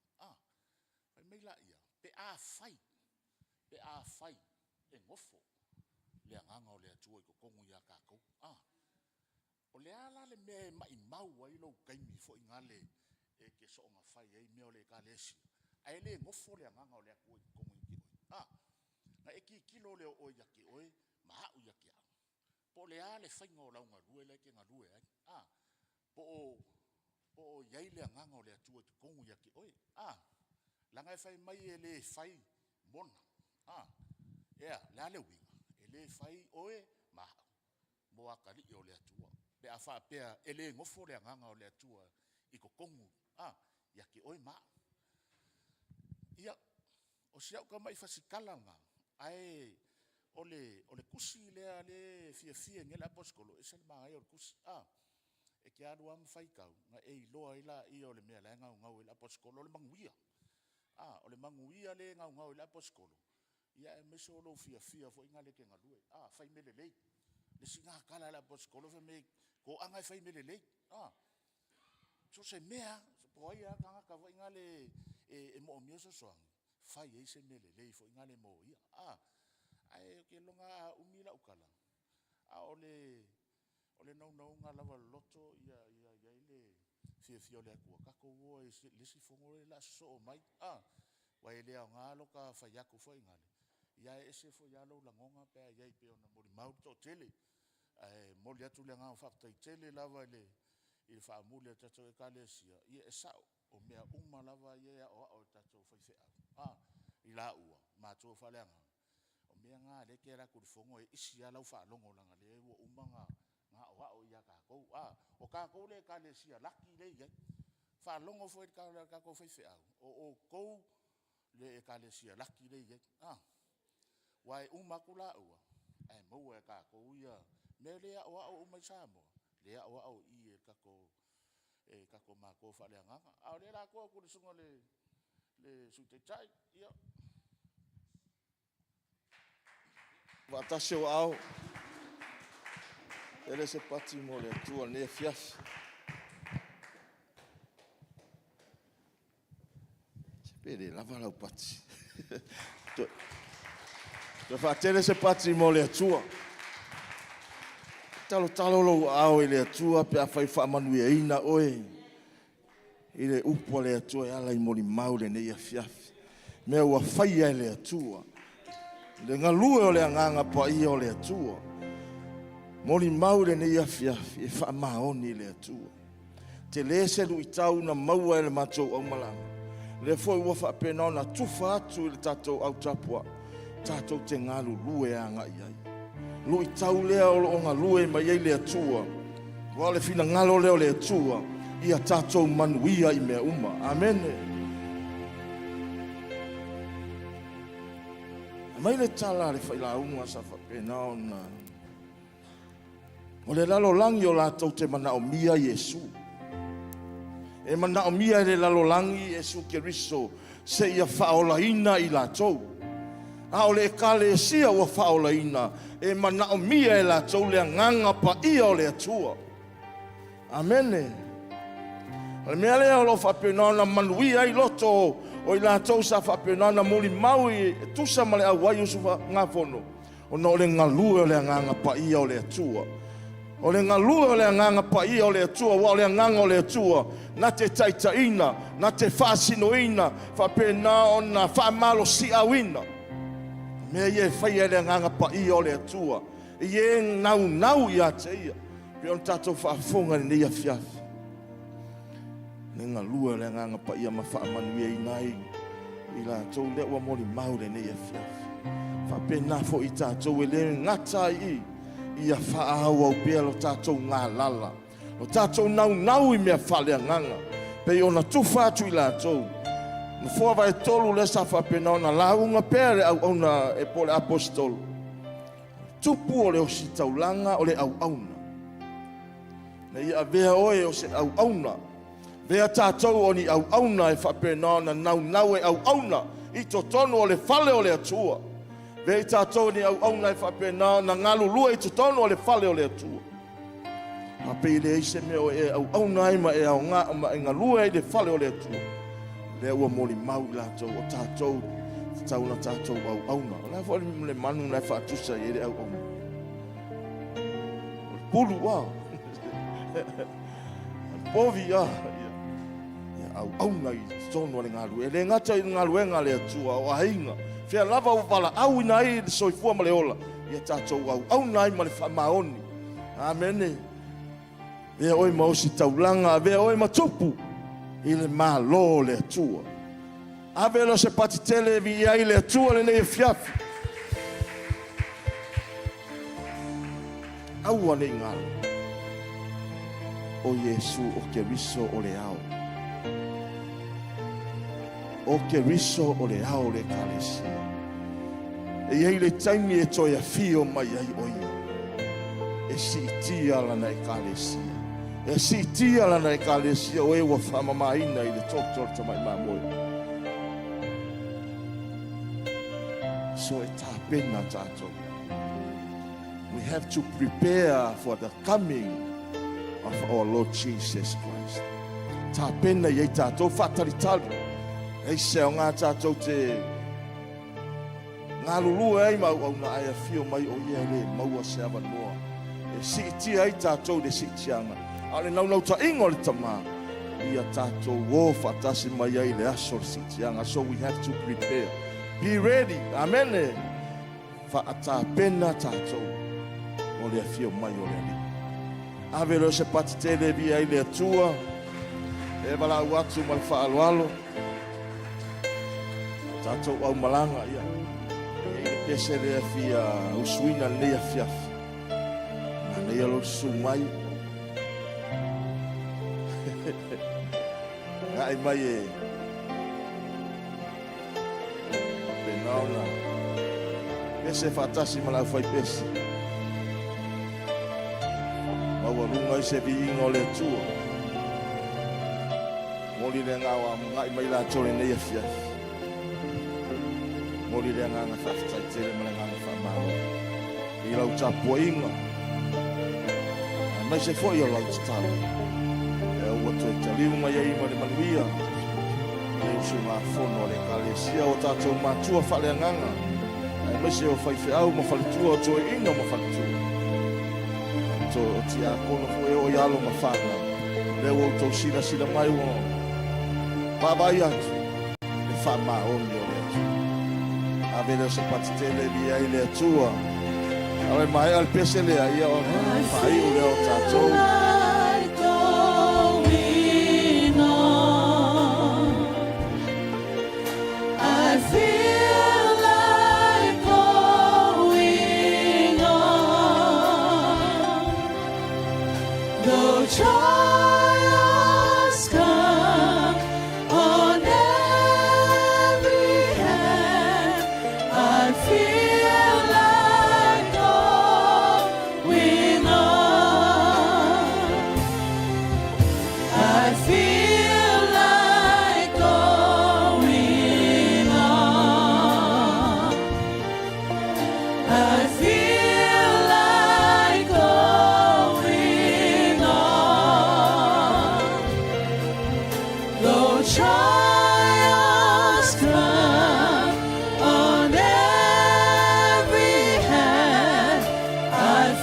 Speaker 12: Fai mai laia, pe afai, pe afai e nofo le agaga o le Atua i totonu ia tatou. O le a la le mea e maumau ai lou taimi foi lena e te soona fai ai mea o le Ekalesia, ae le nofo le agaga o le Atua i totonu ia te oe? Na e tilotilo lea o oe ia te oe ma au ia te au, po o le a le faiga o lau galue la e te galue ai. Po o i ai le agaga o le Atua i totonu ia te oe. Leaga e fai mai e le fai mona. E a? O le a le uiga? E le fai oe ma au mo atalii o le Atua pe a faapea e le nofo le agaga o le Atua i totonu ia te oe ma au. Ia, o si au tamai fasi tala lena, ae o le tusi lea e fiafia ai nei le aposetolo, e ese le manaia o le tusi. E te alu lava ma faitau, ona e iloa ai lea o le mea o la e naunau ai le aposetolo, o le manuia. O le manuia lea e naunau i ai le aposetolo, aemaise o lou fiafia foi lena e te galue, fai mea lelei. O le isi lena tala a le aposetolo fai mai, toaga e fai mea lelei. So o se mea lava, po o ai lava le tagata foi lena e moomia le fesoasoani, fai ai se mea lelei foi lena mo ia. Ae ou te lagona a umi lau tala, a o le naunauga lava o le loto ia i ai le fiafia o le Atua, tatou o ai i le isi fono lea o le a sosoo mai. Aua e le aoga lo ta fai atu foi lena, ae ese foi lava lou lagona pe a i ai pei ona molimau le toatele. Ae momoli atu le agaga faafetai tele lava i le faamuli a le tatou Ekalesia. Ia e sao, o mea uma lava ia e aoao e tatou faifeau i laua matua faaleagaga, o mea na o lea e te alu atu i le fono e isi lava lau faalogo leaga o lea ua uma ona aoao ia tatou. O tatou le Ekalesia laki lea e i ai. Faalogo foi i le tatou faifeau, o outou le Ekalesia laki lea e i ai. Aua e uma atu laua, ae maua e tatou ia mea ia e aoao uma i Samoa, lea e aoao i i e tatou matua faaleagaga. A o lea o le a tuu atu i le Susuga i le Sui Taitai. Ia.
Speaker 7: Faatasi ou aao, tele se pati mo le Atua i lenei afiafi. Se pe le lava lau pati. Toe faatele se pati mo le Atua. Talotalo lou aao i le Atua pe afai faamanuiaina oe i le upu a le Atua e ala i molimau lenei afiafi. Mea ua faia e le Atua. Le galue o le agaga paia o le Atua. Molimau lenei afiafi e faamaoni i le Atua. Tele se luitau na maua e le matou aumalaga. Lea foi ua faapena ona tufa atu i le tatou au tapuai, tatou te galulue agai ai. Luitau lea o lo o galue mai ai le Atua, aua o le finagalo lea o le Atua, ia tatou manuia i mea uma. Amene. Aumai le tala a le failauga sa faapena ona O le lalolagi o latou te manaomia Iesu. E manaomia e le lalolagi Iesu Keriso seia faaolaina i latou. A o le Ekalesia ua faaolaina, e manaomia e latou le Agaga Paia o le Atua. Amene. O le mea lea o lo o faapena ona manuia ai loto o i latou sa faapena ona molimau e tusa ma le auai usugafono, ona o le galue o le Agaga Paia o le Atua. O le galue o le Agaga Paia o le Atua, aua o le Agaga o le Atua na te taitaiina, na te faasinoina, faapena ona faamalosiauina. O mea ia e faia e le Agaga Paia o le Atua, i e naunau ia te Ia, pei ona tatou faafofoga i lenei afiafi. Le galue o le Agaga Paia ma faamanuiaina ai i latou lea ua molimau lenei afiafi. Faapena foi i tatou e le gata ai i ia faaauau pea lo tatou galala, lo tatou naunau i mea faaleagaga, pei ona tufa atu i latou. Nofoa vaetolu lea sa faapena ona lauga pea le auauna e po o le aposetolo. Tupu o le ositaulaga o le auauna. Na ia avea oe o se auauna. Avea tatou o ni auauna e faapena ona naunau e auauna i totonu o le fale o le Atua. Avea i tatou o ni auauna e faapena ona galulue i totonu o le fale o le Atua. A pei e leai se mea o e auauna ai ma e aoga ma e galue ai i le fale o le Atua. Lea ua molimau i latou o tatou tatau ona tatou auauna. O le a foi le manu na e faatusa i ai le auauna? O le pulu a. Povi a. Ia auauna i totonu o le galuega. E le gata i le galuega a le Atua, o aiga. Fea lava ua valaauina ai le soifua ma le ola, ia tatou auauna ai ma le faamaoni. Amene. Avea oe ma ositaulaga, avea oe ma tupu i le Malo o le Atua. Ave lea o se pati tele e viia ai le Atua lenei afiafi. Aua ne i galo, o Iesu o Keriso o le ao. O Keriso o le ao o le Ekalesia. E i ai le taimi e toe afio mai ai o Ia e siitia Lana Ekalesia. E siitia Lana Ekalesia o e ua faamamaina i le toto o le Tamai Mamoe. So e tapena tatou. We have to prepare for the coming of our Lord Jesus Christ. Tapena i ai tatou faatalitali. Ei se o ngā tatou te galulue ai ma auauna ae afio mai o ia e le maua se avanoa e siitia ai tatou i le siitiaga. A o le naunautaiga o le Tama, ia tatou o faatasi mai ai i le aso o le siitiaga. So we have to prepare. Be ready. Amene. Faatapena tatou mo le afio mai o le Alii. Ave lea o se pati tele e viia ai le Atua, e valaau atu ma le faaaloalo. Tatou aumalaga, ia, e i ai le pese lea fia usuina lenei afiafi. Manaia lou susu mai. Agai mai e Faapena ona pese faatasi ma le aufaipese. Maualuga ai se viiga o le Atua. Momoli le agaga agai mai latou i lenei afiafi. Momoli le agaga faafetai tele ma le agaga faamalo i lau tapuaiga aemaise foi o lau tatalo. Lea ua toe taliu mai ai ma le manuia le usugafono a le Ekalesia o tatou matua faaleagaga. Aemaise o faifeau ma faletua, o toeaiina ma faletua, to, o tiakono foi e oo i alo ma fanau. Lea ua outou silasila mai ua vaavaai atu le faamaoni o le Atua. Ave lea o se pati tele e viia ai le Atua. Ae maea le pese lea, ia ona faaiu lea o tatou.
Speaker 13: I feel like going on. Though trials come on every hand, I feel like going on. I feel like going on. I feel like going on. Though trials come on every hand, I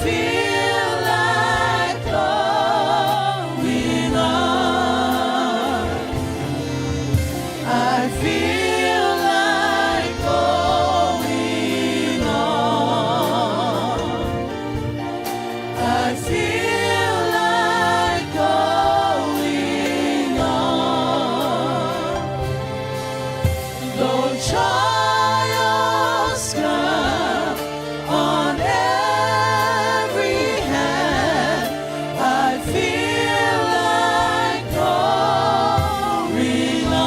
Speaker 13: feel like going on. I feel like going on. I feel like going on. Though trials come on every hand, I feel like going on.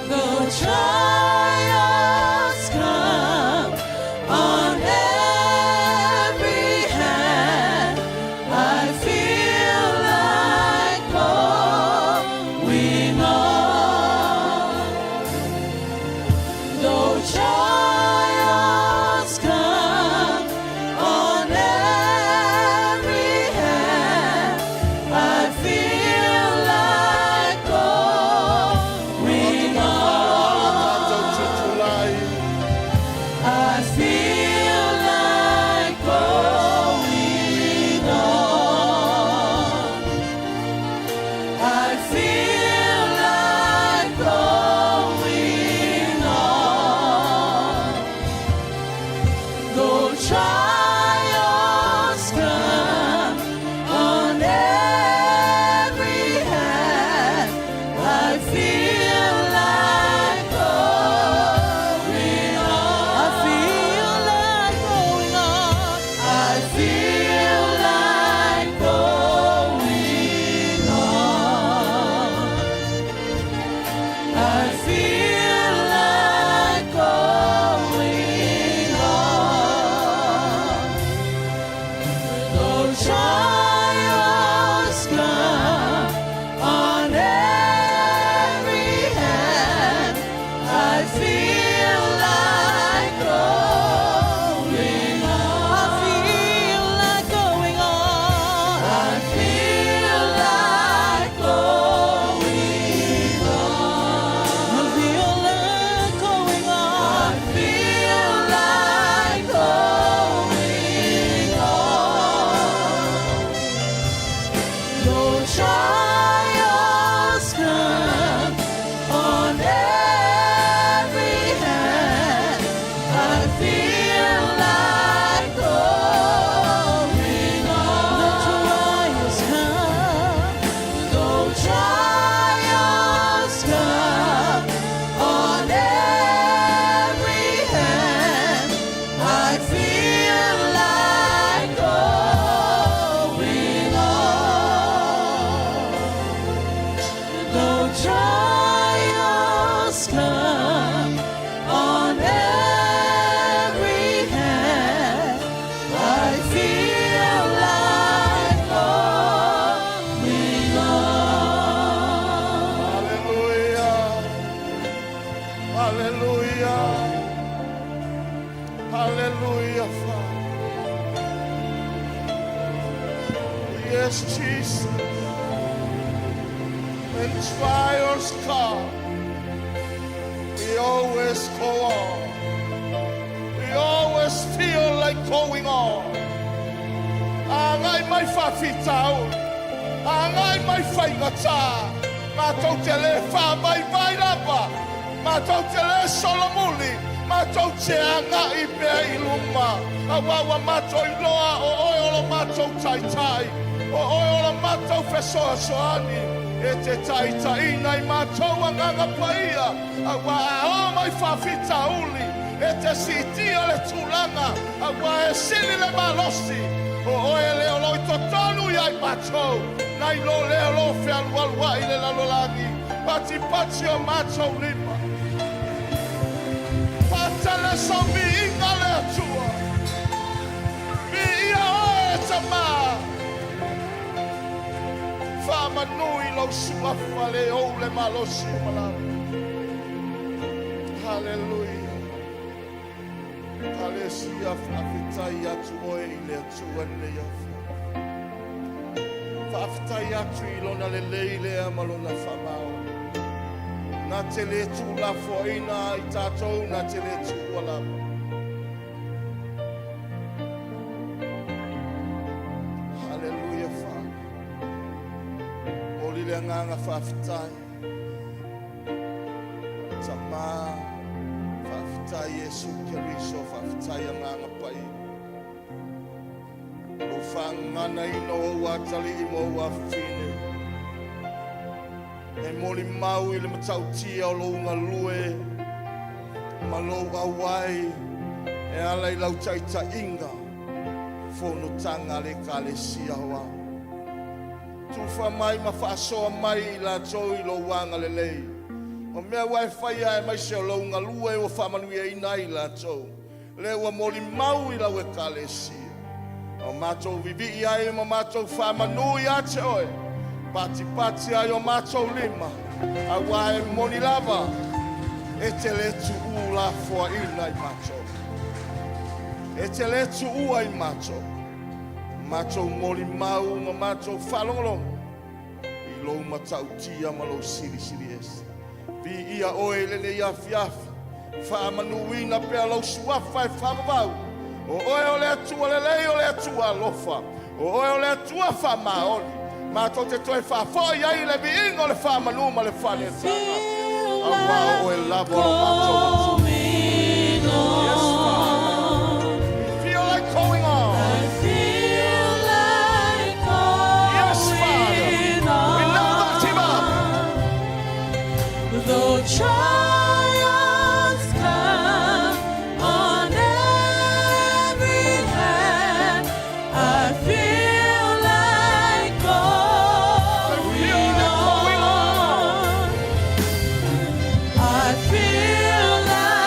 Speaker 13: Though trials come on every hand, I feel like going on. Though trials come on every hand, I feel like going on.
Speaker 7: Yes, Jesus. When trials come, we always go on. We always feel like going on. Agai mai faafitauli. Agai mai faigatā. Matou te lē faavaivai lava. Matou te lē solomuli. Matou te agaʻi pea i luma. Auā ua matou iloa o oe o lo matou Taitai. O oe o lo matou Fesoasoani. E te taitaiina i matou agaga paia. Auā a oo mai faafitauli, e te siitia le tulaga, auā e sili le malosi. O oe le o lo i totonu ia i matou, nai lo lea o lo o fealualuaʻi i le lalolagi, patipati o matou lima. Patele sau viiga le Atua. Viia oe e Tamā. Faamanu i lou suafa le ou le malosi uma lava. Haleluia. Kalesia faafetai atu oe i le Atua lenei afiafi. Faafetai atu i lona lelei lea ma lona faamaoni. Na te le tuulafoaina i tatou, na te le tuua lava. Haleluia, Father. Momoli le agaga faafetai. Tamā, faafetai Iesu Keriso, faafetai agaga paia. Lou faagaganaina o ou atalii ma ou afafine. E molimau i le matautia o lou galue ma lou auai e ala i lau taitaiga fonotaga a le Ekalesia Aoao. Tufa mai ma faasoa mai i latou i lou agalelei. O mea ua e faia aemaise o lou galue ua faamanuiaina ai i latou. Lea ua molimau i lau Ekalesia. A o matou vivii ai ma matou faamanu ia te oe, patipati ai o matou lima, auā e moni lava e te le tuuu lafoaina i matou. E te le tuua i matou. Matou molimau ma matou faalogologo i lou matautia ma lou silisili ese. Viia oe i lenei afiafi. Faamanuina pea lou suafa e faavavau. O oe o le Atua lelei, o le Atua alofa. O oe o le Atua faamaoni. Matou te toe faafoi ai i le viiga o le faamanu ma le faaneetaga. Auā o oe lava o lo matou Atua. Yes, Father. We feel like going on. Yes, Father. We never give up.
Speaker 13: Though trials come on every hand, I feel like going on. I feel like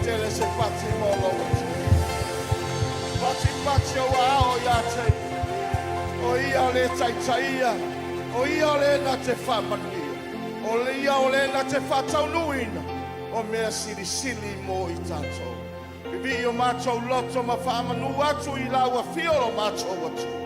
Speaker 7: tele se pati mo lou Atua. Patipati ou aao ia te Ia. O Ia o le taitaia, o Ia o le na te faamanuia, o le Ia o le na te faataunuuina o mea silisili mo i tatou. Vivii o matou loto ma faamanu atu i lau afio lo matou Atua.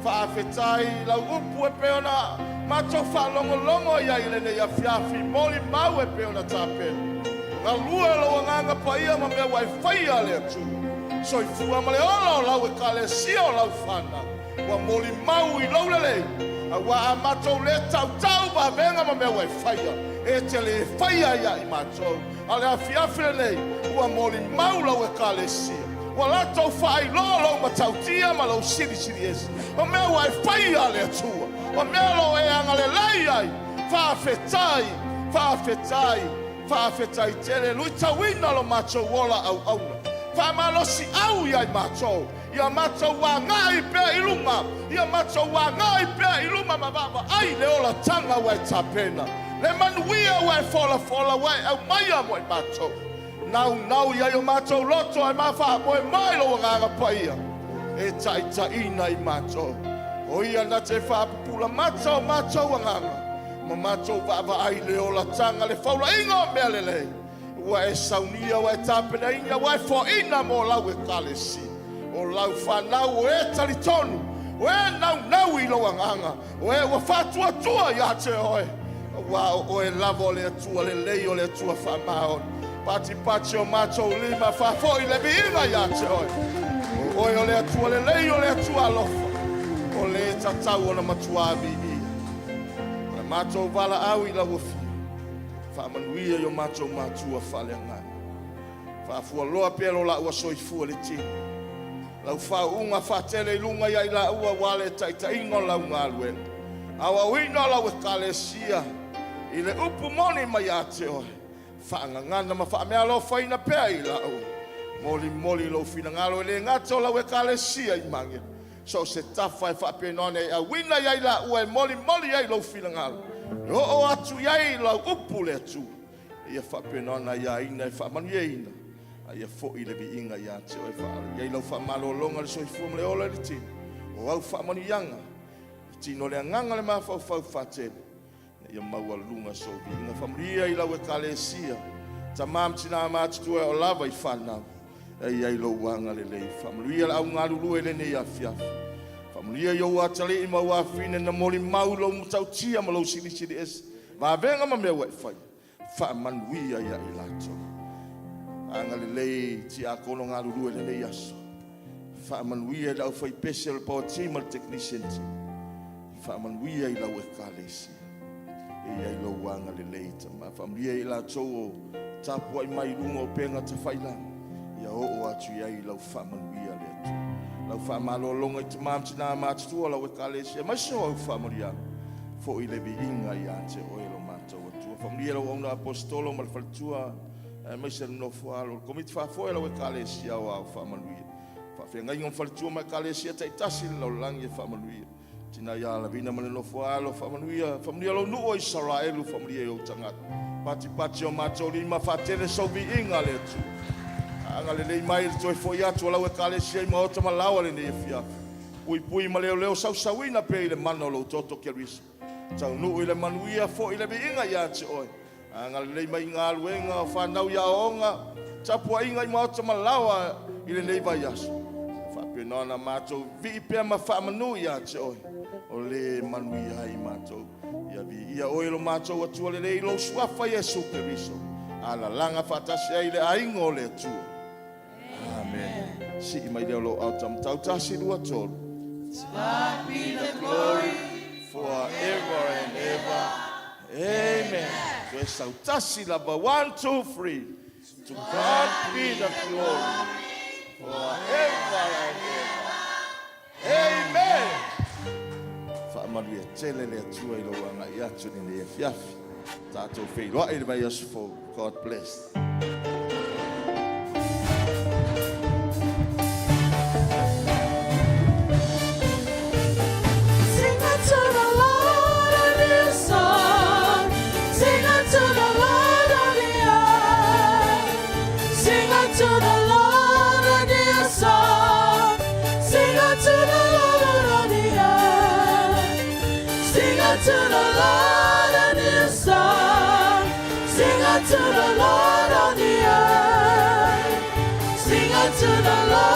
Speaker 7: Faafetai i lau upu e pei ona matou faalogologo i ai i lenei afiafi molimau e pei ona tapena. Galue lou Agaga Paia ma mea ua e faia, le Atua. Soifua ma le ola o lau Ekalesia o lau fanau ua molimau i lou lelei, aua a matou le tautau vavega ma mea ua e faia, e te le faia ia i matou. A o le afiafi lenei, ua molimau lau Ekalesia, ua latou faailoa lou matautia ma lou silisiliese, o mea ua e faia, le Atua, o mea o lo o e agalelei ai. Faafetai, faafetai, faafetai tele, luitauina lo matou ola auauna. Faamalosiau ia i matou, ia matou agai pea i luma, ia matou agai pea i luma ma vaavaai le olataga ua e tapena, le manuia ua e folafola ua e aumaia mo i matou. Naunau i ai o matou loto ae ma faamoemoe i lou Agaga Paia e taitaiina i matou. O ia na te faapupula mata o matou agaga ma matou vaavaai i le olataga, le faulaiga o mea lelei ua e saunia, ua e tapenaina, ua e foaina mo lau Ekalesia, o lau fanau, o e talitonu, o e naunau i lou agaga, o e ua faatuatua ia te oe, aua o oe lava o le Atua lelei, o le Atua faamaoni. Patipati o matou lima, faafoi le viiga ia te oe. O oe o le Atua lelei, o le Atua alofa, o le tatau ona matuā viia. O le matou valaau i lau afio, Faamanuia i o matou matua faaleagaga. Faafualoa pea lo laua soifua i le tino. Lau faauuga faatele i luga ia i laua aua le taitaiga o lau galuega. Aoaoina o lau Ekalesia i le upu moni mai ia te oe. Faagagana ma faameaalofaina pea i laua. Molimoli lou finagalo e le gata o lau Ekalesia i Magele, So o se tafa e faapena ona e auina i ai laua e molimoli ai lou finagalo, e oo atu i ai lau upu le Atua, ia faapena ona aiaina e faamanuiaina, a ia foi le viiga ia te oe. Faaali ai lau faamalologa i le soifua ma le ola i le tino, o au faamanuiaga, le tino o le agaga o le mafaufau faatele, ina ia maualuga sou viiga. Faamanuia i lau Ekalesia, tama ma tina matutua e oo lava i fanau, e i ai lou agalelei. Faamanuia le au galulue i lenei afiafi. Faamanuia i ou atalii ma ou afafine na molimau i lou matautia ma lou silisili ese, vavega ma mea ua e faia. Faamanuia ia i latou. Agalelei i tiakono galulue i lenei aso. Faamanuia i le aufaipese o le power team ma le technician team. Faamanuia i lau Ekalesia. E i ai lou agalelei, Tama. Faamanuia i latou o tapuai mai i luga o upega tafailagi, ia oo atu i ai lau faamanuia, le Atua. Lau faamalologa i tama ma tina matutua o lau Ekalesia, aemaise o au faamanuiaga, foi le viiga ia te oe lo matou Atua. Faamanuia lau auauna aposetolo ma le faletua, aemaise le nofo alo o le komiti faafoe o lau Ekalesia Aoao Faamanuia. Faafeagaiga ma faletua ma Ekalesia taitasi i le lalolagi e faamanuia. Tina ia Lavina ma le nofo alo, faamanuia, faamanuia lou nuu o Isaraelu, faamanuia i ou tagata. Patipati o matou lima, faatele sou viiga, le Atua. Agalelei mai i le toe foi atu o lau Ekalesia i maota ma laoa lenei afiafi. Puipui ma leoleo sausauina pea i le mana o lou toto Keriso. Taunuu i le manuia, foi le viiga ia te oe. Agalelei mai i galuega o fanau i aoaoga, tapuaiga i maota ma laoa i lenei vaiaso. Faapena ona matou vivii pea ma faamanu ia te oe, o le manuia ai matou. Ia viia oe lo matou Atua lelei i lou suafa Iesu Keriso, alalaga faatasi ai le aiga o le Atua. Amen. Sii mai lea o lou ao taumatau, tasi, lua, tolu.
Speaker 13: To God be the glory
Speaker 7: forever and ever. Amen. Toe sautasi lava. 1, 2, 3. To God be the glory forever and ever. Amen. Faamanuia tele le Atua i lou agai atu i lenei afiafi. Tatou feiloai i le vaiaso fou. God bless.
Speaker 13: Sing unto the Lord a new song. Sing unto the Lord all the earth. Sing unto the Lord a new song. Sing unto the Lord on the earth. Sing unto the Lord a new song. Sing unto the Lord on the earth. Sing unto the Lord.